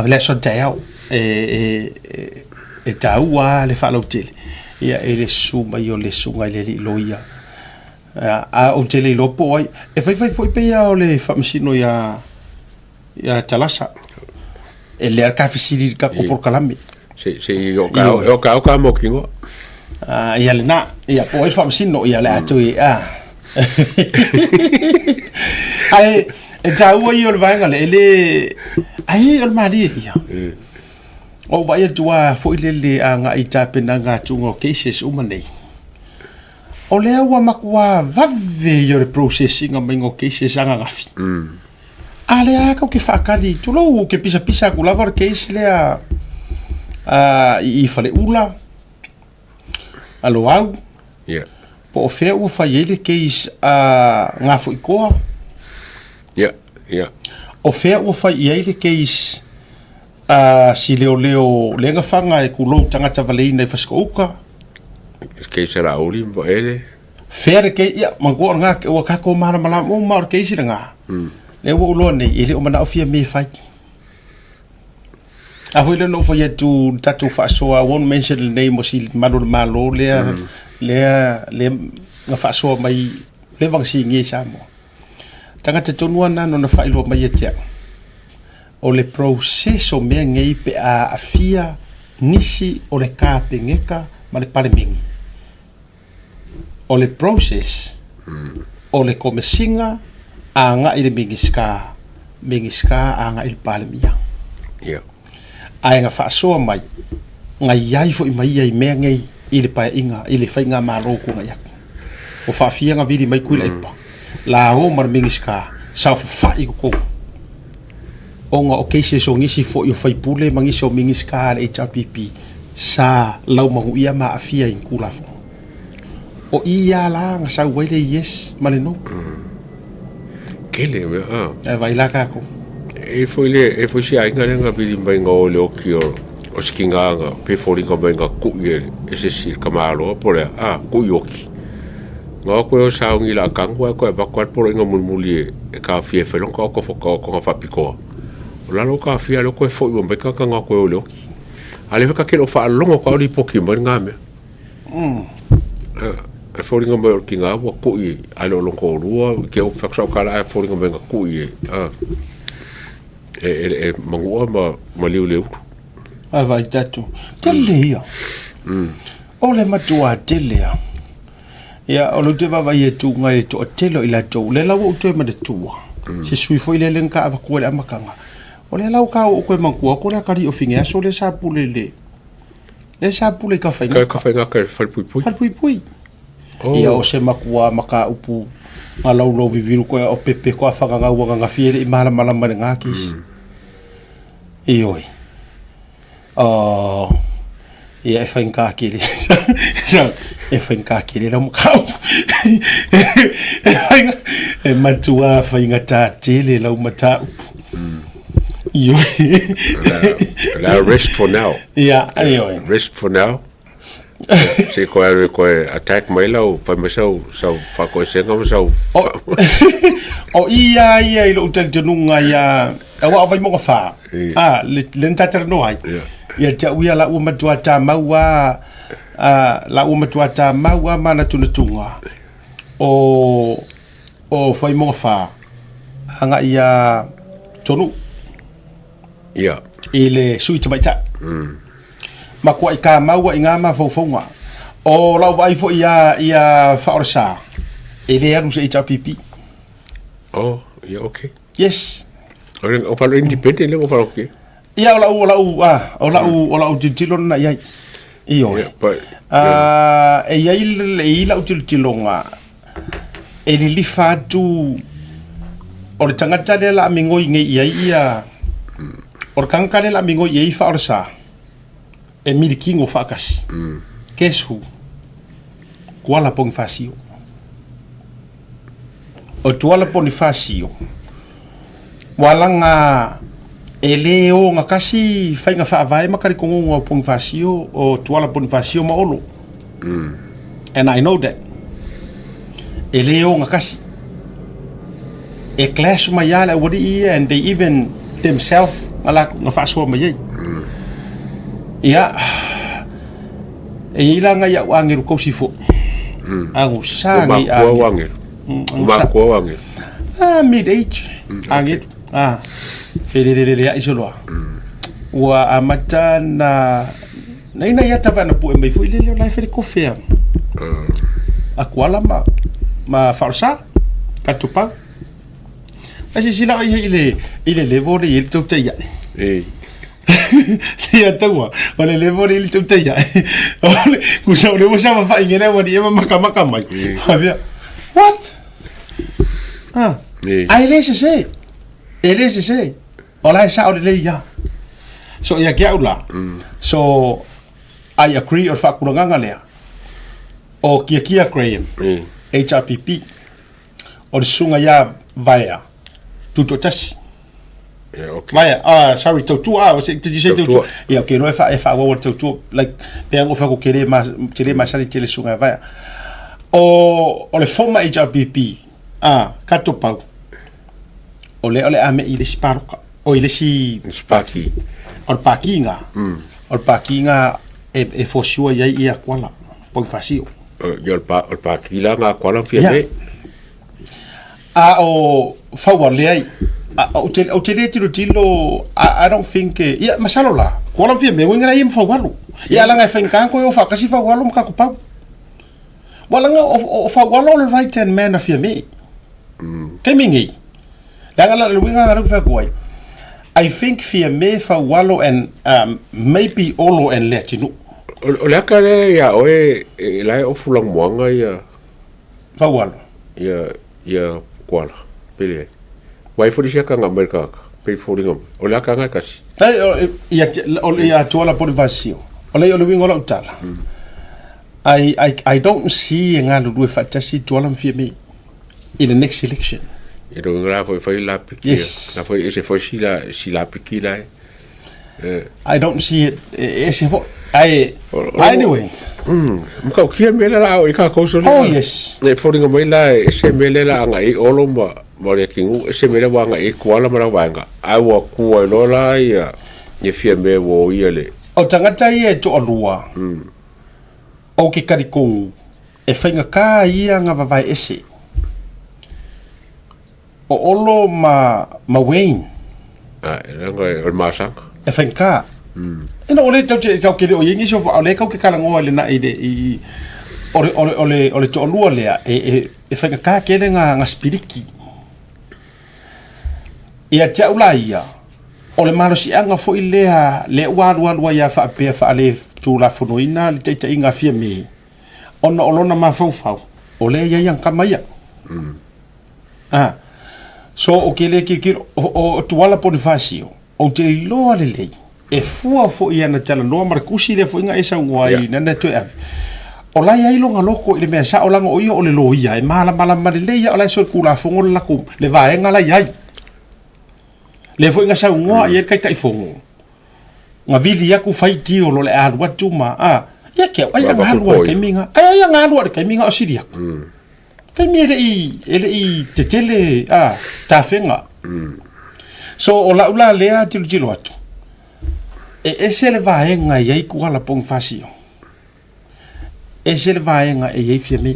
le aso taeao, e, e, e, E taua lava le faalautele ia i le susu mai o le susuga i le alii loia. A ou te le iloa po o ai. E faifai foi pei lava o le faamasino ia ia Talasa. E lea ka fesili i le tatou polokalame. Se se i o ka o ka o ka mo kingo. Ah, ia lena, ia po o ai le faamasino, ia le a toe a. Ae e taua ia o le vaega lea, e le ai o le malie ia. Ua ou vaai atu lava foi lele agai i tapenaga atuga o cases uma nei. O lea ua matua vave ia o le process ina maiga o cases ananafi. A lea lava tatou te faatali, tulou ou te pisapisa atu lava o le case lea i Faleula, a Loau, Yeah. po o fea ua fai ai le case a Gafoikoa. Yeah, yeah. O fea ua fai i ai le case a si leoleo lea na faga e kulou tagata valeina i Fasitoo-uta. Case a Laauli ma Vaele. Fea le case, ia, manatua o lena, ua tatou malamalama uma o le case lena. Lea ua ou iloa nei, e le o manao fia mea e fai. A foi lea na ou fai atu i le tatou faasoa, I won't mention the name o si malu o le Malo lea, lea, lea na faasoa mai, lea na sigia i Samoa. Tagata tonu lava na na faailoa mai ia te au, o le process o mea nei pe a aafia nisi o le Kapeneta ma le Palemene. O le process o le Komesina agai i le Minisita, Minisita agai i le Palemia. Yeah. Ae na faasoa mai, na i ai foi ma ia i mea nei i le paeaiga, i le faigamalo tuanai atu. Ua faafia na vili mai Tuilaepa, la o ma le Minisita, sa fafa'i i totonu ona o cases o nisi foi o faipule ma nisi o Minisita a le HRPP sa laumanuia ma aafia i ni Tulafono. O i lava la na sau ai le yes ma le no. Tele mea, a. Ae vaai la tatou. E foi le, e foi si aiga lea na vili mai na o le oki o, o si tiga na pe foliga mai na kui e, e se si kamaloa po o le a, a, kui oki. Na o koe o sauni la kanu ae koe avatu a le poloaiga mulimuli e, e taofia e fai lona taoto taotoga faapitoa. O lalo o taofia lea koe foi mai tagata na koe o le oki. A lea foi ta te le o faalogo atu a o lipoti mai lena mea. E foliga mai o le tiga ua kui ae le o lona toalua ke o fai atu sau tala ae foliga mai na kui e, a, e, e, e manua ma, ma liu le ulu. Ae vaai tatou. Tele ia. O le matua tele a. Ia, o lea ou te vaavaai atu i le toatele o i latou, lea la ua ou toe manatua, se sui foi lea lea na ta avatua i le amataga, o lea la ua ta ua ou toe manatua atu le atalii o Fineaso lea sa pule i le, lea sa pule i Tafaigata. Tafaigata i le Falepuipui. Falepuipui. Oh. Ia, o se matua mataupu nga laulau vivilu koe o pepe koa whakangau anga ngawhi e le i malamalama i le ngā kisi. Ioe. Oh, ia e whainga kere. So, e whainga kere lau mataupu. E whainga, e matua whainga tā tele lau mataupu. Ioe. La rest for now. Ia, ioe. Rest for now. Se koe alu e koe attack mai lau fai mai sau sau faakoesega ma sau O, o ia ia i lou talitonuga ia aua o Vaimauga 4 a le le na ta talanoa ai ia te au ia la ua matua tamau a la ua matua tamau a manatunatuga o o Vaimauga 4 agai ia Tonu'u Ia. I le sui tamaitai. Makuaʻi kāmaua i ngā mafaufauga. O lau vaai foi ia ia Faaolesa, e le alu se HRPP. Oh, ia okay. Yes. O le o falo independent le o falo ke. Ia o lau o lau ah, o lau o lau tilotilo lena i ai. Ioe. Yeah, but Ah, e i ai e i lau tilotiloga e lilifa atu o le tagata lea la migoi nei i ai ia o le tagata lea la migoi i ai Faaolesa e milikino faatasi. Guess who? Tuala Ponifasio. O Tuala Ponifasio, ua laga e lē ogatasi faiga faavae ma talitonuga o Ponifasio, o Tuala Ponifasio ma Olo. And I know that. E lē ogatasi. E clash mai lava le aualii ia and they even themselves na latou na faasoa mai ai. Ia. E i ai la ngai au agelu kausi foʻi. Agusā Ua nei makua au agelu. agelu. Ua Agusā. makua au agelu. Ah, mid age. Agelu. Ah. E le le le le ai soloa. Ua amata na na ina ia tava na pue mai foi le le la fele kofea. A kuala ma ma falsa ka tupa. A sisila o ia i le level le i le tautai ia. E. Ia taua, o le level le i le tautai ia. O le kusa o le usa ma wha ingele wa ni e maka maka mai. Avia. What? Ah. Ai le se se. E le se se. O la e sa o le le ia. So ia ke au la. So I agree o le whakuranganga lea. O kia kia Graham. HRPP. O le sunga ia Vaea. Tutoatasi. Yeah, okay. Vaea, sorry, tautua. Ah, did you say Tautua? tautua? Yeah, okay, no e wha e wha wawa tautua. Like, pe ango wha ko kere ma, te le masani te le sunga Vaea. O, o le former HRPP, ah, ka topau. O le o le ame i le si paroka. O i le si... Spaki. O le pakinga. O le pakinga e, e for sure iai ia kuala. Bonifacio. Ia o le paki la ngā kuala fia Yeah. me. A o faua leai. A, o te, o te le tiro tilo, I don't think, ia, masalo la, kuala fia me, wenga ia mfaualu. Ia langa e whainga koe o whakasi faualu mka kupau. Wa langa o, o faualu o le right hand man a fia me. Kei mingi. Langa la le winga nga ruku whakuai. I think fia me faualu and maybe Olo and Leatinu. O le aka le ia oe e lae o fulang moanga ia Faualu. ia ia kuala. Pele ai. Wai fori sia ka ngā Amerika aka. Pei fori ngā. O le aka ngā kasi. Ai, o, ia, o, ia tuala Bonifacio. O le o le winga o lau tala. I don't see e ngā lulue whaatasi tuala mwhia me in the next election. E ro ngā foi foi la piki. Yes. La foi e se foi si la si la piki la. I don't see it. E se fo, ai, anyway. Mka o kia mele la o i ka kouso le. Oh, yes. E fori ngā mai la e se mele la anga e olo ma ma le kingu e se mele wa anga e kuala ma la wanga. Ai wa kua i lola ia ia fia me wo ia le. O tangata ia e toa lua. O ke karikongu. E whainga kā ia ngā vavae ese. O Olo ma, ma Wayne. Ah, e langa e o le masanga. E whainga kā. E no, o le tau te kau kere o yengi so o le kau ke kalangoa le na i le i o le o le o le o le toalua lea e e e whainga kā kere ngā ngā spiriki. Ia te au la ia. O le malosiaga foʻi lea lea ua alualu ai a faapea faale tulafonoina le taitaiga a Fiame ona o lona mafaufau o lea e i ai agakama ia. Ah. So o ke le kilokilo o, o Tuala Bonifacio ou te iloa lelei e fua foʻi ana talanoa ma le kusi lea foʻi na e saunoa ai Yeah. nana toe ave. O la e ai loga loko i le mea sao laga o ia o le loia e malamalama lelei ia o la e solitulafono le lakou le vaega la i ai. Le foi nga saunoa i ai le Taitaifono, nga vili aku fai tio lo le alu atu ma a ia ke ai Ma nga alu ma le taimi nga ai ai nga alu le taimi nga o sili aku. Taimi e le i tetele a tafenga. So o lau la lea tilotilo atu. E ese le vaega i ai Kuala Bonifacio. Ese le vaega e i ai Fiame.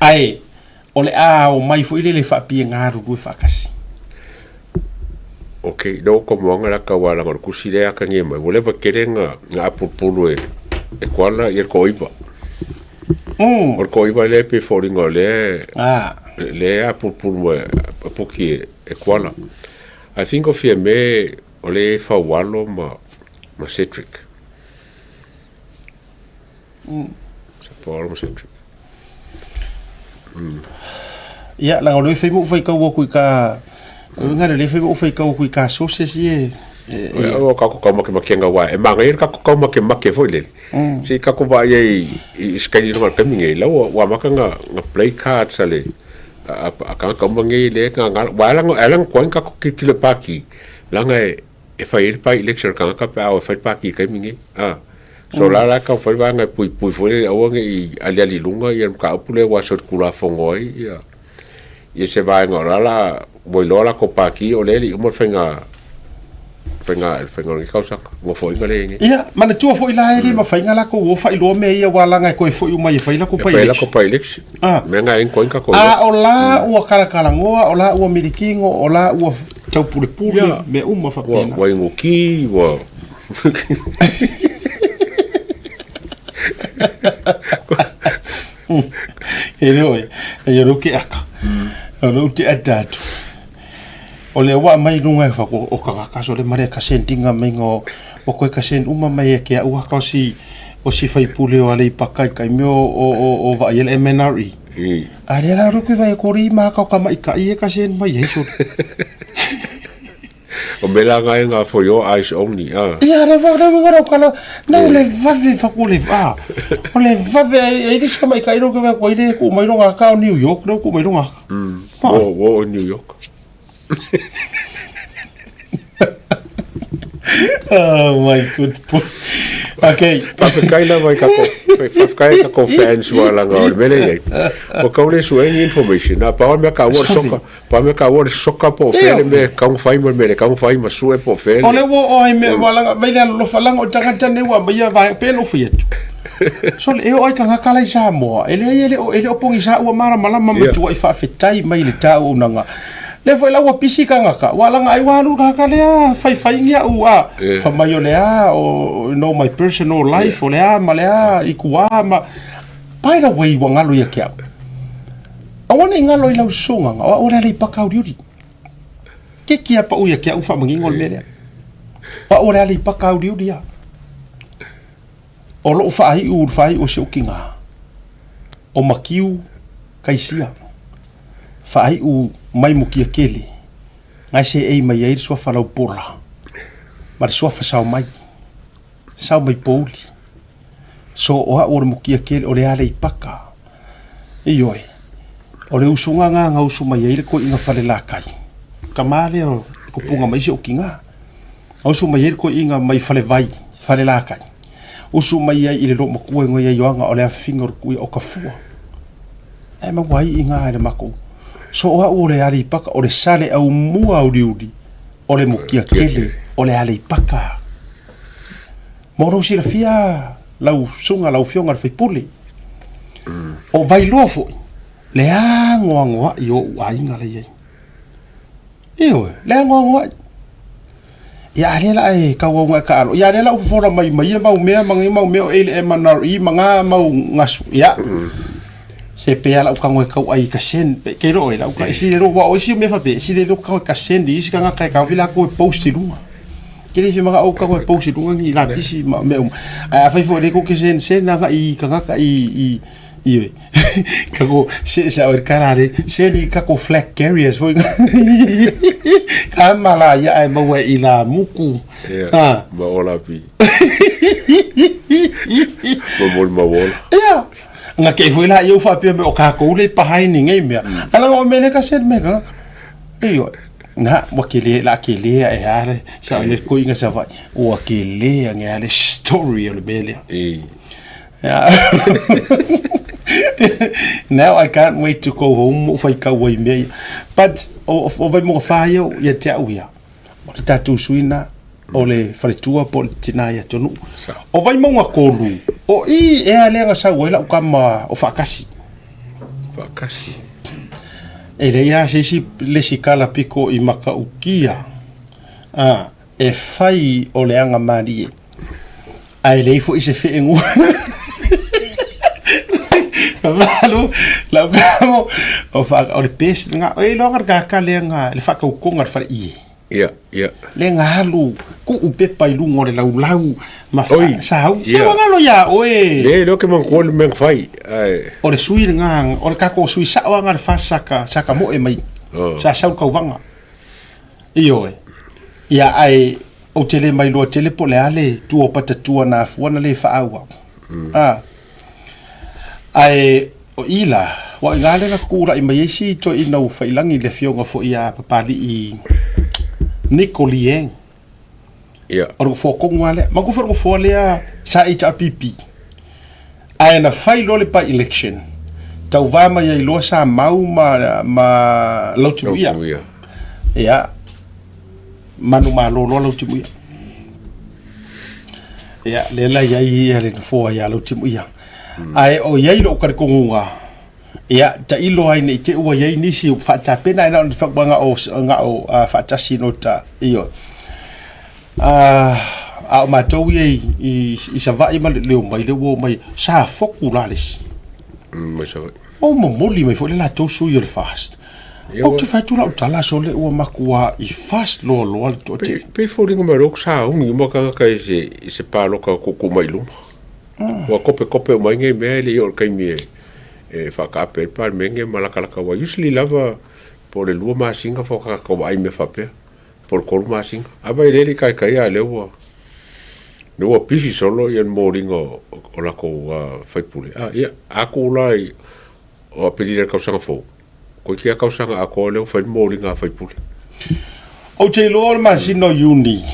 Ae o le a o mai foi le le faapia nga alu e whaakasi. Okay, no ko moanga la ka wala ngor kusi le aka nge mai. Wole va kere nga nga apupulu e e kuala i ko iwa. O ko iwa le pe fori ngo le Ah. le apupulu mo apuki e kuala. I think o fia me o le fawalo ma ma Cedric. Sa fawalo ma Cedric. Ia, langa o le fai mo fai kau aku i ka nga le fai mo fai kau aku i ka sources ie. E o ka ko ka make make nga wa. E manga i ka ko ka make make foi le. Se ka ko va i i skali no ka minge la wa maka nga nga play cards ale. A a ka ka mange le nga nga wa la nga la ko ka ko ki le paki. La nga e fai el pa election ka ka pa o fai paki ka minge. Ah. So la la ka fai va nga pui pui foi le o nga i ali ali lunga i ka pule wa so kula fongo ai ia. I se va nga la la voi lola ko paki o le li o mo fai nga Faiga le faiga o lenei tausaga, nofoaiga lea e i ai nei. Ia, manatua foi la e le mafai ona latou o faailoa mea ia aua leaga e toe foi uma e fai latou E fai latou by-election. Ah. Mea na e leai ni toa A o la ua kalakalanoa, o la ua milikino, o la ua taupulepule, Ia. mea uma Ua faapena. ua inuti, ua E le oe, e o ke aka. O lou te ata atu. O lea ua aumai i luga e fako o tagata so le male ka sendinga mai o o koe ka send uma mai e ke au aka o si o si faipule o Aleipaka i taimi o o o, o vaai le MNRE. I. A lea la ruku vai ko ri ma ka ka mai ka i e ka send mai e so. O mea la nga e nga for your eyes only. Ah. Ia le va le va kala na o le vave fako le ah. O le vave e e si ka mai ka i ro ka ko ile ku mai ro ka o New York ro ku mai ro. Wo wo New York. Oh my good boy. Okay. Faafetai lava i tatou faafetai i tatou fans ua laga o le mea lea e i ai. Ua tau le sue ni information. Na pau le mea taua o le soka, pau le mea taua o le soka po o fea le mea e tatau ona fai ma le mea e le tatau ona fai ma sue po o fea O le ua oo ai mea ua laga mai le alolofa laga o tagata nei ua aumaia vaega pei ona ou fai atu. Sole e oo ai tagata la i Samoa e leai e le o e le o pogisa ua malamalama ma tuuai faafetai mai le tauaunaga. Lea foi la ua pisi tagata ua laga ai ua alu le tagata lea faifai ni au a fai mai o le a o you know my personal life o le a ma le a i tua ma by the way ua galo ia te au. Aua ne i galo i lau susuga o au o le Aleipaka uliuli. Ke kia pau ia te au faamanino le mea lea. O au o le Aleipaka uliuli a. O lou faaiu le faaiu o si ou tiga, o Matiu Kaisia, faaiu mai Mutiatele, na e seei mai ai le suafa Laupola ma le suafa Saomai, Saomai Pouli. So o au o le Mutiatele, o le Aleipaka. Ioe, o le usuga na na usu mai ai le toeaina Falelatai, tama lea o le tupuga mai si ou tiga. Usu mai ai le toeaina mai Falevai, Falelatai. Usu mai ai i le loomatua i ia Ioana o le afifina o le tuia o Tafua. Ae maua ai i ina i le matou. So o au o le Aleipaka, o le sale aumua uliuli, o le Mutiatele, o le Aleipaka. Mo lou silafia lau susuga, lau afioga i le faipule. O Vailoa foi, le anoanoai o ou aiga la i ai. Ioe, le anoanoai. Ia a lea la e tauau e taalo. Ia a lea la ua fofola mai ma ia mau mea ma ia mau mea o e le MNRE ma ngā mau gasu. Ia, se pe ala uka ngoe kau ai ka sen. Pe ke ro e la uka isi le ro wa o isi mea fape isi le ro ka ka sen di isi ka ngaka e ka vila ko e post i lunga. Ke le whimanga o ka koe post i lunga ni la pisi ma mea uma. Ai a whai fo le ko ke sen sen nanga i ka ngaka i i Ioe. Ka ko se sa o kara re se ni ka ko flag carriers foi. Ka mala ia ai maua i la muku. Ia. Ah. Ma ola pi. Ma moli ma wola. Ia. Nga ke foi la iau faapea me o kākou le pahai ni ngei mea. Ala o mele ka sen me ka. Ioe. Na, ua ke le la ke le e ale sa le ko inga sa vai. Ua ke le nge ale story o le mele. I. Yeah. Now I can't wait to go home o whai kau ai mea ia. But o, o vai mo wha ia ia te au ia. O le tātou suina o le wharetua po le tina ia tonu. O vai mo ngā kōru. O i e a lea ngā sau ai lau kama o whakasi. Whakasi. E lei a se isi le si kala piko i maka ukia. Ah, e whai o le anga marie. Ae leai foi se feegua. Mamalu, lau kamo, o, wha, o le pes, nga, e loa nga ka le nga, le whakaukonga le whare ie. Ia, ia. Le nga alu, ku upepa i lunga o le laulau, ma wha, Oi, sa hau. Se ia. wanga lo ia, oe. Le, leo ke mang kuo le meng whai. Ai. O le sui nga, o le kako sui sa nga le wha saka, saka moe mai. Oh. Sa sau kauwanga. Ioe. Ia ae ou te le mailoa tele po o le a le tua o patatua na afua na le faaauau. A. Ae o i la, ua i ina lea na kula'i mai ai si toeaina ua faiilagi i le afioga foi ia Papali'i Niko Liang. Ia. O le nofoa tonu lava lea. Manatua foi le nofoa lea sa HRPP. Ae na fai loa le by-election, tauva mai ai loa sa Mau ma, ma Lautimuia. Lautimuia. Ia, manumalo loa Lautimuia. Ia, lea la i ai ia le nofoa ia Lautimuia. Ae o i ai lou talitonuga, ia, tailo ai ne i te i ua i ai nisi ua faatapena ae na o ni fautuaga o na o faatasi no ta ioe. A o matou ia i Savaii ma le omai lea ua omai, sa foku la le isi. Mai Savaii. O momoli mai foi le latou sui o le FAST. Ou te fai atu lau tala sole ua matuai fast loa loa le toatele. Pei e foliga mai loa sauni uma tagata i se i se paloka tuutuu mai i luma. Ua kopekope uma ai nei mea e le i oo i le taimi e faataape ai le Palemene ma latalata aua usually lava po o le 2 masina faatoa tatou vaai i mea faapea po o le 3 masina. A vaai lea e le i taitai a o lea ua lea ua pisi solo le momoliga o latou sui usufono. Ia, a tuu la i o Aperila i le tausaga fou, Toeitiiti lava tausaga atoa lea ua fai le momoliga a faipule. Ou te iloa o le masina o Iuni,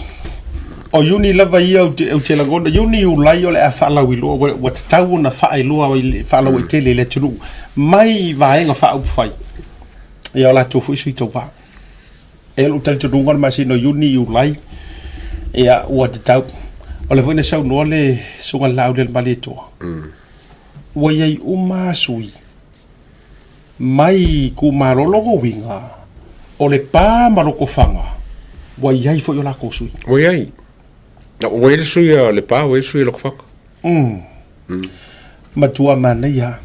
o Iuni lava ia ou te, ou te lagona, Iuni, Iulai o le a faalauiloa, ua, ua tatau ona faailoa faalauaitele i le atunuu mai Vaega Faaupufai ia o latou foi sui tauva. E lou talitonuga o le masina o Iuni, Iulai, ia ua tatau. O lea foi na saunoa le Susuga i le Laaulialemalietoa, ua i ai uma sui mai itumalo. Lona uiga, o Lepa ma Lotofaga ua i ai foi o latou sui. Ua i ai. Ua i ai le sui a Lepa, ua i ai le sui a Lotofaga. Matua manaia.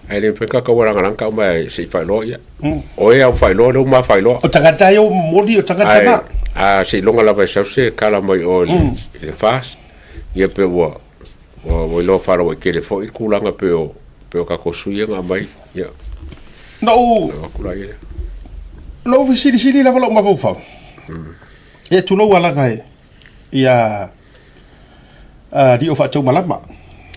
Ae le mafai ona lagalaga tau mai se i faailoa ia. O e au faailoa lea ua ma faailoa. O tagata e momoli o tagata na. A seiloga lava e sau se tala mai o i le FAST, ia pe ua Ua iloa faalauaitele foi le tulaga pei o pei o tatou sui ia na aumai. Ia. Na ou na ou fesilisili lava lou mafaufau. Ia tulou alaga e ia alii o faataumalama.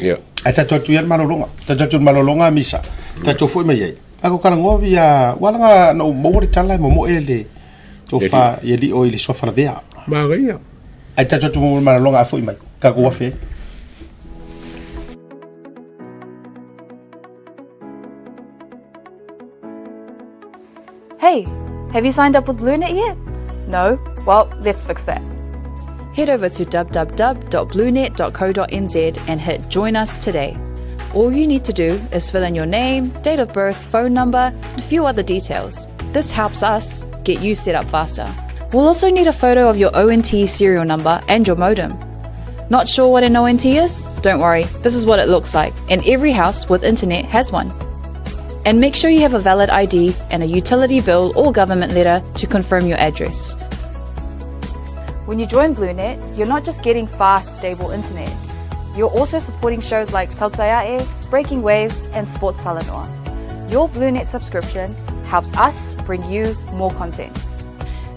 Ia. Ae tatou atu ia le malologa. Tatou atu i le malologa Misa. Tatou foi mai ai. Tatou talanoa ia ua alaga na ou maua le tala e momoe le tofa i alii o i le suafa lavea. Manaia. Ae tatou atu mo le malologa a foi mai. Tatou afe ai. Hey, have you signed up with BlueNet yet? No? Well, let's fix that. Head over to www.bluenet.co.nz and hit Join Us Today. All you need to do is fill in your name, date of birth, phone number, and a few other details. This helps us get you set up faster. We'll also need a photo of your ONT serial number and your modem. Not sure what an ONT is? Don't worry, this is what it looks like, and every house with internet has one. And make sure you have a valid ID and a utility bill or government letter to confirm your address. When you join BlueNet, you're not just getting fast, stable internet. You're also supporting shows like Tautaiae, Breaking Waves, and Sports Talanoa. Your BlueNet subscription helps us bring you more content.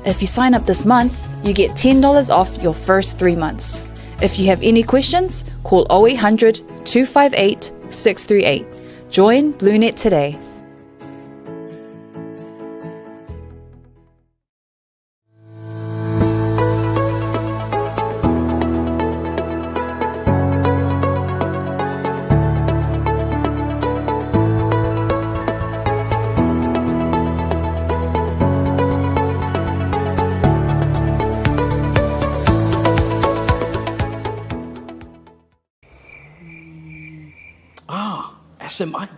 If you sign up this month, you get $10 off your first 3 months. If you have any questions, call 0800 258 638. Join BlueNet today. Ah, SMI.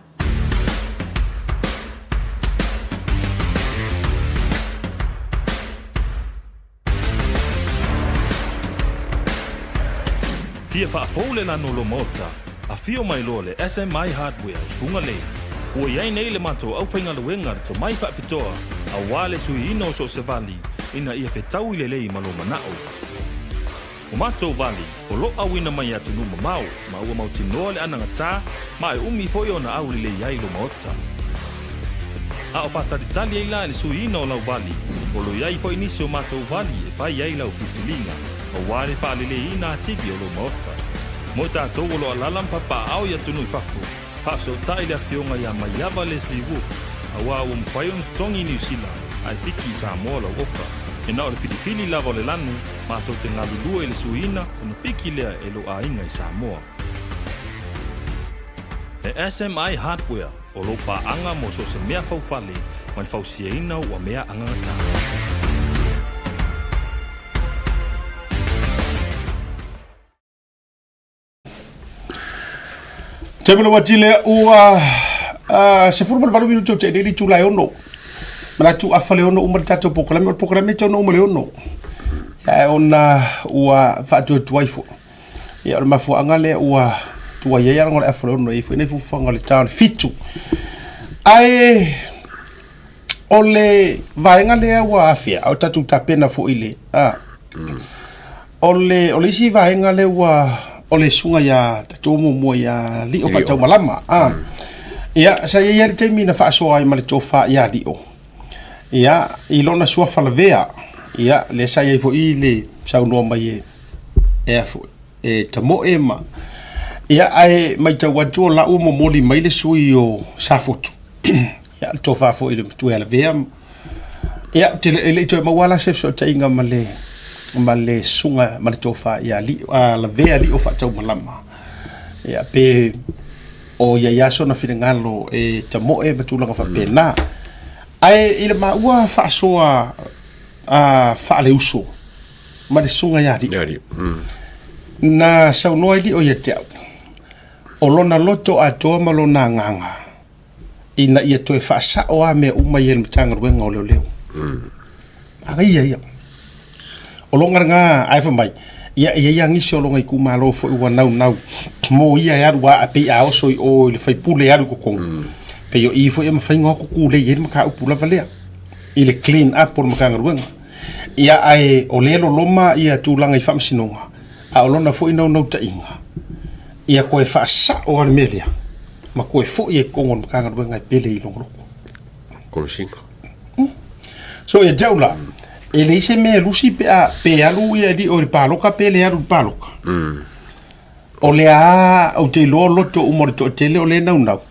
Fia faafou le lanu o lou maota, afio mai loa le SMI Hardware i Fugalei. Ua i ai nei le matou aufaigaluega le tomai faapitoa aua le suiina o so o se vali ina ia fetaui lelei ma lou manao. O matou vali, o lo auina mai i atunuu mamao ma ua mautinoa le anagatā ma e umi foi ona aulelei ai lou maota. A o faatalitali ai la i le suiina o lau vali, o lo i ai foi nisi o matou vali e fai ai lau filifiliga, aua le faaleleiina atili o lou maota. Mo i tatou o lo alala ma papaaao i atunuu i fafo, faafesootai le afioga ia Maiava Leslie Wolfe, aua ua mafai ona totogi i Niu Sila ae piki i Samoa lau oka. E na o le filifili lava o le lanu, matou te galulue i le suiina ona piki lea e lou aiga i Samoa. E SMI Hardware, o lou paaga mo so o se mea faufale ma le fausiaina ua mea agagatā. Taimi le uati lea ua 18 minute o te nei le itula e 6. Manatu afa le 6 uma le tatou polokalame, o le polokalame e tatau ona uma i le 6. Ae ona ua faatuatuai foi. Ia o le mafuaaga lea ua tuai ai alaga o le afa o le 6 e i ai foi nai fuafuaga o le ta o le 7. Ae o le vaega lea ua afea, a o tatou tapena foi i le a o le o le isi vaega lea ua o le susuga ia tatou muamua ia Lio Faataumalama a ia sa i ai le taimi na faasoa ai ma le tofa ia Lio ia i lona suafa lavea ia lea sa i ai foi le saunoa mai e e a foi e tamoe ma ia ae matau atu o la ua momoli mai le sui o Safotu ia le tofa foi i le matua ia Lavea ia ou te e le i toe maua la se fesootaiga ma le ma le susuga ma le tofa ia Lio a Lavea Lio Faataumalama ia pe o ia ia sona finagalo e tamoe ma tulaga faapena ae i le maua faasoa a faaleuso ma le susuga ia Lio. Ia Lio. Na saunoa ai Lio ia te au, o lona loto atoa ma lona agaga ina ia toe faasao lava mea uma ia i le Matagaluega o Leoleo. Manaia ia. O lona lena, ae fai mai, ia e i ai lava nisi o lona itumalo foi ua naunau mo ia e alu lava ae pei a oso i o i le faipule e alu i totonu, pei o i foi e mafai ona o atu tulei ai le mataupu lava lea i le clean up o le Matagaluega. Ia ae o lea e loloma ia tulaga i faamasinoga, a o lona foi naunautaiga, ia toe faasao lava le mea lea ma toe foi ai i totonu o le Matagaluega e pele i lona loto. Komesina. So ia te au la, e leai se mea e lusi pe a pe alu ia Lio i le palota pe le alu i le palota. O lea lava ou te iloa loto uma o le toatele o lea e naunau,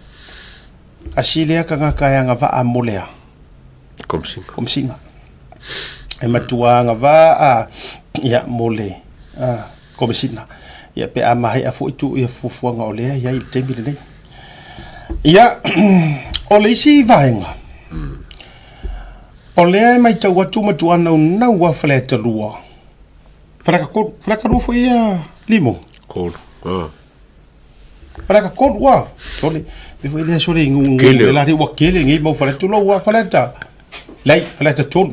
tasi lea tagata e agavaa mo le a? Komesina. Komesina. E matua agavaa ia mo le Komesina. Ia pe a maea foi tuu ia fuafuaga o lea e i ai i le taimi lenei. Ia, o le isi vaega, o lea e matau atu matua naunau lava Faleata 2, Faleata 3, Faleata 2 foi ia Limo. 3, ah. Faleata 3, ua, sole, me foi lea sole i ngu, Kele. la ua kele nei mau Faleata, tulou lava Faleata, leai, Faleata 3.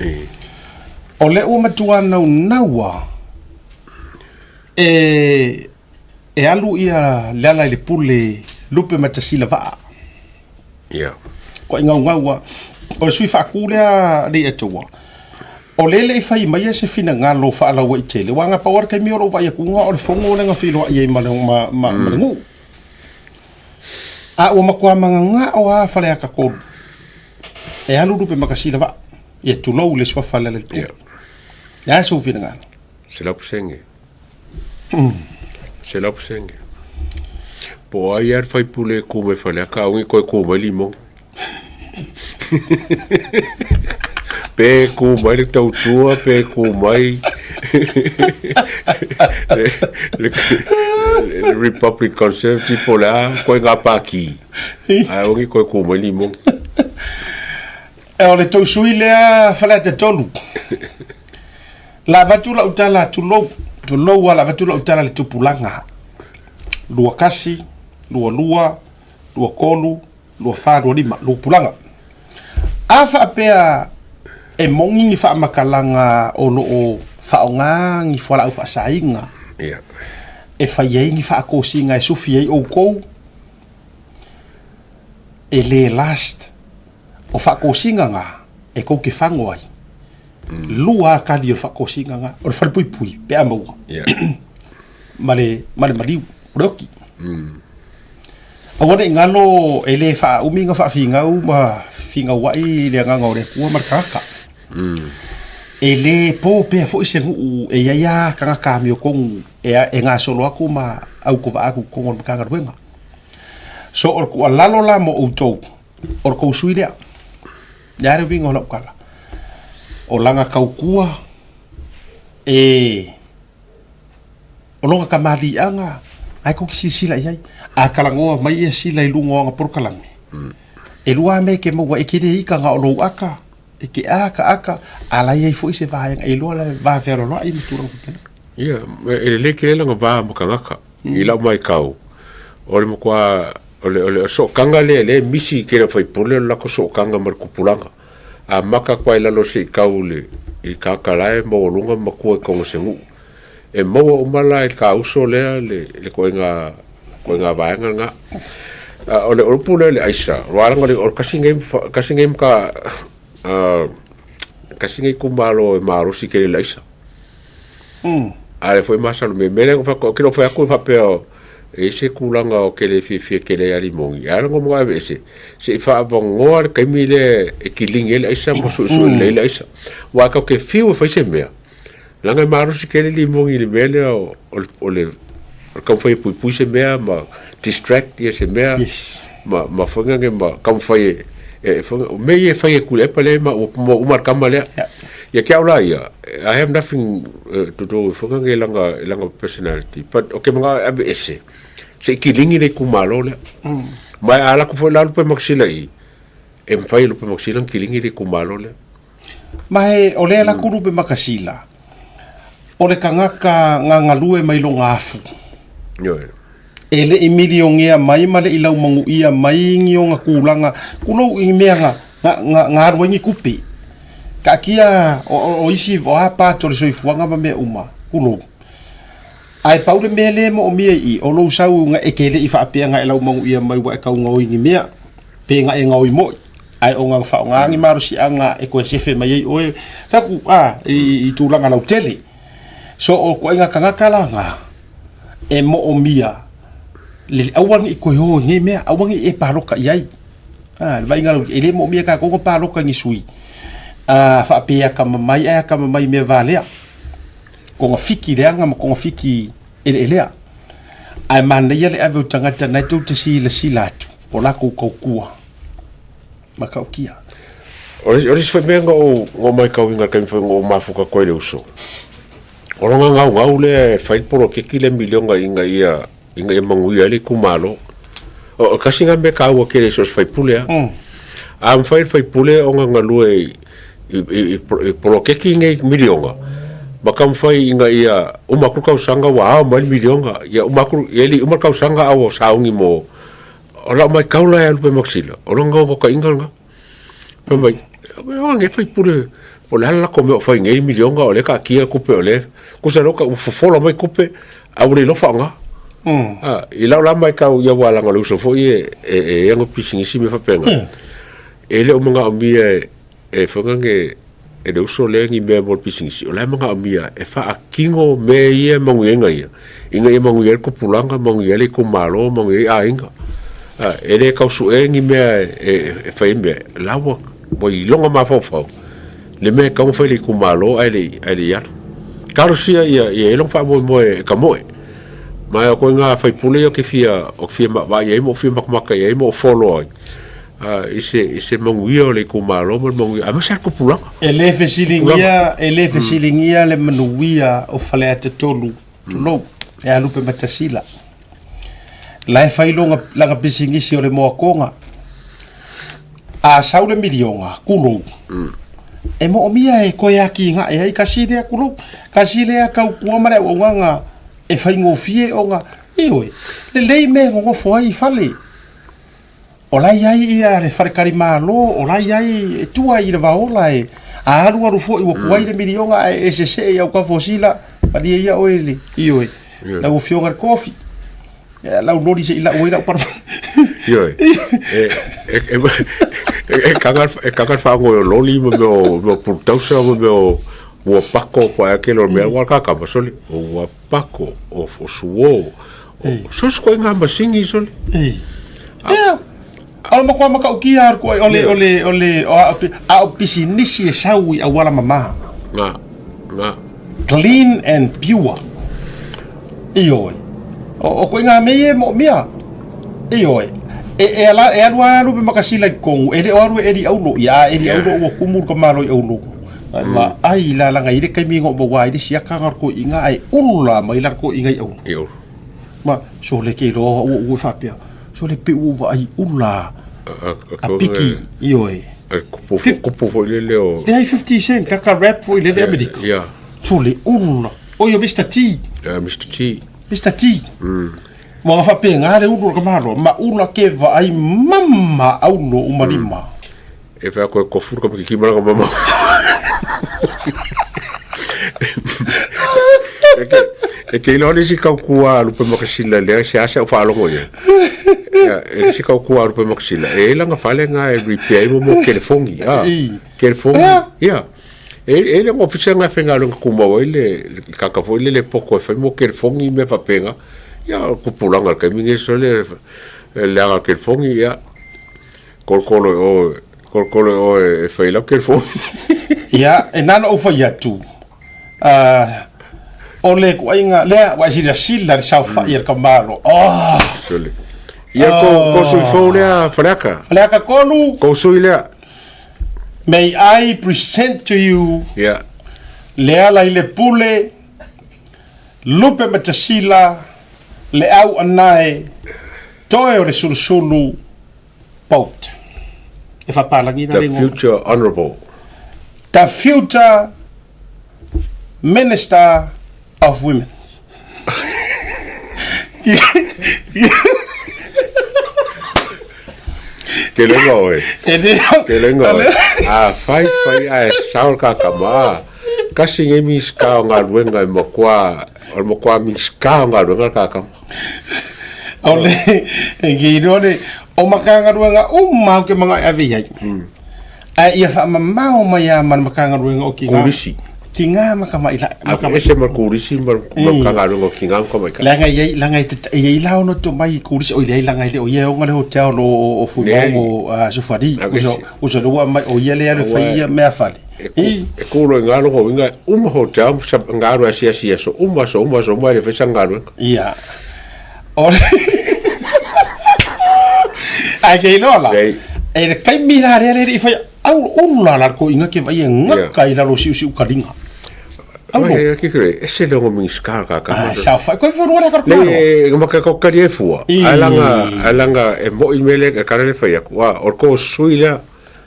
E. O lea ua matua naunau lava e, e alu ia Lealailepule Lupematasila Vaa. Ia. Koa i gaugau lava. O le sui faatu lea Leiataua, o lea e le i fai maia se finagalo faalauaitele, aua na pau lava le taimi o lou vaai atuga o le fono lea na feiloai ai ma le, ma, ma, ma le nuu. A ua matua managao lava Faleata 3 e alu Lupematasila Vaa. Ia tulou le suafa o Lealailepule. Ia. Le a sou finagalo? 100%. 100%. Po o ai lava le faipule e ku mai Faleata, aua ne i toe ku mai Limoga. Pe ku mai le Tautua, pe ku mai le, le, le Republic Conservative po o le a, koe ngā pākī. Ae aua ne i toe ku mai Limoga. E o le tou sui lea Faleata 3. La avatu lau tala, tulou, tulou lava, la avatu lau tala i le tupulaga. 21, 22, 23, 24, 25, tupulaga. A faapea e moni ni faamatalaga o lo o faaaoga ni fualaau faasaina Ia. e fai ai ni faatosina e sufi ai outou, e le last O faatosina na e kou te whango ai. Lua a kali o le faatosina na, o le whalepuipui, pe a maua. Ma le, ma le maliu, o le oki. Aua ne i ngalo e le faaumi na faafigau ma figauai le agaga o le Atua ma le tagata. E le po pea foi se nuu e i ai a tagata amiotonu e, e gasolo atu ma aukovaa atu i totonu o le Matagaluega. So o le tuualalo la mo outou, O le kou sui lea. Le a le uiga o lau tala? O lana tautua e o lona tamaliiaga ae tou te silasila i ai. A talanoa mai ia sila i luga o ana polokalame, e lua lava mea e te maua ai, e te le ita na o lou ata, e te akaaka, a la e i ai foi se vaega e iloa le va fealoaloai ma tulaga faapena. Ia, e lelei tele lana va ma tagata. I lau matau, O le matua o le o le sootaga lea lea e misi i tele o faipule o le latou sootaga ma le tupulaga. A maka atu lava i lalo se i tau i le i le tagata la e maualuga ma matua i totonu o se nuu. E maua uma la i le tauso lea le le ituaiga ituaiga vaega lena. A o le upu lea o le aisa, aua leaga o le tasi lenei tasi lenei mata tasi lenei itumalo e malosi tele i le aisa. A o lea foi e masalomia. O le mea lea ou te le o fai atu faapea e i ai se tulaga ou te le fiafia tele ai ia Limoni, ae ala ona ou manao e aveese, se i faaavanoa le taimi lea e kilini ai le aisa ma suesue lelei ai le aisa. Aua tatou te fiu e fai se mea, leaga e malosi tele Limoni i le mea lea o le taumafai e puipui se mea ma distract ia se mea ma foi lea ma taumafai e o mea ia e fai e Tuilaepa lea ma ua uma le tama lea. Ia te au la ia, I have nothing to do with foi lea i lana personality, but ou te manao e aveese se i kiligi le itumalo lea. Ma a alu atu foi la Lupematasila i i, e mafai e Lupematasila ona kiligi le itumalo lea. Ma he, o lea la ku Lupematasila, o le tagata gagalue mai lona afu. Ioe. E le i milionea mai ma le i laumanuia mai ni ona tulaga, tulou i mea na, na, na, na alu ai ni tupe. Taatia o, o, o isi, o a part o le soifuaga ma mea uma, tulou. Ae pau le mea lea e moomia i i, o lou sau na e te le i faapea na e laumanuia mai ua e tau gaoi ni mea, pe na e gaoi moi, ae o na faaaoga ni malosiaga e toe sefe mai ai oe, fai atu, a, i, i tulaga lautele. So o ituaiga tagata la na, e moomia le aua ne i toe o i nei mea, aua ne i e paloka i ai. A, le vaaiga lau, e le moomia e tatou ona paloka i ni sui, a, faapea e atamamai ae atamamai i mea valea. Togafiti leaga ma togafiti eleelea. Ae manaia le ave o tagata na e tou te silasila atu o latou tautua matautia. O le isi foi mea na ou matauina i le taimi foi na ou mafuta atu ai i le uso, o lona gaugau lea e fai le poloketi lea miliona ina ia ina ia manuia ai le itumalo. O tasi lena mea taua tele i so o se faipule lava. A mafai e le faipule ona galue i poloketi nei miliona, ma taumafai ina ia uma atu le tausaga ua ao mai le miliona, ia uma atu, ia le i uma le tausaga a ua sauni mo... O lau matau la ia Lupematasila, o lona naunautaiga lena. Fai mai, o lenei faipule, po o le a le latou mea o fai nei miliona o lea e taatia tupe o lea, tusa loa ua fofola mai tupe, ae ua le iloa faaaoga. I lau la matau ia aua leaga o le uso foi e i ai ana pisinisi ma mea faapena, e le o manaomia e foi lea e le uso lea ni mea mo le pisinisi, o la e manaomia e faatino mea ia e manuia ai ia, ina ia manuia ai le tupulaga, manuia ai le itumalo, manuia ai aiga. E le tau sue ni mea e fai ai mea, o la ua iloga mafaufau le mea e tatau ona fai i le itumalo ae le i alu. Talosia ia i ai lona faamoemoe e tamoe. Ma o ituaiga faipule ia ou te fia vaai ai ma ou fia matamata i ai ma ou follow ai i se manuia o le itumalo ma le manuia, aemaise lava le tupulaga. E le fesiligia, e le fesiligia le manuia o Faleata 3, tulou, e a Lupematasila. La e fai lona, lana pisinisi o le moakoga. A sau le miliona, tulou, e moomia e toe atinae ai kasi lea, tulou, kasi lea tautua ma le auaunaga e faigofie ona, ioe, lelei mea e nonofo ai i fale. O la e i ai ia le faletalimalo, o la e i ai, e tua i le vaola e a alu alu foi ua tuai le miliona ae e sesee i autafuasila, malie ia oe le, ioe, lau afioga i le kofi, lau loli se i lau ai lau para. Ioe, e taga e faagoe o loli ma mea o pulutausa ma mea o ua pako po o a tele o mea ua kakama sole, o ua pako, o suo, So se ituaiga masini sole. Ia. O le matua matautia lava o le, o le, o le, a o pisinisi e sau i auala mama. Nga, nga. Clean and pure. Ioe. O ituaiga mea ia e moomia. Ioe. E, e, ala, e alu alu pe makasila i totonu, e le o alu e eli aulo, ia a eli aulo ua kumu le tamāloi aulo. Ma ai la laga i le taimi na ou maua ai le siaka na o le toeaina ae ula mai la le toeaina i auro. I auro. Ma sole ke iloa ua ua faapea, sole pe ua ou vaai ula a piki, ioe. Kupu foi lele o... Leai 50 cent, kaka rap foi lele Amerika. Yeah. Sole ula. Oi o Mr. T. Mr. T. Mr. T. Ua ga faapena le ulu o le kamalo ma ula ke vaai mama aulo uma lima. E fai koe kofu ka miki mara mama. E ke e ke ilo le si kau kua lupe makasila le se asa o faalogo ia. E si kau kua lupe makasila. E langa fale nga e repair mo mo telefongi. Ah. Telefongi. Ia. E e le ofisa nga whenga lunga kumau ai le le kaka foi le le poko e whai mo telefongi me whapenga. Ia kupulanga kai mingi so le le anga telefongi ia. Kolokolo e oe, kolokolo e oe e whai lau telefongi. Ia, e nana ou whai atu. O le kuaiga lea ua e silasila le saofai a le kamalo. Oh! Sole. Ia ko ko sui fou lea Faleaka. Faleaka kolu. Ko sui lea. May I present to you yeah. Lealailepule, Lupe Matasila, Le Au Anae, Toe o le Sulusulu, Boat. E whapalagi The future honorable. The future minister of women. Ke lenga oe. Ke lenga oe. A fai fai a e sao ka kama. Kasi nge mi ska o ngā luenga e makua, o makua mi ska o ngā luenga ka kama. O le, e ki iroa le, o makanga luenga uma o ke manga e ave iai. A ia whaamamao mai a mana makanga luenga o ki ngā. Kurisi. Ki ngā makama i la. A ese ma kurisi ma makanga luenga o ki ngā makama i ka. Langa iai, langa i te, iai la ono to mai kurisi, o iai langa i le, o ia onga le hotel o Fuimaogo Sufari, uso le ua mai, o ia le alu whai ia mea whale. E kūro i ngā rongo winga, uma hotel, sa ngā roa sia sia so, uma so, uma so, uma le whaisa ngā ruenga. Ia. O le... Ai ke iloa la. E le kaimi la rea le i whai, au ulu la la ko inga ke vai e ngaka i lalo siu siu karinga. Au e ke kere, e se leongo mingi skar ka ka. Ai sa whai, koe wharua le karako. Le, ngā maka kau kari e fua. Ai langa, ai langa, e mo i mele, e kare le whai aku. Wa, o ko sui lea,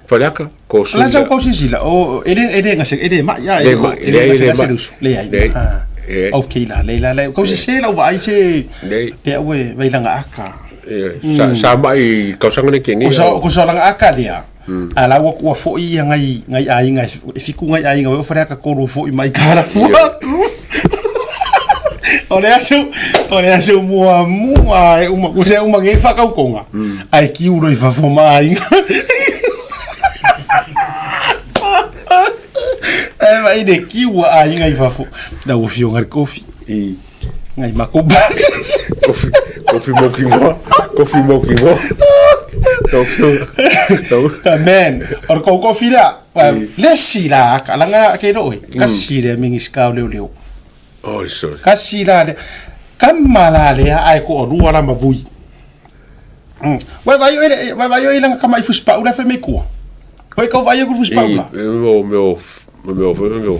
Faleaka, ko sui La sau kau sisila, o e le e le ngase e le mai ia e e le ngase ngase lusu. Le ai. Ok la, le la le. Kau sise la uva ai se pe au e vai langa aka. Sa sa mai kau sanga ne kengi. Ko sa langa aka lea. A la ua kua foi ia ngai ngai aiga e fiku ngai aiga o Faleaka kolu foi mai kala fua. O le aso, o le aso mua mua e uma ku se uma ngai whakaukonga. Ai ki uro i fafo ma aiga. E mai ne ki ua aiga i fafo. Na ua fio ngai kofi. I. Ngai mako basis. Kofi, kofi mo ki ngoa. Kofi mo ki ngoa. Tau fio. Tau. Man, o kou kofi la. Le si la ka langa ke ro Ka si le mingi skau leo leo. Oh, sorry. Ka si la le. Ka mala le ai ko rua la mavui. Wai vai oi vai vai oi langa kama i fuspa ula fe me kua. Hoi kau vai ku fuspa ula. Mo mo mo mo mo.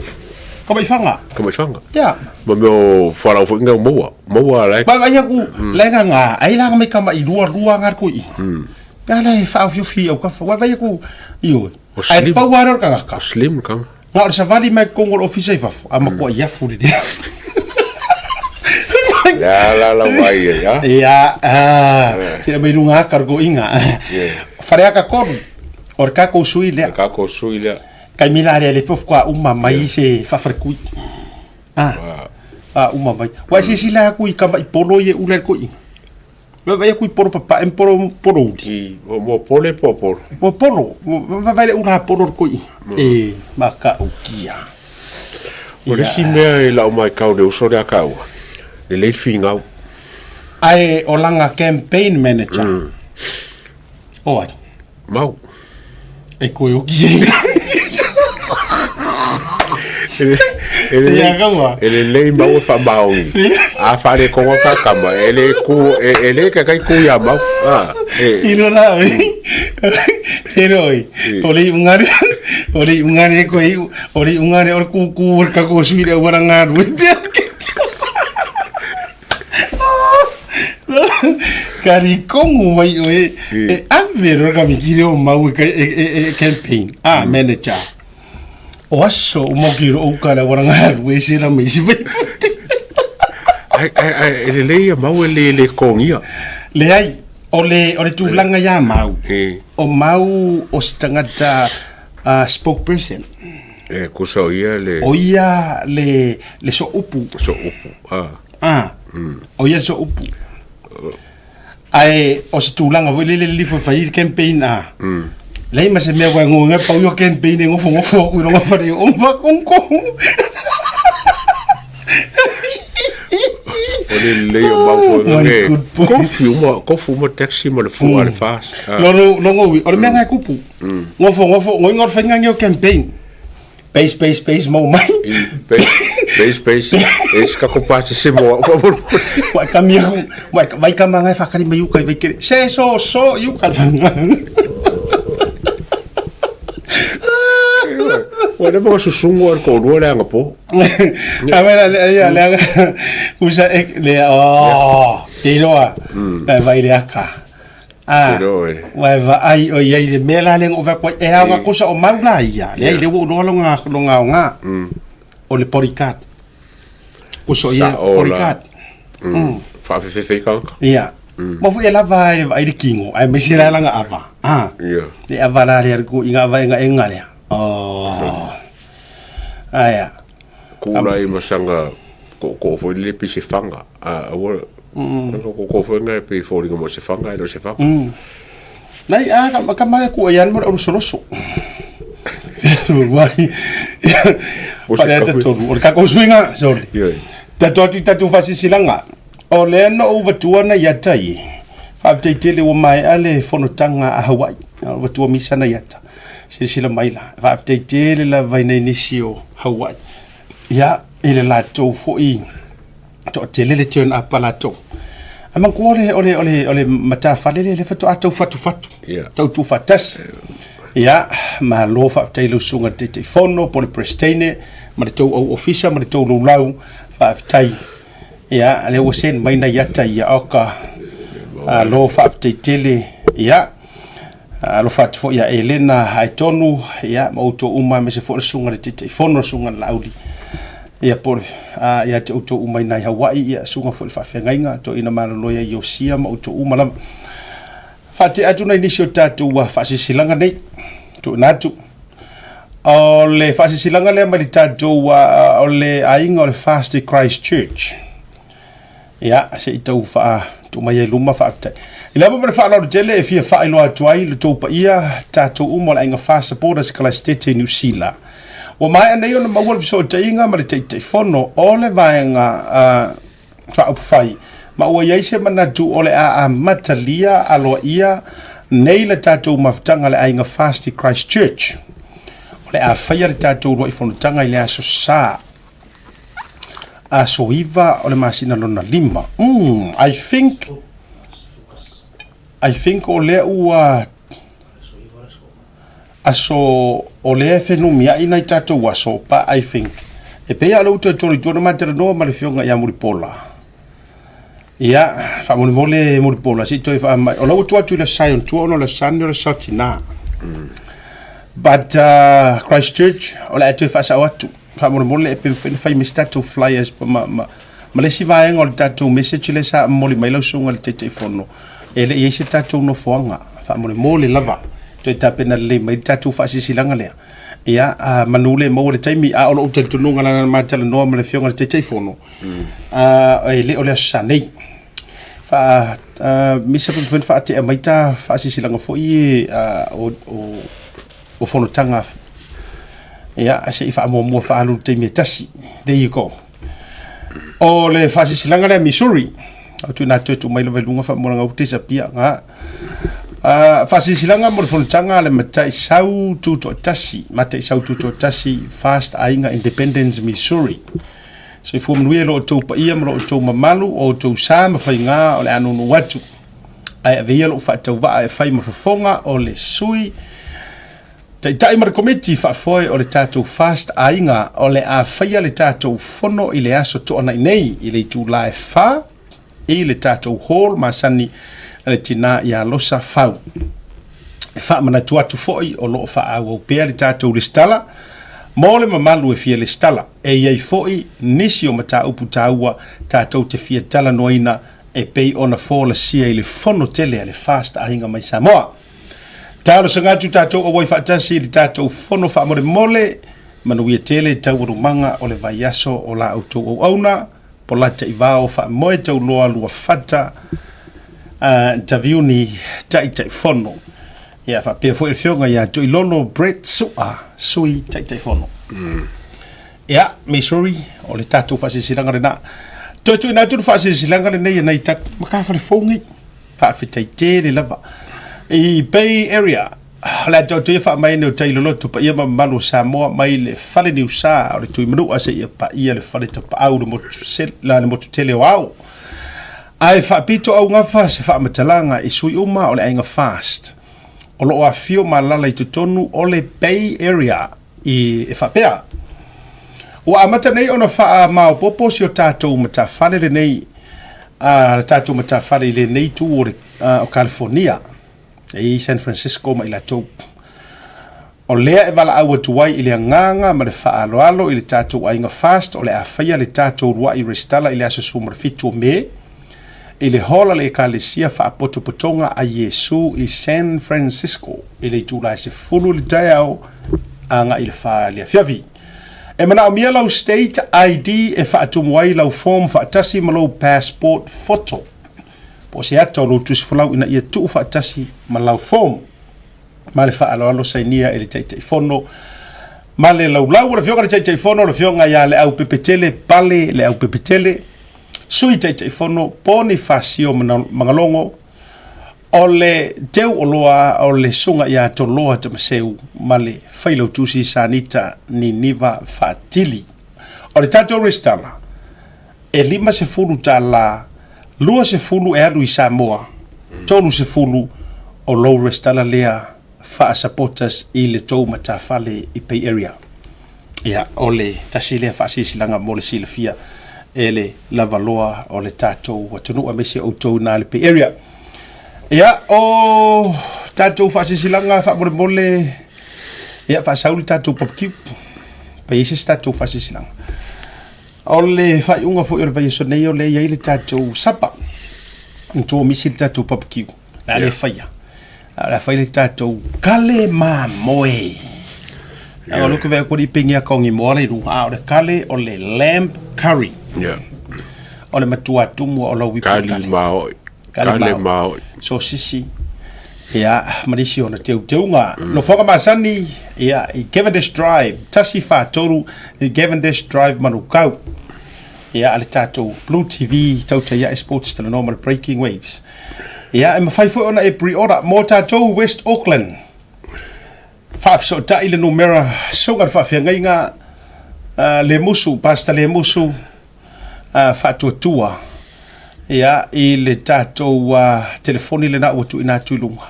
Kama i whanga. Kama i whanga. Ya. Ma mo wharau fo inga moa. Moa lai. Vai vai ku lenga nga ai langa me kama i rua rua ngar ko i. Ya lai fa fiu fi au ka vai vai ku i oi. Ai pau ara ka ka. Slim kama. Nga o le savali mai kongo o ofisa i fafo, a makoa i afu le lea. La la la wai e, ya. Ia, ah, se mai runga aka ko inga. Whare aka koru, o le kako sui lea. Ka ko sui lea. Kai mila le le pof kwa uma mai se whawharekui. Ah, ah, uma mai. Wai se sila aku i kama i polo i e ula ko inga. Vai vai aku i polo papa em polo polo uli. I mo mo pole po polo. Mo polo, vai vai le ula polo ko i. E maka ukia. O le si mea e lau mai kau le uso lea kau. Le lei fingau. Ai o langa campaign manager. O ai. Mau. E koe oki e. Ia kaua. E le lei mau e whamaongi. A whare konga ka kama. E le ku, e le ka kai ku ia mau. Ah, e. Iro la oi. Iro oi. O le ungare, o le ungare ko i, o le ungare o ku ku ka ko sui le wara ngā rue pia. Ka ri kongu mai o e, e avero ka mi kire o mau e, e, e, e campaign. Ah, manager. O aso o mo kiro o ka la wara ngā rue se la mai si vai. Ai, ai, ai, e lelei ia mau e le le totogia. Leai, o le, o le tulaga ia Mau, E, o Mau o se tagata spokesperson. E kusa o ia le O ia le, le soupu. Soupu. Ah. Ah, o ia le soupu. Ae o se tulaga foi lele lelifo e fai ai le campaign a. Leai ma se mea ua e goga pau ia campaign e gofogofo aku i luga fale o makongkong. O le lelei o mau foi My nge. good boy. Kofi uma, kofu uma taxi ma le fua le fast. Ah. Lono logo ui, o le mea ngai kupu. Gofogofo, ngoinga o le faiga o campaign. Base, base, base, mau mai. Base, base, base. E se kako pasi se moa. Wai kami aku, wai vai kama ngai whakari mai uka i vai kere. Se so so i uka whanga. Ua le mga susungu ar ko lua le anga po. A mena le ia le anga usa e le oh, te iloa. Vai vai le aka. A, Te iloa e. ua e vaai o i ai le mea la lea na ou vaai atu ai, e ao kusa o mau la ia, leai lea ua ou iloa longa longa aoga, o le bodyguard. Kusa o ia Sa'o la. bodyguard. Whaafefefe i kanga. Ia. Mo foi e lava ai le vaai le kino, aemaise la langa ava. A. Ia. Le ava la lea le ku i ngā ava enga lea. Oh. Aia. Kula i masanga ko ko foi le pise fanga. A aua ko ko foi ngai pe fo mo se fanga e no se fanga. Nai a ka ka mare ku ai mo le soloso. Wai. O se Pare kahui. te tolu. O le kako suinga, sorry. Ia. Tatou atu i tatou faasilasilaga, o lea na ou vatua na iata i faafetai tele ua maea le fonotaga a Hawaii, o vatua misa na iata. Silasila mai la, faafetai tele lava i nai nisi o Hawaii. Ia, i le latou foi toatele le turn up a latou. A manatua o le, o le, o le, o le matafale lea, lea faatoa tau fatufatu, Ia. tau tuufaatasi. Ia, malo faafetai i lau susuga i le Taitaifono po o le Peresetene ma le tou au ofisa ma le tou laulau, faafetai. Ia, lea ua send mai nai ata ia oka. Alo faafetai tele. Ia, alofa atu foi ia Elena Aetonu, ia, ma outou uma, aemaise foi le susuga i le Taitaifono, le susuga i le Laauli. Ia, po o le, ia te outou uma i nai Hawaii, ia, susuga foi i le faafeagaiga, toeaina malolo ia Iosia ma outou uma lava. Faatea atu nai nisi o tatou faasilasilaga nei, tuuina atu. O le faasilasilaga lea mai le tatou, o le aiga o le Fast Christ Church. Ia, se i tau faatuu mai ai luma faafetai. I le ava ma le faaaloalo tele e fia faailoa atu ai le tou paia, tatou uma o le aiga Fast Supporters Kalasetete i Niu Sila. Ua maea nei ona maua le fesootaiga ma le Taitaifono o le vaega Faaupufai, ma ua i ai se manatu o le a amatalia aloaia nei le tatou mafutaga le aiga Fast i Christchurch. O le a faia le tatou uluai fonotaga i le aso Sa, aso 9 o le masina lona 5. I think, I think o lea ua Aso o lea e fenumiai nai tatou aso, but I think e pei lava o lea ua toe tolu i tua ona ma talanoa ma le afioga ia Mulipola. Ia, faamolemole Mulipola, se i toe faamai. O la ua tuu atu i le Sion tua ona o le Sunday o le Satina. But Christchurch, o le a toe faasao atu. Faamolemole e pe mafai ona fai mai se tatou flyers ma, ma, ma le isi vaega o le tatou message lea sa momoli mai lau susuga i le Taitaifono, e le i i ai se tatou nofoaga, faamolemole lava, toe tapena lelei mai le tatou faasilasilaga lea. Ia, a manu le maua le taimi, a o lou talitonuga leaga na ma talanoa ma le Afioga i le Taitaifono, a, e le o le Aso Sa nei. Faa, a, misa pe mafai ona faatea mai ta faasilasilaga foi a, o, o, o fonotaga, ia, se i faamuamua faaalu i le taimi e tasi. There you go. O le faasilasilaga lea Missouri, au tuuina atu e tuu mai lava i luga faamomolega uta i sapia ga. Faasilasilaga mo le fonotaga a le Mataisau Tutoatasi, Mataisau Tutoatasi Fast Aiga Independence Missouri. Soifua manuia i lo outou paia ma lo outou mamalu, o outou sa ma faiga o le a nunu atu. Ae ave ia lou faatauvaa e fai ma fofoga o le sui Taitai ma le Komiti Faafoe o le tatou Fast Aiga o le a faia le tatou fono i le aso Toanai nei i le itula e 4 i le tatou hall masani a le tina ia Losa Fau. E faamanatu atu foi o lo o faaauau pea le tatou lesitala Mo le mamalu e fia lesitala, e i ai foi nisi o mataupu taua tatou te fia talanoaina e pei ona folasia i le fono tele a le FAST Aiga mai Samoa. Talosaga atu tatou auai faatasi i le tatou fono faamolemole, manuia tele taualumaga o le vaiaso o la outou auauna, Polata Ivao Faamoe Tauloa Luafata Taviuni Taitaifono. Ia faapea foi le afioga ia Tuilolo Brett Sua, Sui Taitaifono. Ia, Missouri, o le tatou faasilasilaga lena. Toe tuuina atu le faasilasilaga lenei e nai tatou matafale fou nei. Faafetai tele lava. I Bay Area, o le a taoto ia faamaene o tai loloto paia ma mamalu o Samoa mai le fale Niusa o le Tuimanua seia paia le fale Tapaau le motu, la, le motu tele o Ao. Ae faapito augafa se faamatalaga i sui uma o le aiga Fast o lo o afifio ma alaala i totonu o le Bay Area i e faapea, Ua amata nei ona faamaopoopo si o tatou matafale lenei, a le tatou matafale i lenei itu o, le, o California, i San Francisco ma i latou. O lea e valaau atu ai i le agaga ma le faaaloalo i le tatou aiga Fast o le a faia le tatou uluai resitala i le aso 17 o Me i le hola le Ekalesia Faapotopotoga a Iesu i San Francisco i le itula e 10 i le taeao agai i le 4 i le afiafi. E manaomia lau State ID e faatumu ai lau form faatasi ma lou passport photo po o se ata o lou tusi folau ina ia tuu faatasi ma lau form. Ma le faaaloalo sainia e le Taitaifono ma le laulau o le Afioga i le Taitaifono, le Afioga ia Leaupepetele Pale Leaupepetele, Sui Taitaifono Ponifasio Magalogo, o le teu oloa o le Susuga ia Toloa Tamaseu ma le Failautusi Sanita Niniva Faatili. O le tatou resitala, e $50, 20 e alu i Samoa, 30 o lou resitala lea faa-supporters i le tou matafale i Bay Area. Ia, o le tasi lea faasilasilaga mo le silafia e le lavaloa o le tatou atunuu aemaise outou i na le Bay Area. Ia, o tatou faasilasilaga faamolemole, ia, faasau le tatou barbecue. Pe i ai se isi tatou faasilasilaga. O le faaiuga foi o le vaiaso nei o lea e i ai le tatou sapa. Matua misi le tatou barbecue. Le a le faia. A o le a fai le tatou kale mamoe. Yeah. O le kove kori pengi a kongi moa le ruha. A o le kale o le lamb curry. Yeah. O le matua tumu o lau wipu kale. Kali maoi. Kale maoi. So sisi. Ia, ma nisi ona teuteuga. Nofoaga masani, ia, i Cavendish Drive, 143 i Cavendish Drive Manukau. Ia, a le tatou Blue TV, Tautai Ae Sports Talanoa ma le Breaking Waves. Ia, e mafai foi ona e pre-order mo tatou West Auckland. Faafesootai le numera susuga le faafeagaiga uh, Lemusu, Pastor Lemusu, uh, faatuatua ia, i le tatou uh, telefoni lena ua tuuina atu i luga.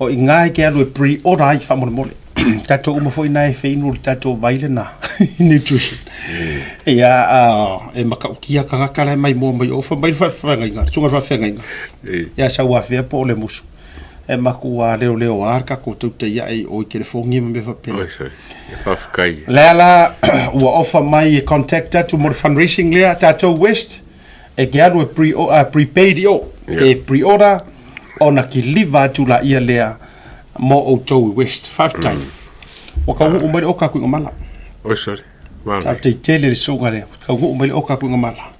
O i ngā e ke alu e pre-order ai faamolemole. tatou uma foi na e feinu le tatou vai lena nutrition. Ia, uh, e makaukia kangaka la mai mua mai ofa mai le faafeagaiga, le susuga le faafeagaiga. Ia sau afea po o le musu. E makua leoleo a le tatou tautai ae i o i telefoni ma mea faapena. Oi, sorry. Faafetai. Lea la ua ofa mai e contact atu mo le fundraising lea tatou West e ke alu e pre, prepaid i o yeah. e pre-order ona kiliva atu la ia lea mo outou i West. Faafetai. Ua kaunuu mai le oka aku i mala. Oi, sorry. Faafetai tele le susuga lea. Kaunuu mai le oka aku i mala.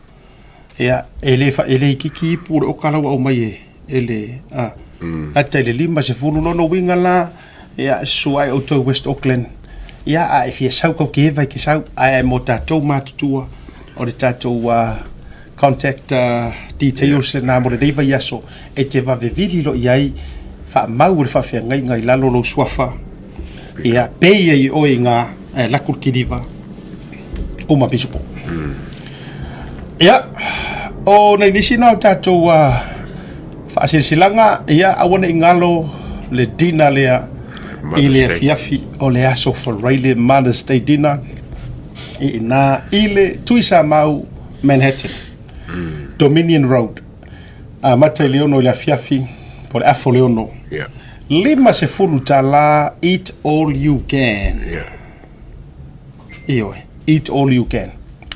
Ia, e le, fa, e le itiiti ipu o le oka la ua aumai e, e le, a, mm. lata i le 50 lona uiga la, ia, susu ai outou West Auckland, ia, a e fia sau kau ke eva i ke sau, ae mo tatou matutua, o le tatou uh, contact uh, details yeah. lena mo lenei vaiaso, e te vavevili lo i ai, faamau le faafeagaiga i lalo lou suafa, ia, pei ai oe i ngā, eh, laku le kiliva, uma pisupo. Mm. Ia, o nei nisi na o tatou uh, faasilasilaga, ia, aua ne i galo le dinner lea i le afiafi o le aso Friday Mother's Day dinner i ina i le Tuisamau Manhattan, Dominion Road. Amata i le 6 i le afiafi, po o le afa o le 6. Yeah. $50 eat all you can. Yeah. Ioe, eat all you can.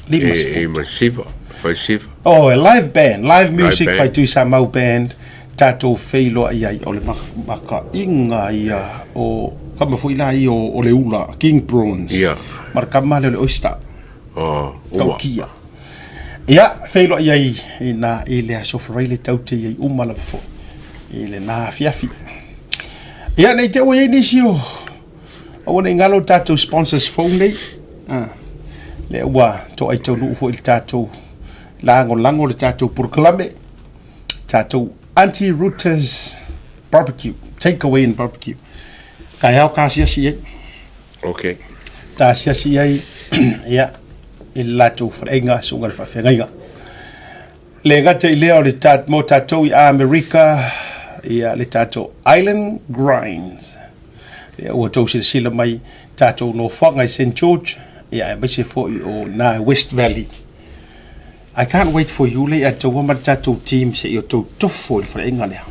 50. E ma siva, fai siva. Oh, a live band, live music live band. by Tuisamau Band. Tatou feiloai ai o le makaiga ia o kama foi la ia o le ula King Prawns. Ia. Ma le kama lea o le oyster. Oh, uma. Taukia. Ia, feiloai ai i na i le aso Faraile tau te i ai uma lava foi i lena afiafi. Ia, nei te ua i ai nisi o aua nei galo tatou sponsors fou nei. Ah, lea ua toai taunuu foi le tatou lagolago le tatou polokalame. Tatou Auntie Ruta's Barbecue, take away and barbecue. Taeao ka asiasi ai. Okay. Ta asiasi ai, ia, i le latou faleaiga, susuga i le faafeagaiga. Le gata i lea o le ta, mo tatou i Amerika, ia, le tatou Island Grinds. Ia, ua tou silasila mai tatou nofoaga i St. George, ia, aemaise foi o na West Valley. I can't wait for you le ia taua ma le tatou team se i o tou tofo i le faleaiga lea.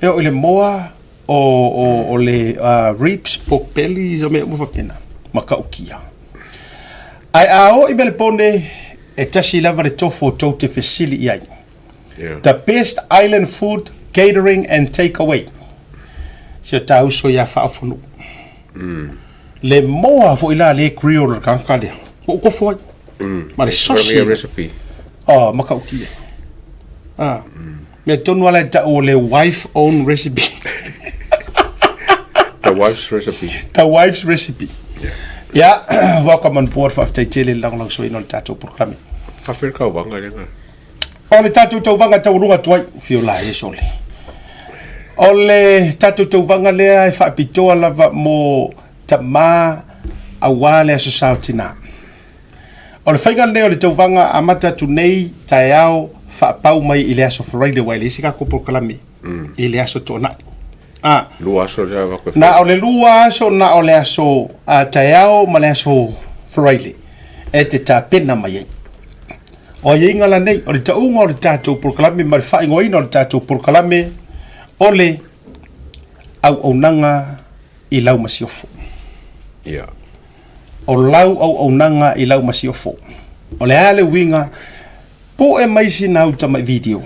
E o i le moa o, o, o le uh, ribs, pork bellies, o mea uma faapena, ma kaukia. Ae a o i Melepone, e tasi lava le tofo o tou te fesili i ai. Yeah. The best island food catering and takeaway. Si o tā uso ia whaafunu. Mm. Le moa foi la le grill le kaka lea. Ua ou kofo ai. Ma le sosi. recipe. Oh, matautia. Ah. Mea tonu ala e tau o le wife own recipe. The wife's recipe. The wife's recipe. Yeah. Yeah, welcome on board faafetai tele le lagolagosoaina o le tatou polokalame. Faafetai le tauvaga lea na. O le tatou tauvaga taualuga atu ai, fio la e sole. O le tatou tauvaga lea e faapitoa lava mo tama aua le Aso Sa o Tina. O le faiga lenei o le tauvaga amata atu nei taeao faapau mai i le Aso Faraile aua e leai se tatou polokalame mm. i le Aso Toonai. Ah. Lua aso lea e Na o le lua aso, na o le aso a taeao ma le aso Faraile e te tapena mai ai. O aiaiga la nei, o le tauga o le tatou polokalame ma le faaigoaina o le tatou polokalame o le auaunaga i lau masiofo. Yeah. O lau auaunaga i lau masiofo. O le a le uiga, poe mai sina uta mai video.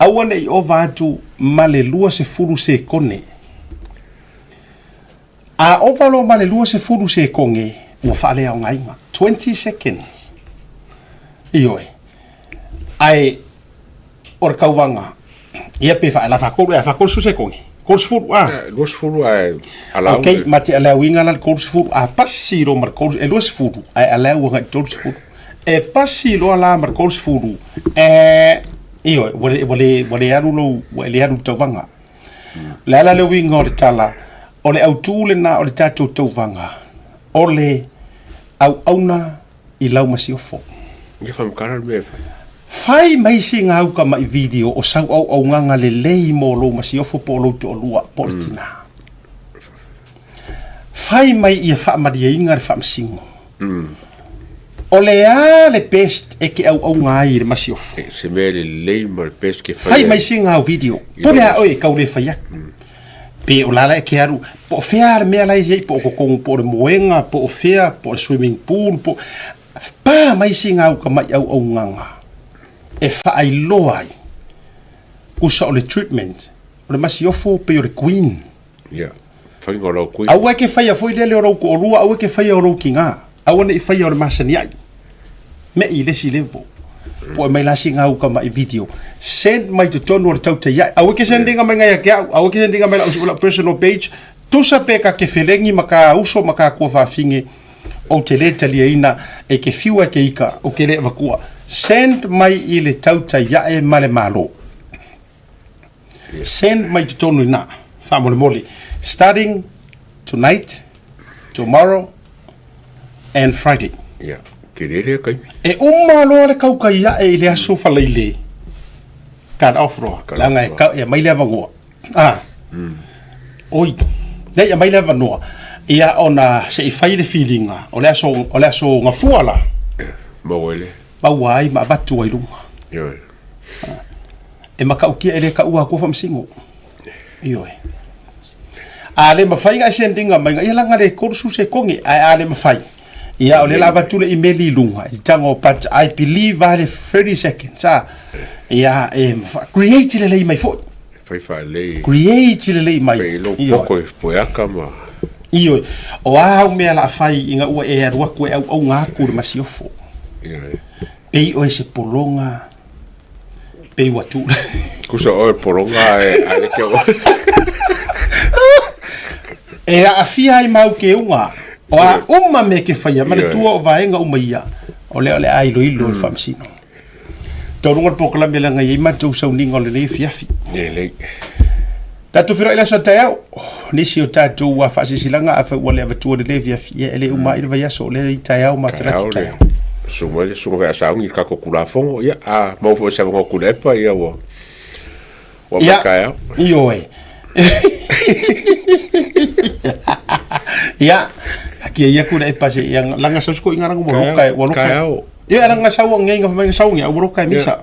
Aua ne i ova atu ma le 20 sekone. A ova loa ma le 20 sekone, ua faaleaogaina. 20 seconds. Ioe. Ae o le tauvaga, ia pe faalafa tolu, e fa 30 sekone. 30, a. 20 ae alau. Ok, ma te alauiga la le 30, a pasi loa ma le 30, e 20, ae alau agai i le 30. E pasi loa la ma le 30, e, ioe, ua le, ua le, ua le alu lou, ua e le alu i le tauvaga. O le a la le uiga o le tala, o le autū lena o le tatou tauvaga, o le auauna i lau masiofo. Ia whamkara le mea e whai. Fai mai sina uka mai video o sau auaunaga lelei mo lou masiofo po o lou toalua po o le tina. Fai mai ia faamalieina le faamasino. O le a le best e ke auauna ai i le masiofo? E, se mea lelei ma le best ke fai. Fai mai sina au video. Po le a oe e kau le fai atu. Pe o la la e ke alu, po o fea le mea la e i ai, po o kokogu, po o le moega, po o fea, po o le swimming pool, po pa mai sina uka mai auaunaga e faailoa ai usa o le treatment o le masiofo pei o le queen. Yeah. Faiga o lau queen. Aua e ke faia foi lele o lou toalua, aua e ke faia o lou tiga, aua ne i faia o le masani ai. Me'i i le isi level. Po e mai la sina uka mai video. Send mai totonu o le tautai ai. Aua e ke sendinga mai ngai a ke au, aua e ke sendinga mai lau, lau personal page. Tusa pe ka ke felegi ma ka uso ma ka kua fafine ou te le taliaina e ke fiu e ke ika o ke le avatua. Send mai i le tautai ae ma le Malo. Send mai totonu ina, faamolemole. Starting tonight, tomorrow and Friday. Yeah. Te rere kaimi. E uma loa le kaukai ae i le aso Falaile. Cut off roa. Cut Leaga off e, roa. ka, e mai le avanoa. Ah. Oi. Nei, e mai le avanoa. Ia ona se i fai le filiga o le aso, o le aso gafua la. Maua ai le. Maua ai ma avatu ai luga. Ioe. E matautia e le taua atua faamasino. Ioe. A le mafai ona e send ina mai, ia laga le 30 sekone, ae a le mafai, ia o lea la avatu le email i luga, i tago, but I believe a le 30 seconds, a, ia e create lelei mai foi. Fai faalelei. Create lelei mai. Fai lou poto e poeaka ma. Ioe, o a au mea la fai ina ua e alu atu e auauna atu le masiofo. Ioe. Pei oe se pologa, pei ua tu. Kusa oe pologa e a le ke E aafia ai mau keuga, o a uma mea ke faia, ma le tua o vaega uma ia, o lea o le a iloilo e le faamasino. Taualuga le polokalame leaga e i ai matou sauniga o lenei afiafi. Lelei. Tatou feiloai le aso taeao. Nisi o tatou faasilasilaga afai ua le avatua i lenei afiafi, ia e le uma ai le vaiaso, o lea i taeao ma talaatu taeao. Susu mai le susuga foi a Sauni i le tatou Tulafono, ia a maua foi i se avanoa Tuilaepa, ia ua ua mai taeao. Ioe. Ia, akia ia Tuilaepa se ia langa sau siko inga langa ua loka ua loka. Taeao. Ia langa sau ngai nga mai sau ngai ua loka misa.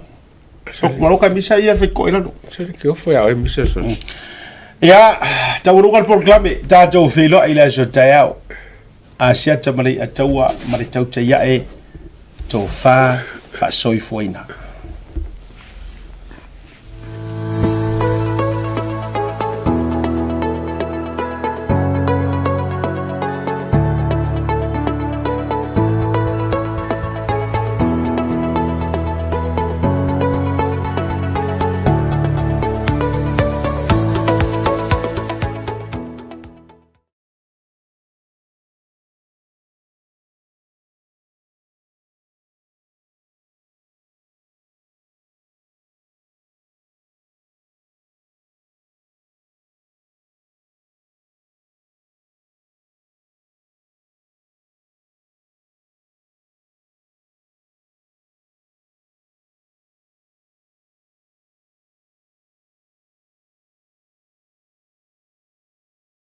Ua loka misa ia fe ko ila. Se ke ofo ya misa so. Ia, taualuga le polokalame, tatou feiloai i le aso taeao. Asiata ma le iataua ma le tautai ae, tofa faasoifuaina.